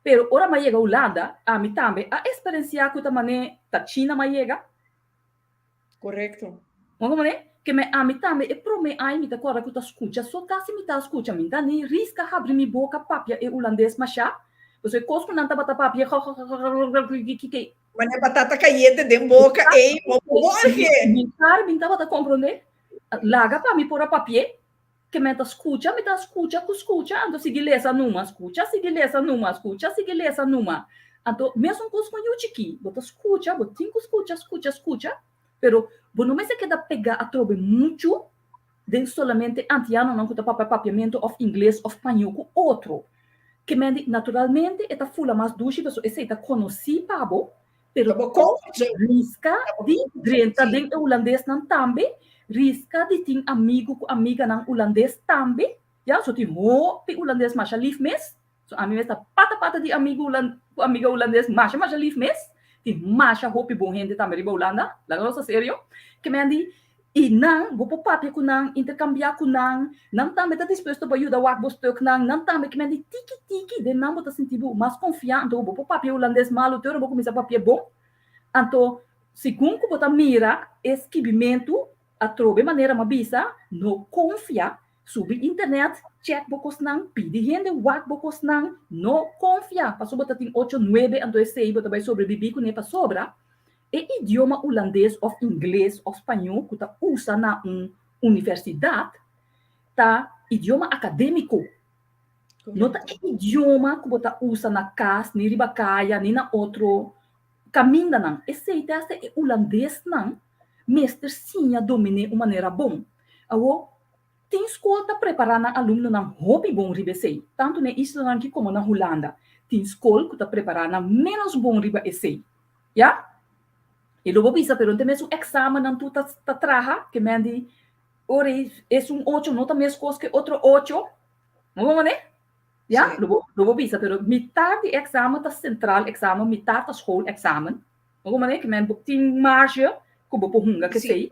Pero ora m'a yega Hulanda, ami tambe a experencia cu ta mane ta China m'a yega. Correcto. Bo como ne? Ke me ami tambe e prome ai mi ta corda cu ta scucha so casi mi ta scucha mi ta ni risca habri mi boca papia e Hulandes masha pasobra e cos cu nan tabata papia kikikikikiki. Mane batata cayente den boca ey bo por borge. Mi tar mi tabata comprende laga pa mi por a papie. Ke men ta skucha, mi ta skucha ku skucha, anto sigui lesa numa, skucha, sigui lesa numa, skucha, sigui lesa numa. Anto mesun kos ku yu chikí, bo ta skucha, bo tin ku skucha, skucha, skucha, pero bo no mester keda pegá atrobe muchu den solamente antianonan ku ta papia papiamentu òf ingles òf spañó ku otro. Ke men di, naturalmente e ta fula mas dushi pasobra esei ta konosí pa bo, Pero Ta bo comfort zone. riska Ta bo di comfort zone, drenta sí. den e hulandesnan tambe, riska di tin amigu ku amiganan hulandes tambe, ya, so tin hopi hulandes masha lif mes, so ami mes ta pata pata di amigu hulan ku amiga hulandes masha masha lif mes, tin masha hopi bon hende tambe riba Hulanda, laga nos ta serio, ke men di I nan, bo por papia ku nan, interkambiá ku nan, nan tambe ta dispuesto pa yuda wak bo stuknan, nan tambe kimen di tiki tiki den nan bo ta sinti bo mas konfiá, anto bo por papia hulandes malu te ora bo kuminsá papia bon. Anto, segun ku bo ta mira e skibimentu, atrobe manera m'a bisa, no konfia, subi internet, chèk bo kosnan, pidi hende wak bo kosnan, no konfia, pasobra bo ta tin ocho, nuebe, anto esei bo ta bai sobrebibí kuné pasobra E idioma hulandes òf ingles òf spañó ku ta usa na un universidat ta idioma akadémiko. No ta e idioma ku bo ta usa na kas, ni riba kaya, ni na otro kamindanan. Esei ta hasta e hulandesnan mester siña dominé un manera bon. Awor, tin skol ta prepará nan alumnonan hopi bon riba esei, tantu na e islanan aki komo na Hulanda. Tin skol ku ta prepará nan ménos bon riba esei. Ya? E lo bo bisa, pero no ta mesun examennan tur ta ta traha, ke men di, ora e esun ocho no ta meskos ke otro ocho. Bo bo mane? Ya? Sí. Lo bo lo bo bisa, pero mitar di examen ta centraal examen, mitar ta school examen. Bo bo mane? Ke men bo tin marge ku bo por hunga Sí, kesei.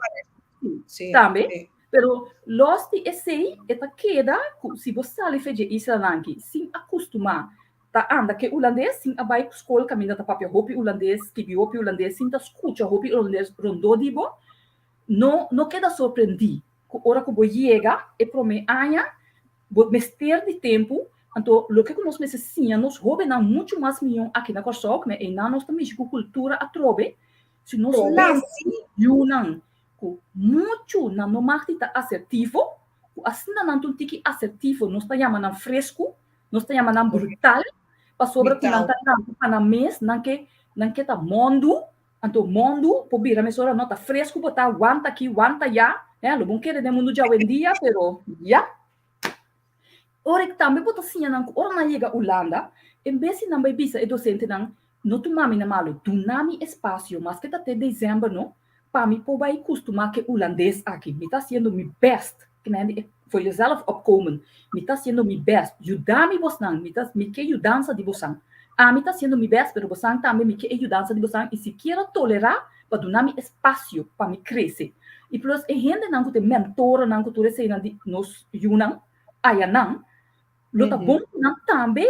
sí, Tambe. sí. Pero los di esei e ta keda ku si bo sali fe dje islanan aki sin akustumá Ta anda ke hulandes sin a bai skol kaminda ta papia hopi hulandes, skibi hopi hulandes, sin ta skucha hopi hulandes rondó di bo, no no keda sorprendí ku ora ku bo yega e promé aña bo mester di tempu, anto loke ku nos mester siña nos hóbennan muchu mas mihó aki na Kòrsou, ku einan nos ta mishi ku kultura atrobe, si nos Atrobe, lanta sí. yunan ku muchu nan no mag di ta asertivo, ku asina nan ta un tiki asertivo nos ta yama nan fresku, Nos ta yama nan brutal, pasobra ku nan ta lanta pa nan mes, nan ke nan ke ta mondu, anto mondu por bira mesora no ta fresku bo ta wanta aki, wanta ya, eh, lo bon kere den mundu djawendia, pero ya. Ora ik tambe bo ta siña nan ku ora nan yega Hulanda, en bes di nan bai bisa e dosentenan, no tuma mi na malu, duna mi espasio, maske ta te december no, pa mi por bai kustumá ku e hulandes aki. Mi ta hasiendo mi best, ke men di voor jezelf opkomen, mi ta hasiendo mi best, yuda mi bosnan, mi ta mi ke yudansa di bosan. Ami ta hasiendo mi best, pero bosan tambe mi ke e yudansa di bosan i sikiera tolerá pa duna mi espasio pa mi krese. I plus e hendenan ku ta e mentorennan ku tur eseinan di nos yunan, ayanan, lo ta bon ku nan tambe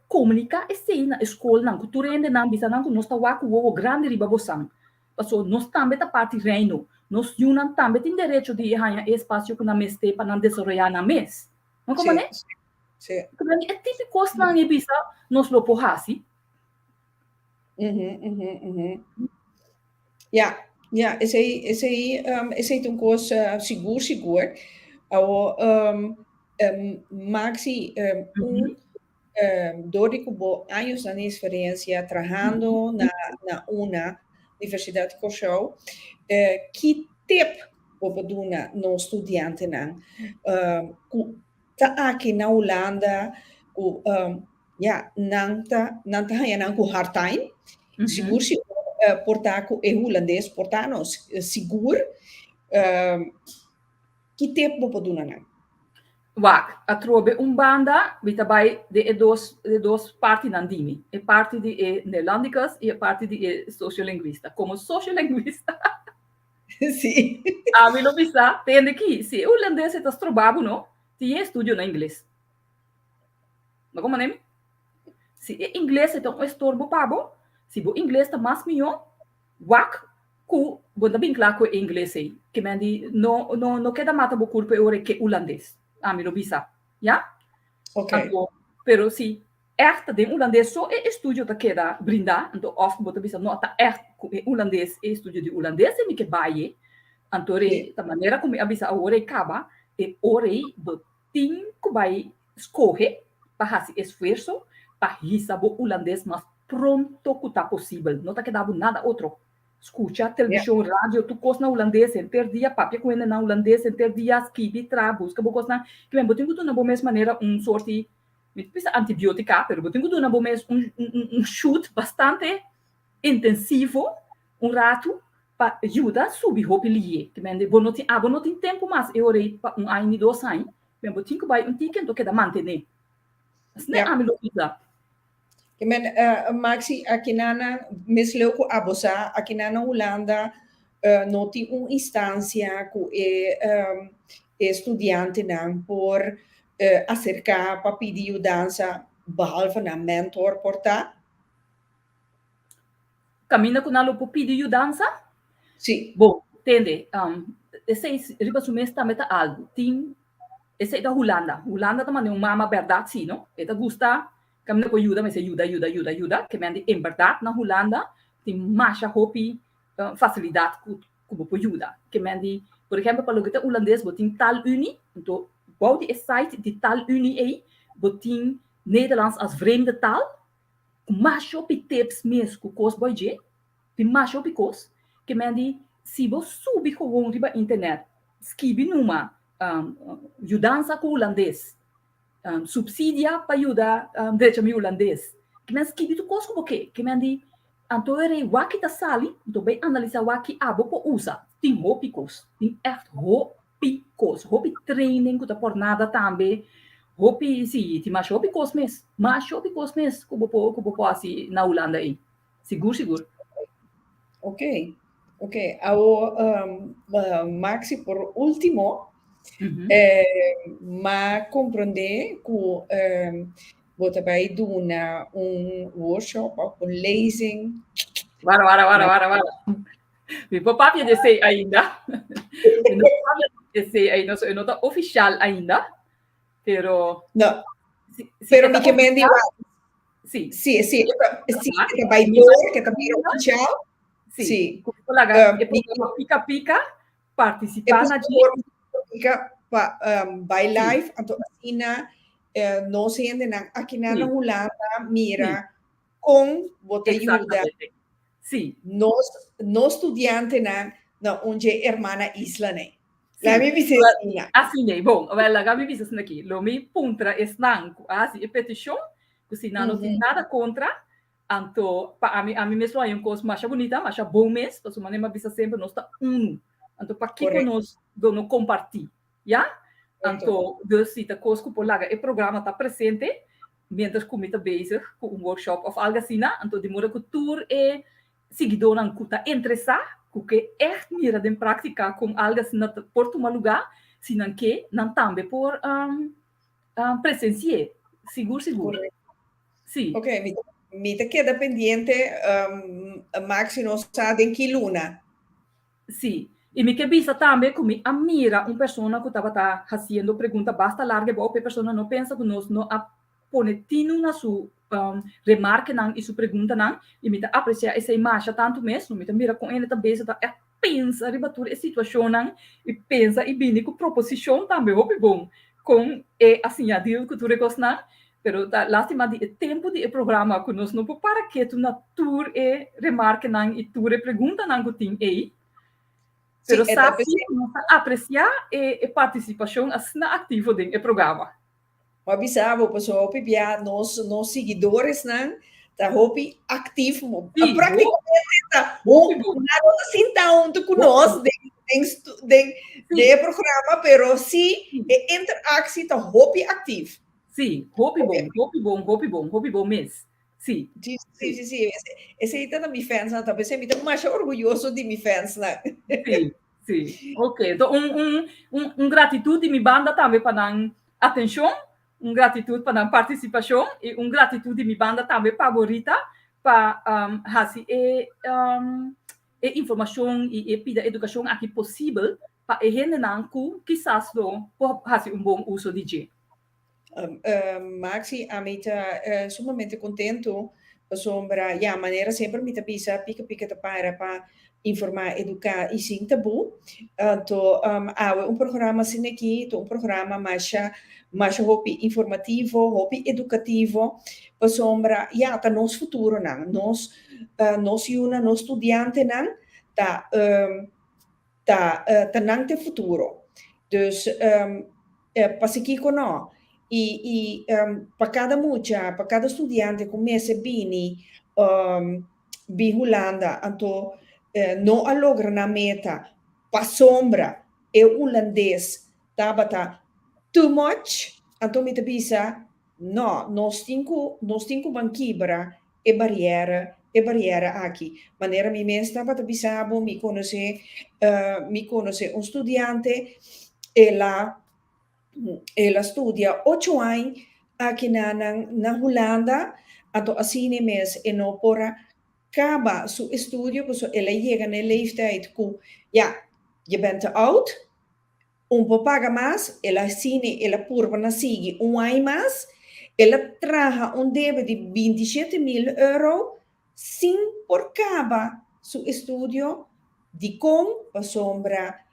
komuniká esei na e skolnan, ku tur hendenan bisa nan ku nos ta wak ku wowo grandi riba bosan. Pasobra nos tambe ta parti Reino. Nos yunan tambe tin derecho di haña e espasio ku nan mester pa nan desaroyá nan mes. No komo ne? Sí. E tipo kosnan e bisa nos lo por hasi. Ja, ja, esei, esei, um, esei ta un kos uh, sigur, sigur. Awo, um, um, Maxi, um, un, mm -hmm. um, door di ku bo años na experiencia trahando na, na una Universidad di Kòrsou, eh, ki tip bo por duna nos studiantenan um, ku ta aki na Hulanda ku um, Ja, nan ta, nan ta haña nan ku hard time. Mm -hmm. Sigur, sigur, uh, por ta ku e hulandes, por ta no, sigur. Uh, ki tip bo por duna nan? Wak, atrobe un banda, mi ta bai de e dos, de dos partinan di mi. E parti di e neerlandicus i e parti di e sociolinguista. Como sociolinguista, Sí. ami lo bisa, tende ki, si e hulandes e ta stroba bo no, tin e estudio na ingles. No como nemi? Si e ingles e ta un estorbo pa bo, si bo ingles ta mas mihó, wak ku bo ta bin kla ku e ingles ei. Ke men di no no no keda mata bo kurpo e ora e ke hulandes. Ami lo bisa. Ya? Ok. Anto, pero si ègt ta den hulandes so e estudio ta keda brindá, anto òf bo ta bisa no ta ègt ku e hulandes e estudio di hulandes e mi ke bai e, anto rei ta manera ku mi a bisa awor ei kaba, e ora ei bo Tin ku bai skohe pa hasi esfuerso pa hisa bo hulandes mas pronto ku ta posibel. No ta keda bo nada otro. Skucha televishon, radio, tur kos na hulandes henter dia, papia ku hende na hulandes henter dia, skibi, traha, buska bo kosnan. Kimen bo tin ku duna bo mes manera un sorti, mi ta bisa antibiotika, pero bo tin ku duna bo mes un un shoot bastante intensivo un ratu pa yuda subi hopi liye. Te mende bo no tin abo no tin tempu mas e ora ei pa un aña ni dos aña, pero bo tin ku bai un tiki anto keda mantené. Asina Ja. ami lo bisa. Ke men, uh, Maxi, akinan mes leu ku abo sa, akinan na Hulanda uh, no tin un instansia ku e, um, e studiantenan por uh, aserká pa pidi yudansa, behalve nan mentor por ta. Kaminda ku nan lo por pidi yudansa? Sí. Bon, tende, um, esei riba su mes tambe ta algu. Tin, esei ta Hulanda. Hulanda ta manda un mama bèrdat sí, no? E ta gusta kaminda ku yuda, mester yuda, yuda, yuda, yuda. Ke men di en bèrdat na Hulanda tin masha hopi uh, fasilidat ku ku bo por yuda. Ke men di, por ehèmpel, pa loke ta hulandes bo tin Taalunie, anto bou di e site di Taalunie ei bo tin Nederlands als vreemde taal, Ku masha hopi tips mes ku kos bo dje, tin masha hopi kos, ke men di si bo subi gewoon riba internet skibi numa yudansa ku hulandes, supsidia pa yuda drecha mi hulandes, ke men skibi tur kos ku bo ke, ke men di anto e rei wak ki ta sali, anto bai analisa wak ki abo por usa, tin hopi kos, tin ègt hopi. Hopi kos, hopi training ku ta por nada tambe, hopi, si, tin masha hopi kos mes, masha hopi kos mes ku bo por, ku bo por hasi na Hulanda ei. Sigur, sigur. Ok, ok. Awo, um, Maxi, por último, mm -hmm. eh, ma comprende ku um, bo ta bai duna un workshop of un lezing. Wara, wara, wara, wara, wara. Mi por papia de esei ainda. Mi no por papia de esei ainda, so e no ta oficial ainda. Pero No. Si, si Pero e ta mi ke men di oficial, si. Sí, sí, e ta, sí, e ta bai door, ke ta bira oficial. Sí. Sí. Ku por laga Um, e programa Pika Pika E participá na dje. pika pa um, bai Sí. live, anto asina eh, nos hendenan aki na Sí. Hulanda mira Sí. kon bo ta yuda Exactamente. Sí. Nos, nos studiantenan na un dje hermana islanan. Laga mi bisa asina. Asina, bon, wel laga mi bisa asina aki. Lo mi puntra esnan ku a hasi e petishon, ku si nan no tin nada kontra, anto pa ami, ami mes lo haña un kos masha bunita, masha bon mes, pasobra manera mi a bisa semper nos ta unu. Anto pakiko nos lo no kompartí, ya? Anto, dus si ta kos ku por laga e programa ta presente, mientras ku mi ta bezig ku un workshop òf algu asina, anto di moda ku tur e Siguidónan ku ta interesá, ku ke ègt mira den práktika kon algu asina ta por tuma lugá, si nan ke, nan tambe por presensi'é. Sigur, sigur. Sí. Ok, mi, mi ta keda pendiente, Max, si nos sa den ki luna. Sí. I mi ke bisa tambe ku mi a mira un persona ku tabata hasiendo pregunta basta largu ebou, p'e persona no pensa ku nos no a pone tinu na su remarkenan i su preguntanan i mi ta apresiá esei masha tantu mes, mi ta mira kon hende ta beza ta ègt pensa riba tur e situashonnan i pensa i bini ku proposishon tambe hopi bon kon e a siña deal ku tur e kosnan, pero ta lastima di e tempu di e programa ku nos no por para ketu na tur e remarkenan i tur e preguntanan ku tin ei. Pero sa si ku nos ta apresiá e partisipashon asina aktivo den e programa. Bo a bisa bo pasobra hopi bia nos nos siguidoresnan ta hopi actief. Sí, Prácticamente ta hopi bon. nan no ta sinta hunto cu nos den den den Sí. den e programa, pero sí e interactie ta hopi actief. Sí, hopi bon, hopi bon, hopi bon, hopi bon mes. Sí. Sí, sí, sí, sí. Esei ta mi fansnan, ta p'esei mi ta masha orguyoso di mi fansnan. Sí. Sí, ok. Enton un, un, un, un gratitud di mi banda tambe pa nan atencion, un gratitud pa nan participacion y un gratitud di mi banda tambe pa bo Rita pa um, haci e, um, e informacion y e pida educacion aki posibel pa e hendenan cu kisas lo por haci un bon uso di dje. Maxi, ami ta sumamente contento pasobra ya manera semper mi ta bisa Pika Pika ta para pa informa, educa y sin tabu. Anto awe un programa asina aki ta un programa masha masha hopi informativo, hopi educativo pasobra ya ta nos futuronan, nos nos yunan, nos studiantenan ta Ta ta nan t'e futuro. Dus pasikiko no? I i pa kada mucha, pa kada studiante ku mester bini bin Hulanda anto no a logra nan meta pasobra e hulandes tabata too much, anto mi ta bisa no, nos tin ku nos tin ku ban kibra e bariera, e bariera aki. Manera mi mes tabata bisa bo, mi konosé, mi konosé un studiante, el a, el a studia ocho aña aki na na Hulanda, anto asina e mes e no por a kaba su estudio, pasobra el a yega na e leeftijd ku, ya, je bent te oud, Un por paga mas, el a sini, el a purba na sigui un aña mas, el a traha un debe di bintishete mil euro sin por kaba su estudio. Dikon? Pasobra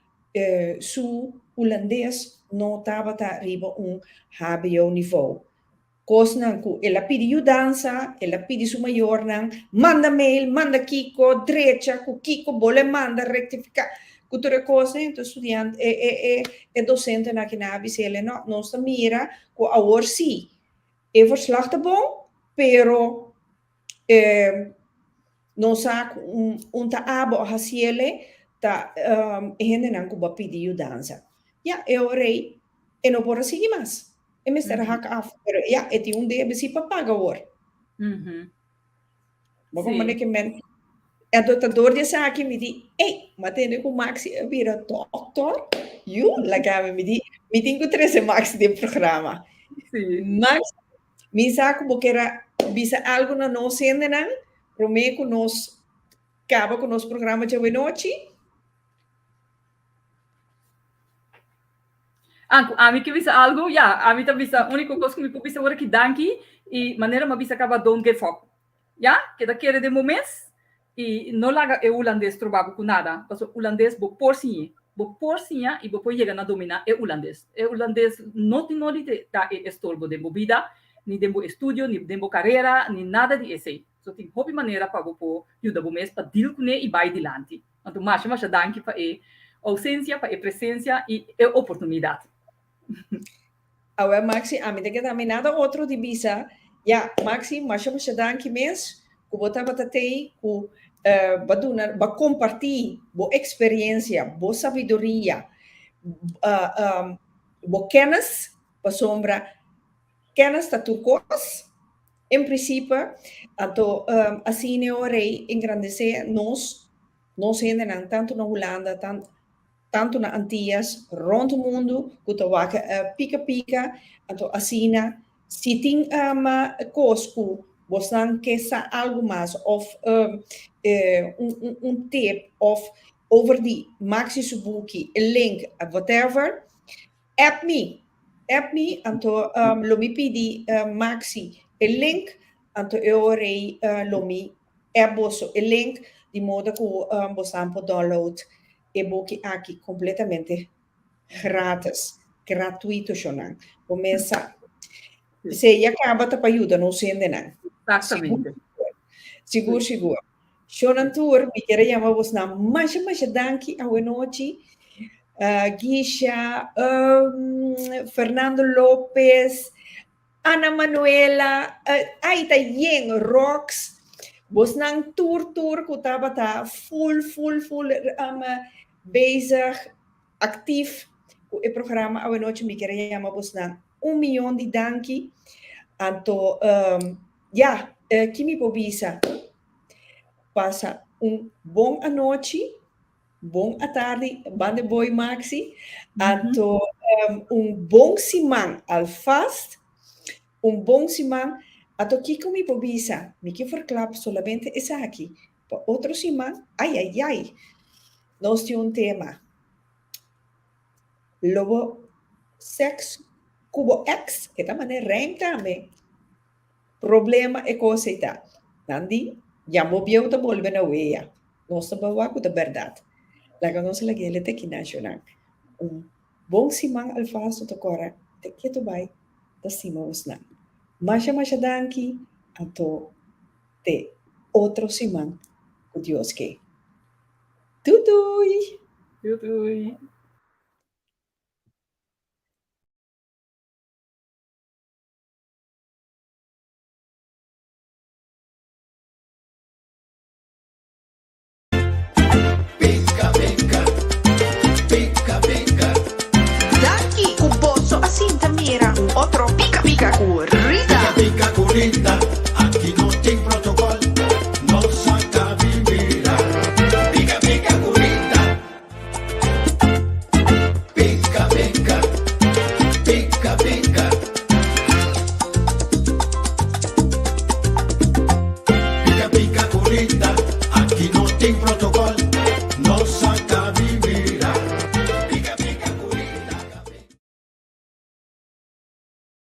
su hulandes no tabata riba un hbo nivo. Kosnan ku el a pidi yudansa, el a pidi su mayornan, manda mail, manda kiko, drecha ku kiko bo lo manda rektifiká ku tur e kosnan. Enton studiante, e e e e dosentenan aki nan a bisa el, no, nos ta mira ku awor sí e verslag ta bon, pero e nos sa ku un un ta abo a hasiele ta e hendenan ku bo a pidi yudansa. Ya, e ora ei e no por a sigui mas. E mester a hak af, pero ya, e tin un debe si pa paga awor. Bo comprende ke men? Anto ta door di esaki mi di, ey, m'a tende ku Maxi a bira dokter. Yu, laga mi, mi di, mi tin ku trese Maxi den programa. Maxi, mi sa ku bo kier a bisa algu na nos hendenan promé ku nos kaba ku nos programa djawe nochi. Ah, ku ami ke bisa algu? Ya, ami ta bisa, úniko kos ku mi por bisa ora ki danki i manera mi a bisa kaba don't give up. Ya, keda kere den bo mes i no laga e hulandes troba bo ku nada, pasobra hulandes bo por siñ'é, bo por siña i bo por yega na dominá e hulandes. E hulandes no tin nodi ta e estorbo den bo bida, ni den bo estudio, ni den bo karera, ni nada di esei. So tin hopi manera pa bo por yuda bo mes pa deal kuné i bai dilanti. Anto masha masha danki pa e. ousensia, pa e presensia i e oportunidat. Awe Maxi, ami ta keda mi nada otro di bisa. Ya, Maxi, masha masha danki mes ku bo tabata tei ku uh, ba duna, ba kompartí bo eksperiencia, bo sabiduria, uh, um, bo kennis, pasobra kennis ta tur kos, en principe, anto um, asina e ora ei engrandesé nos, nos hendenan, tantu na Hulanda, tan, tantu na Antillas, rond mundu, ku ta wak uh, pika pika, anto asina, si tin um, kos ku bosnan ke sa algu mas, of um, eh, un, un, un tip, of over di Maxi su buki, e link, whatever, app mi, app mi, anto um, lo mi pidi uh, Maxi e link, anto e ora ei uh, lo mi app boso e link, di modo ku um, bosan por download e buki aki kompletamente gratis, gratuito shonan. Bo mes sa. Se ya kaba ta pa yuda nos hendenan. Exactamente. Sigur, sigur. Shonan tur, mi kier a yama bosnan masha masha danki awenochi. Uh, Gisha, um, Fernando Lopez, Ana Manuela, uh, ay ta yen, Rox, bosnan tur tur ku tabata full full full um, bezig, aktief ku e programa awenochi. Mi kier a yama bosnan un miyon di danki. Anto, um, ja, uh, ki mi por bisa? Pasa un bon anochi, bon atardi, bande boy Maxi. Anto, um, un bon siman alvast. Un bon siman. Anto kiko mi por bisa? Mi ke verklap solamente esaki. Pa otro siman, ai ai ai, nos tin un tema. Lo bo seks ku bo ex, e ta manera rijm tambe. Problema e kos ei ta. Nan di, ya bo bieu ta bolbe na wea. Nos ta bawa ku ta bèrdat. Laga nos lag'é te ki nashonan. Un bon siman alvast ta kòrda te ketu bai ta stima bosnan. Masha masha danki anto te otro siman ku Dios ke. Doei doei! Doei doei! Pika pika, pika pika. Danki ku boso a sinta mira un otro Pika Pika ku Rita. Pika pika ku Rita, aki no tin protocol, nos a kabi mira. Pika pika ku Rita. Pika pika, pika pika. Pika pika ku Rita, aki no tin protocol.